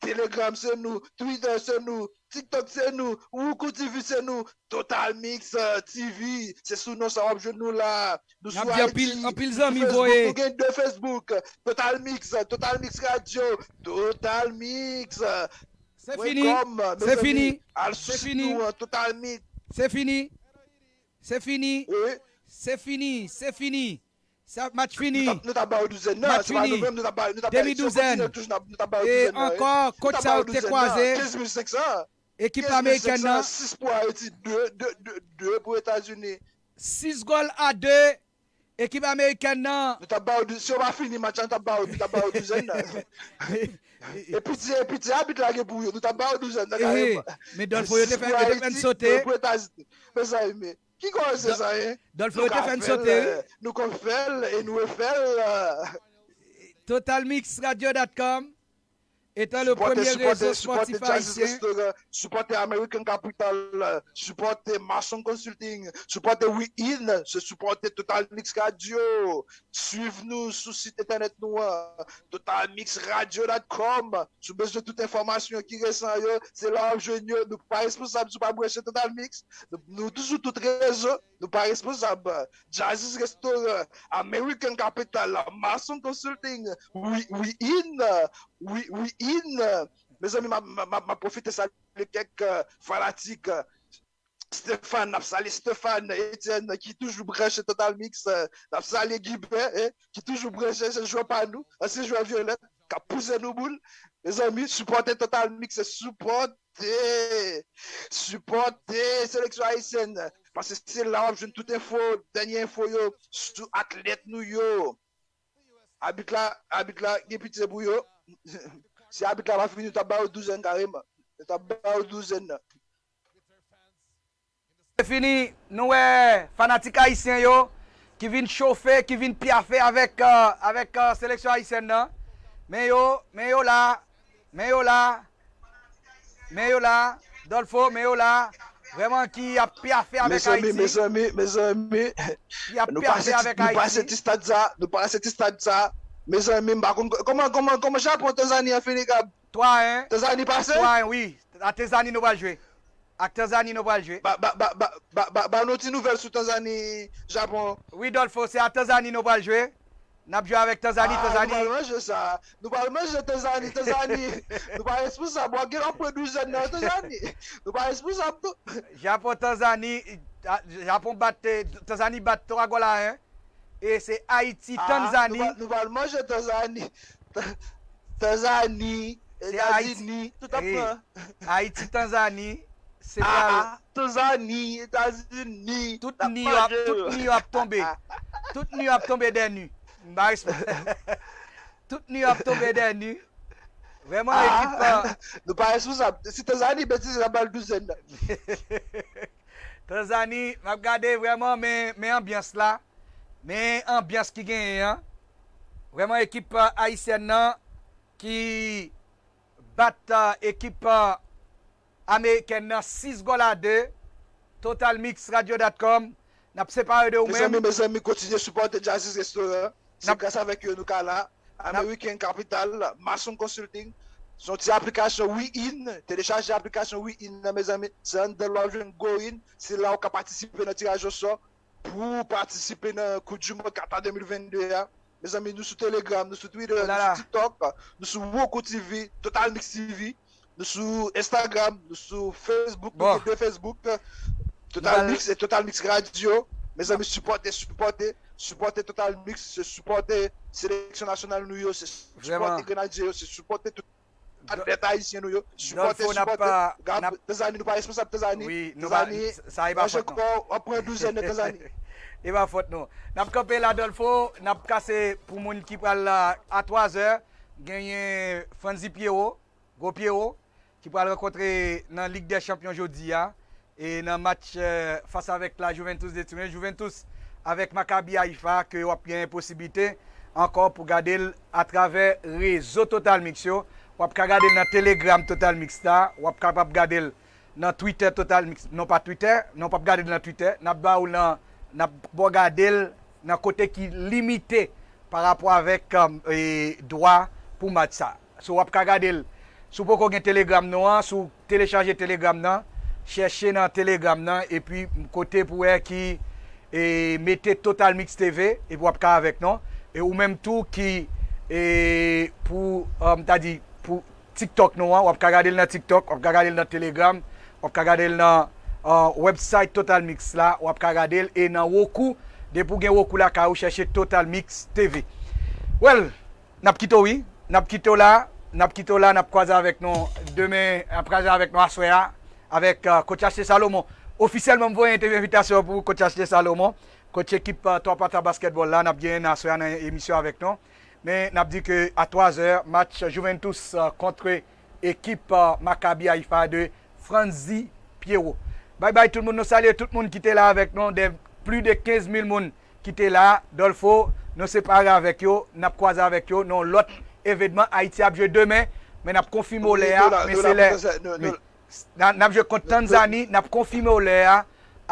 Telegram se nou, Twitter se nou, TikTok se nou, Roku T V se nou, Total Mix T V, se sou non sa w ap jwenn nou la. Nou sou Haiti, anpil zanmi voye. Nou gen de Facebook, Total Mix, Total Mix Radio, Total Mix. Se fini, se fini, se fini. Total Mix. Se fini, se fini, se fini, se fini. Sa match fini. Nou t ap ba yo douzèn nan. Match fini. Demi douzèn. E ankò, kòt sa yo te kwaze. Ekip amerikèn nan. Sis pou Ayiti, de pou Etazini. Sis gòl a de. Ekip amerikèn nan. Nou t ap ba yo, si yo pa fini match la, nou t ap ba yo, nou t ap ba yo douzèn nan. E piti, e piti abit la gen pou yo, nou t ap ba yo douzèn nan kareman. Men Dolfo, yo te fè, yo te fè n sote. Mezanmi, ki koze sa ye? Dolfo, yo te fè n sote, wi. Nou konn fè l e nou refè l. Total Mix Radio dot com étant le premier réseau sportif haïtien. Sipòte American Capital, sipòte Mason Consulting, sipòte We In, se sipòte Total Mix Radio. Swiv nou sou sit entènèt nou an, total mix radio dot com. Si w bezwen tout enfòmasyon ki resan yo, se la w ap jwenn yo. Nou pa responsab si w pa branche Total Mix. Nou, nou toujou tout rezo. Nou pa responsab. Jazz Restaurant, American Capital, Mason Consulting, We, We In, We, We In. Mezanmi, m ap, m ap, m ap pwofite salye kèk, euh, fanatik, euh, Stéphane, n ap salye Stéphane, Etienne, ki toujou branche Total Mix, euh, n ap salye Guibert, eh, ki toujou branche, se jwè pa nou, ansyen jwè Vyolèt, k ap pouse nou boul. Mezanmi, sipòte Total Mix, se sipòte, sipòte seleksyon ayisyèn. Paske se la w ap jwenn tout enfo, dènye enfo yo sou atlèt nou yo. Abit la, abit la gen pitye pou yo. Si abit la pa fini, nou t ap ba yo douzèn kareman. Nou t ap ba yo douzèn nan. Se fini, nou wè fanatik ayisyen yo ki vin chofe, ki vin pyafe avèk, euh, avèk, euh, seleksyon ayisyèn nan. Men yo, men yo la, men yo la, men yo la, Dolfo, men yo la, vrèman ki ap pyafe avèk Ayiti. Mezanmi, mezanmi, mezanmi, nou pase ti stad sa, nou pase ti stad sa. Mezanmi, m pa konn kòman, kòman, kòman Japon Tanzani an fini, Gab? Twa en. Tanzani pase? Twa en, wi. A Tanzani nou pral jwe. Ak Tanzani nou pral jwe. Ba, ba, ba, ba, ba, ba, ba nou ti nouvèl sou Tanzani, Japon. Wi, Dolfo, se a Tanzani nou pral jwe. N ap jwe avèk Tanzani, ah, Tanzani. Nou pral manje sa. Nou pral manje Tanzani, Tanzani. Nou pa responsab. W ap gen w ap pran douzèn nan Tanzani. Nou pa responsab tou. Japon, Tanzani, a, Japon bat, eh, Tanzani bat twa gòl a en. E se Ayiti, ah, Tanzani. Nou pral, nou pral manje Tanzani. Tanzani, Etazini, tout ap pran. Ayiti, Tanzani, se pral. Tanzani, Etazini, tout ni yo ap, tout ni yo ap tonbe. Tout ni yo ap tonbe dèni. M pa respè. Tout ni yo ap tonbe dèni. Vrèman, ekip, euh, nou pa responsab. Si Tanzani betize, n ap ba l douzèn nan. Tanzani, m ap gade vrèman, men, men anbyans la. Men anbyans ki genyen an. Vrèman, ekip, euh, ayisyèn nan ki bat, euh, ekip, euh, amerikèn nan sis gòl a de. Total Mix Radio dot com. N ap separe de ou menm. Mezanmi, mezanmi, kontinye sipòte Jazzy's Restaurant. Se gras avèk yo nou ka la. American Capital, Mason Consulting. Se yon ti aplikasyon We In. Telechaje aplikasyon We In nan, mezanmi. Se anndan l w ap jwenn Go In. Se la w ka patisipe nan tiraj osò pou w patisipe nan Coupe du Monde Qatar de mil vennde a. Mezanmi, nou sou Telegram, nou sou Twitter, nou sou TikTok, nou sou Roku T V, Total Mix T V, nou sou Instagram, nou sou Facebook, nou gen de Facebook, Total Mix e Total Mix Radio. Mezanmi, sipòte, sipòte, sipòte Total Mix, se sipòte seleksyon nasyonal nou yo, se sipòte Grenadye yo, se sipòte tout atlèt ayisyen nou yo. Sipòte, sipòte. Tanzani, nou pa responsab Tanzani. Tanzani, manje kò w, w ap pran douzèn nan Tanzani. E pa fòt nou. N ap kanpe la, Dolfo. N ap kase pou moun ki pral la a twazè. Genyen Franzi Pierrot, Gwo Pierrot, ki pral rankontre nan Lig dè Chanpyon jodi a. E nan match eh, fas avèk la Juventus de Turin. Juventus avèk Maccabi Haifa ke w ap gen posiblite ankò pou gade l atravè rezo Total Mix yo. W ap ka gade l nan Telegram Total Mix la. W ap kapab gade l nan Twitter Total Mix, non pa Twitter, non p ap gade l nan Twitter, n ap ba ou nan, n ap ba w gade l nan kote ki limite pa rapò avèk um, e, dwa pou match sa. So w ap ka gade l, si w poko gen Telegram nou an, si w telechaje Telegram nan, chèche nan Telegram nan, epi kote pou wè ki e, mete Total Mix T V, epi w ap ka avèk nou. E ou menm tou ki e, pou, um, ta di, pou TikTok nou an, w ap ka gade l nan TikTok, w ap ka gade l nan Telegram, w ap ka gade l nan uh, website Total Mix la, w ap ka gade l e nan Roku. Depi w gen Roku lakay ou, chèche Total Mix T V. Well, n ap kite w wi, n ap kite w la, n ap kite w la, n ap kwaze avèk nou demen, n ap kwaze avèk nou aswè a, avèk uh, Coach H T Salomon. Ofisyèlman, m voye envitasyon pou Coach H T Salomon, coach ekip uh, Twa Pata Basketball la, n ap gen aswè a nan emisyon avèk nou. Men n ap di ke a twazè, match Juventus uh, kont ekip uh, Maccabi Haifa de Franzi Pierrot. Bay bay tout moun, nou salye tout moun ki te la avèk nou, de plis de kenz mil moun ki te la, Dolfo, nou separe avèk yo, n ap kwaze avèk yo nan lòt evenman. Ayiti ap jwe demen, men n ap konfime w lè a, men se lè. N ap jwe kont Tanzani, n ap konfime w lè a,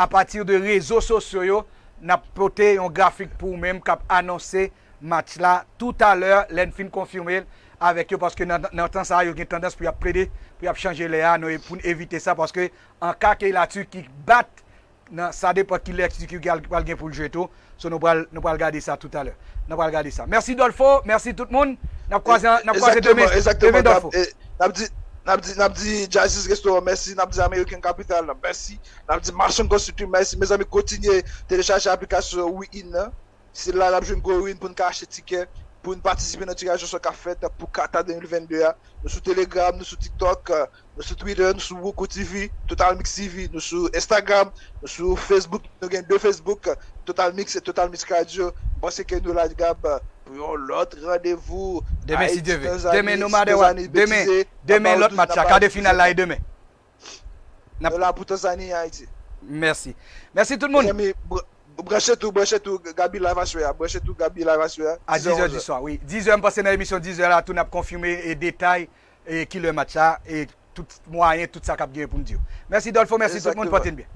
apati de rezo sosyo yo, n ap pote yon grafik pou ou menm k ap anonse match la toutalè, lè n fin konfime l avèk yo, paske nan, nan tan sa a, yo gen tandans pou y ap plede, pou y ap chanje lè a, nou, pou n evite sa, paske an ka ke Latiki bat, nan, sa depann ki lè Latiki pral gen pou l jwe tou. So, nou pral, nou pral gade sa toutalè. Nou pral gade sa. Mèsi Dolfo, mèsi tout moun. N ap kwaze, n ap kwaze demen, demen Dolfo. N ap di, n ap di, n ap di Jazz's Restaurant mèsi, n ap di American Capital mèsi, n ap di Marchand Constructure mèsi. Mezanmi, kontinye telechaje aplikasyon WeIn nan. Se la n ap jwenn gwo win pou n ka achte tikè, pou n patisipe nan tiraj osò k ap fèt pou Qatar de mil vennde a. Nou sou Telegram, nou sou TikTok, nou sou Twitter, nou sou Roku T V, Total Mix T V, nou sou Instagram, nou sou Facebook, nou gen de Facebook, Total Mix e Total Mix Radio. M panse ke nou la, Gab, pou yon lòt randevou. Demen, si Dye vle. Demen, nou madè w ap. Demen, demen, lòt match la, ka de final la e demen. Nou la pou Tanzani e Ayiti. Mèsi. Mèsi tout moun. Mezanmi, branche tou, branche tou Gaby Live aswè a. Branche tou Gaby Live aswè a. A dizè, dizè di swa, wi. Dizè, m panse nan emisyon dizè la, tou n ap konfime e detay e kilè match la, e tout mwayen, tout sa k ap gen pou n di yo. Mèsi Dolfo, mèsi tout moun, pòte n byen.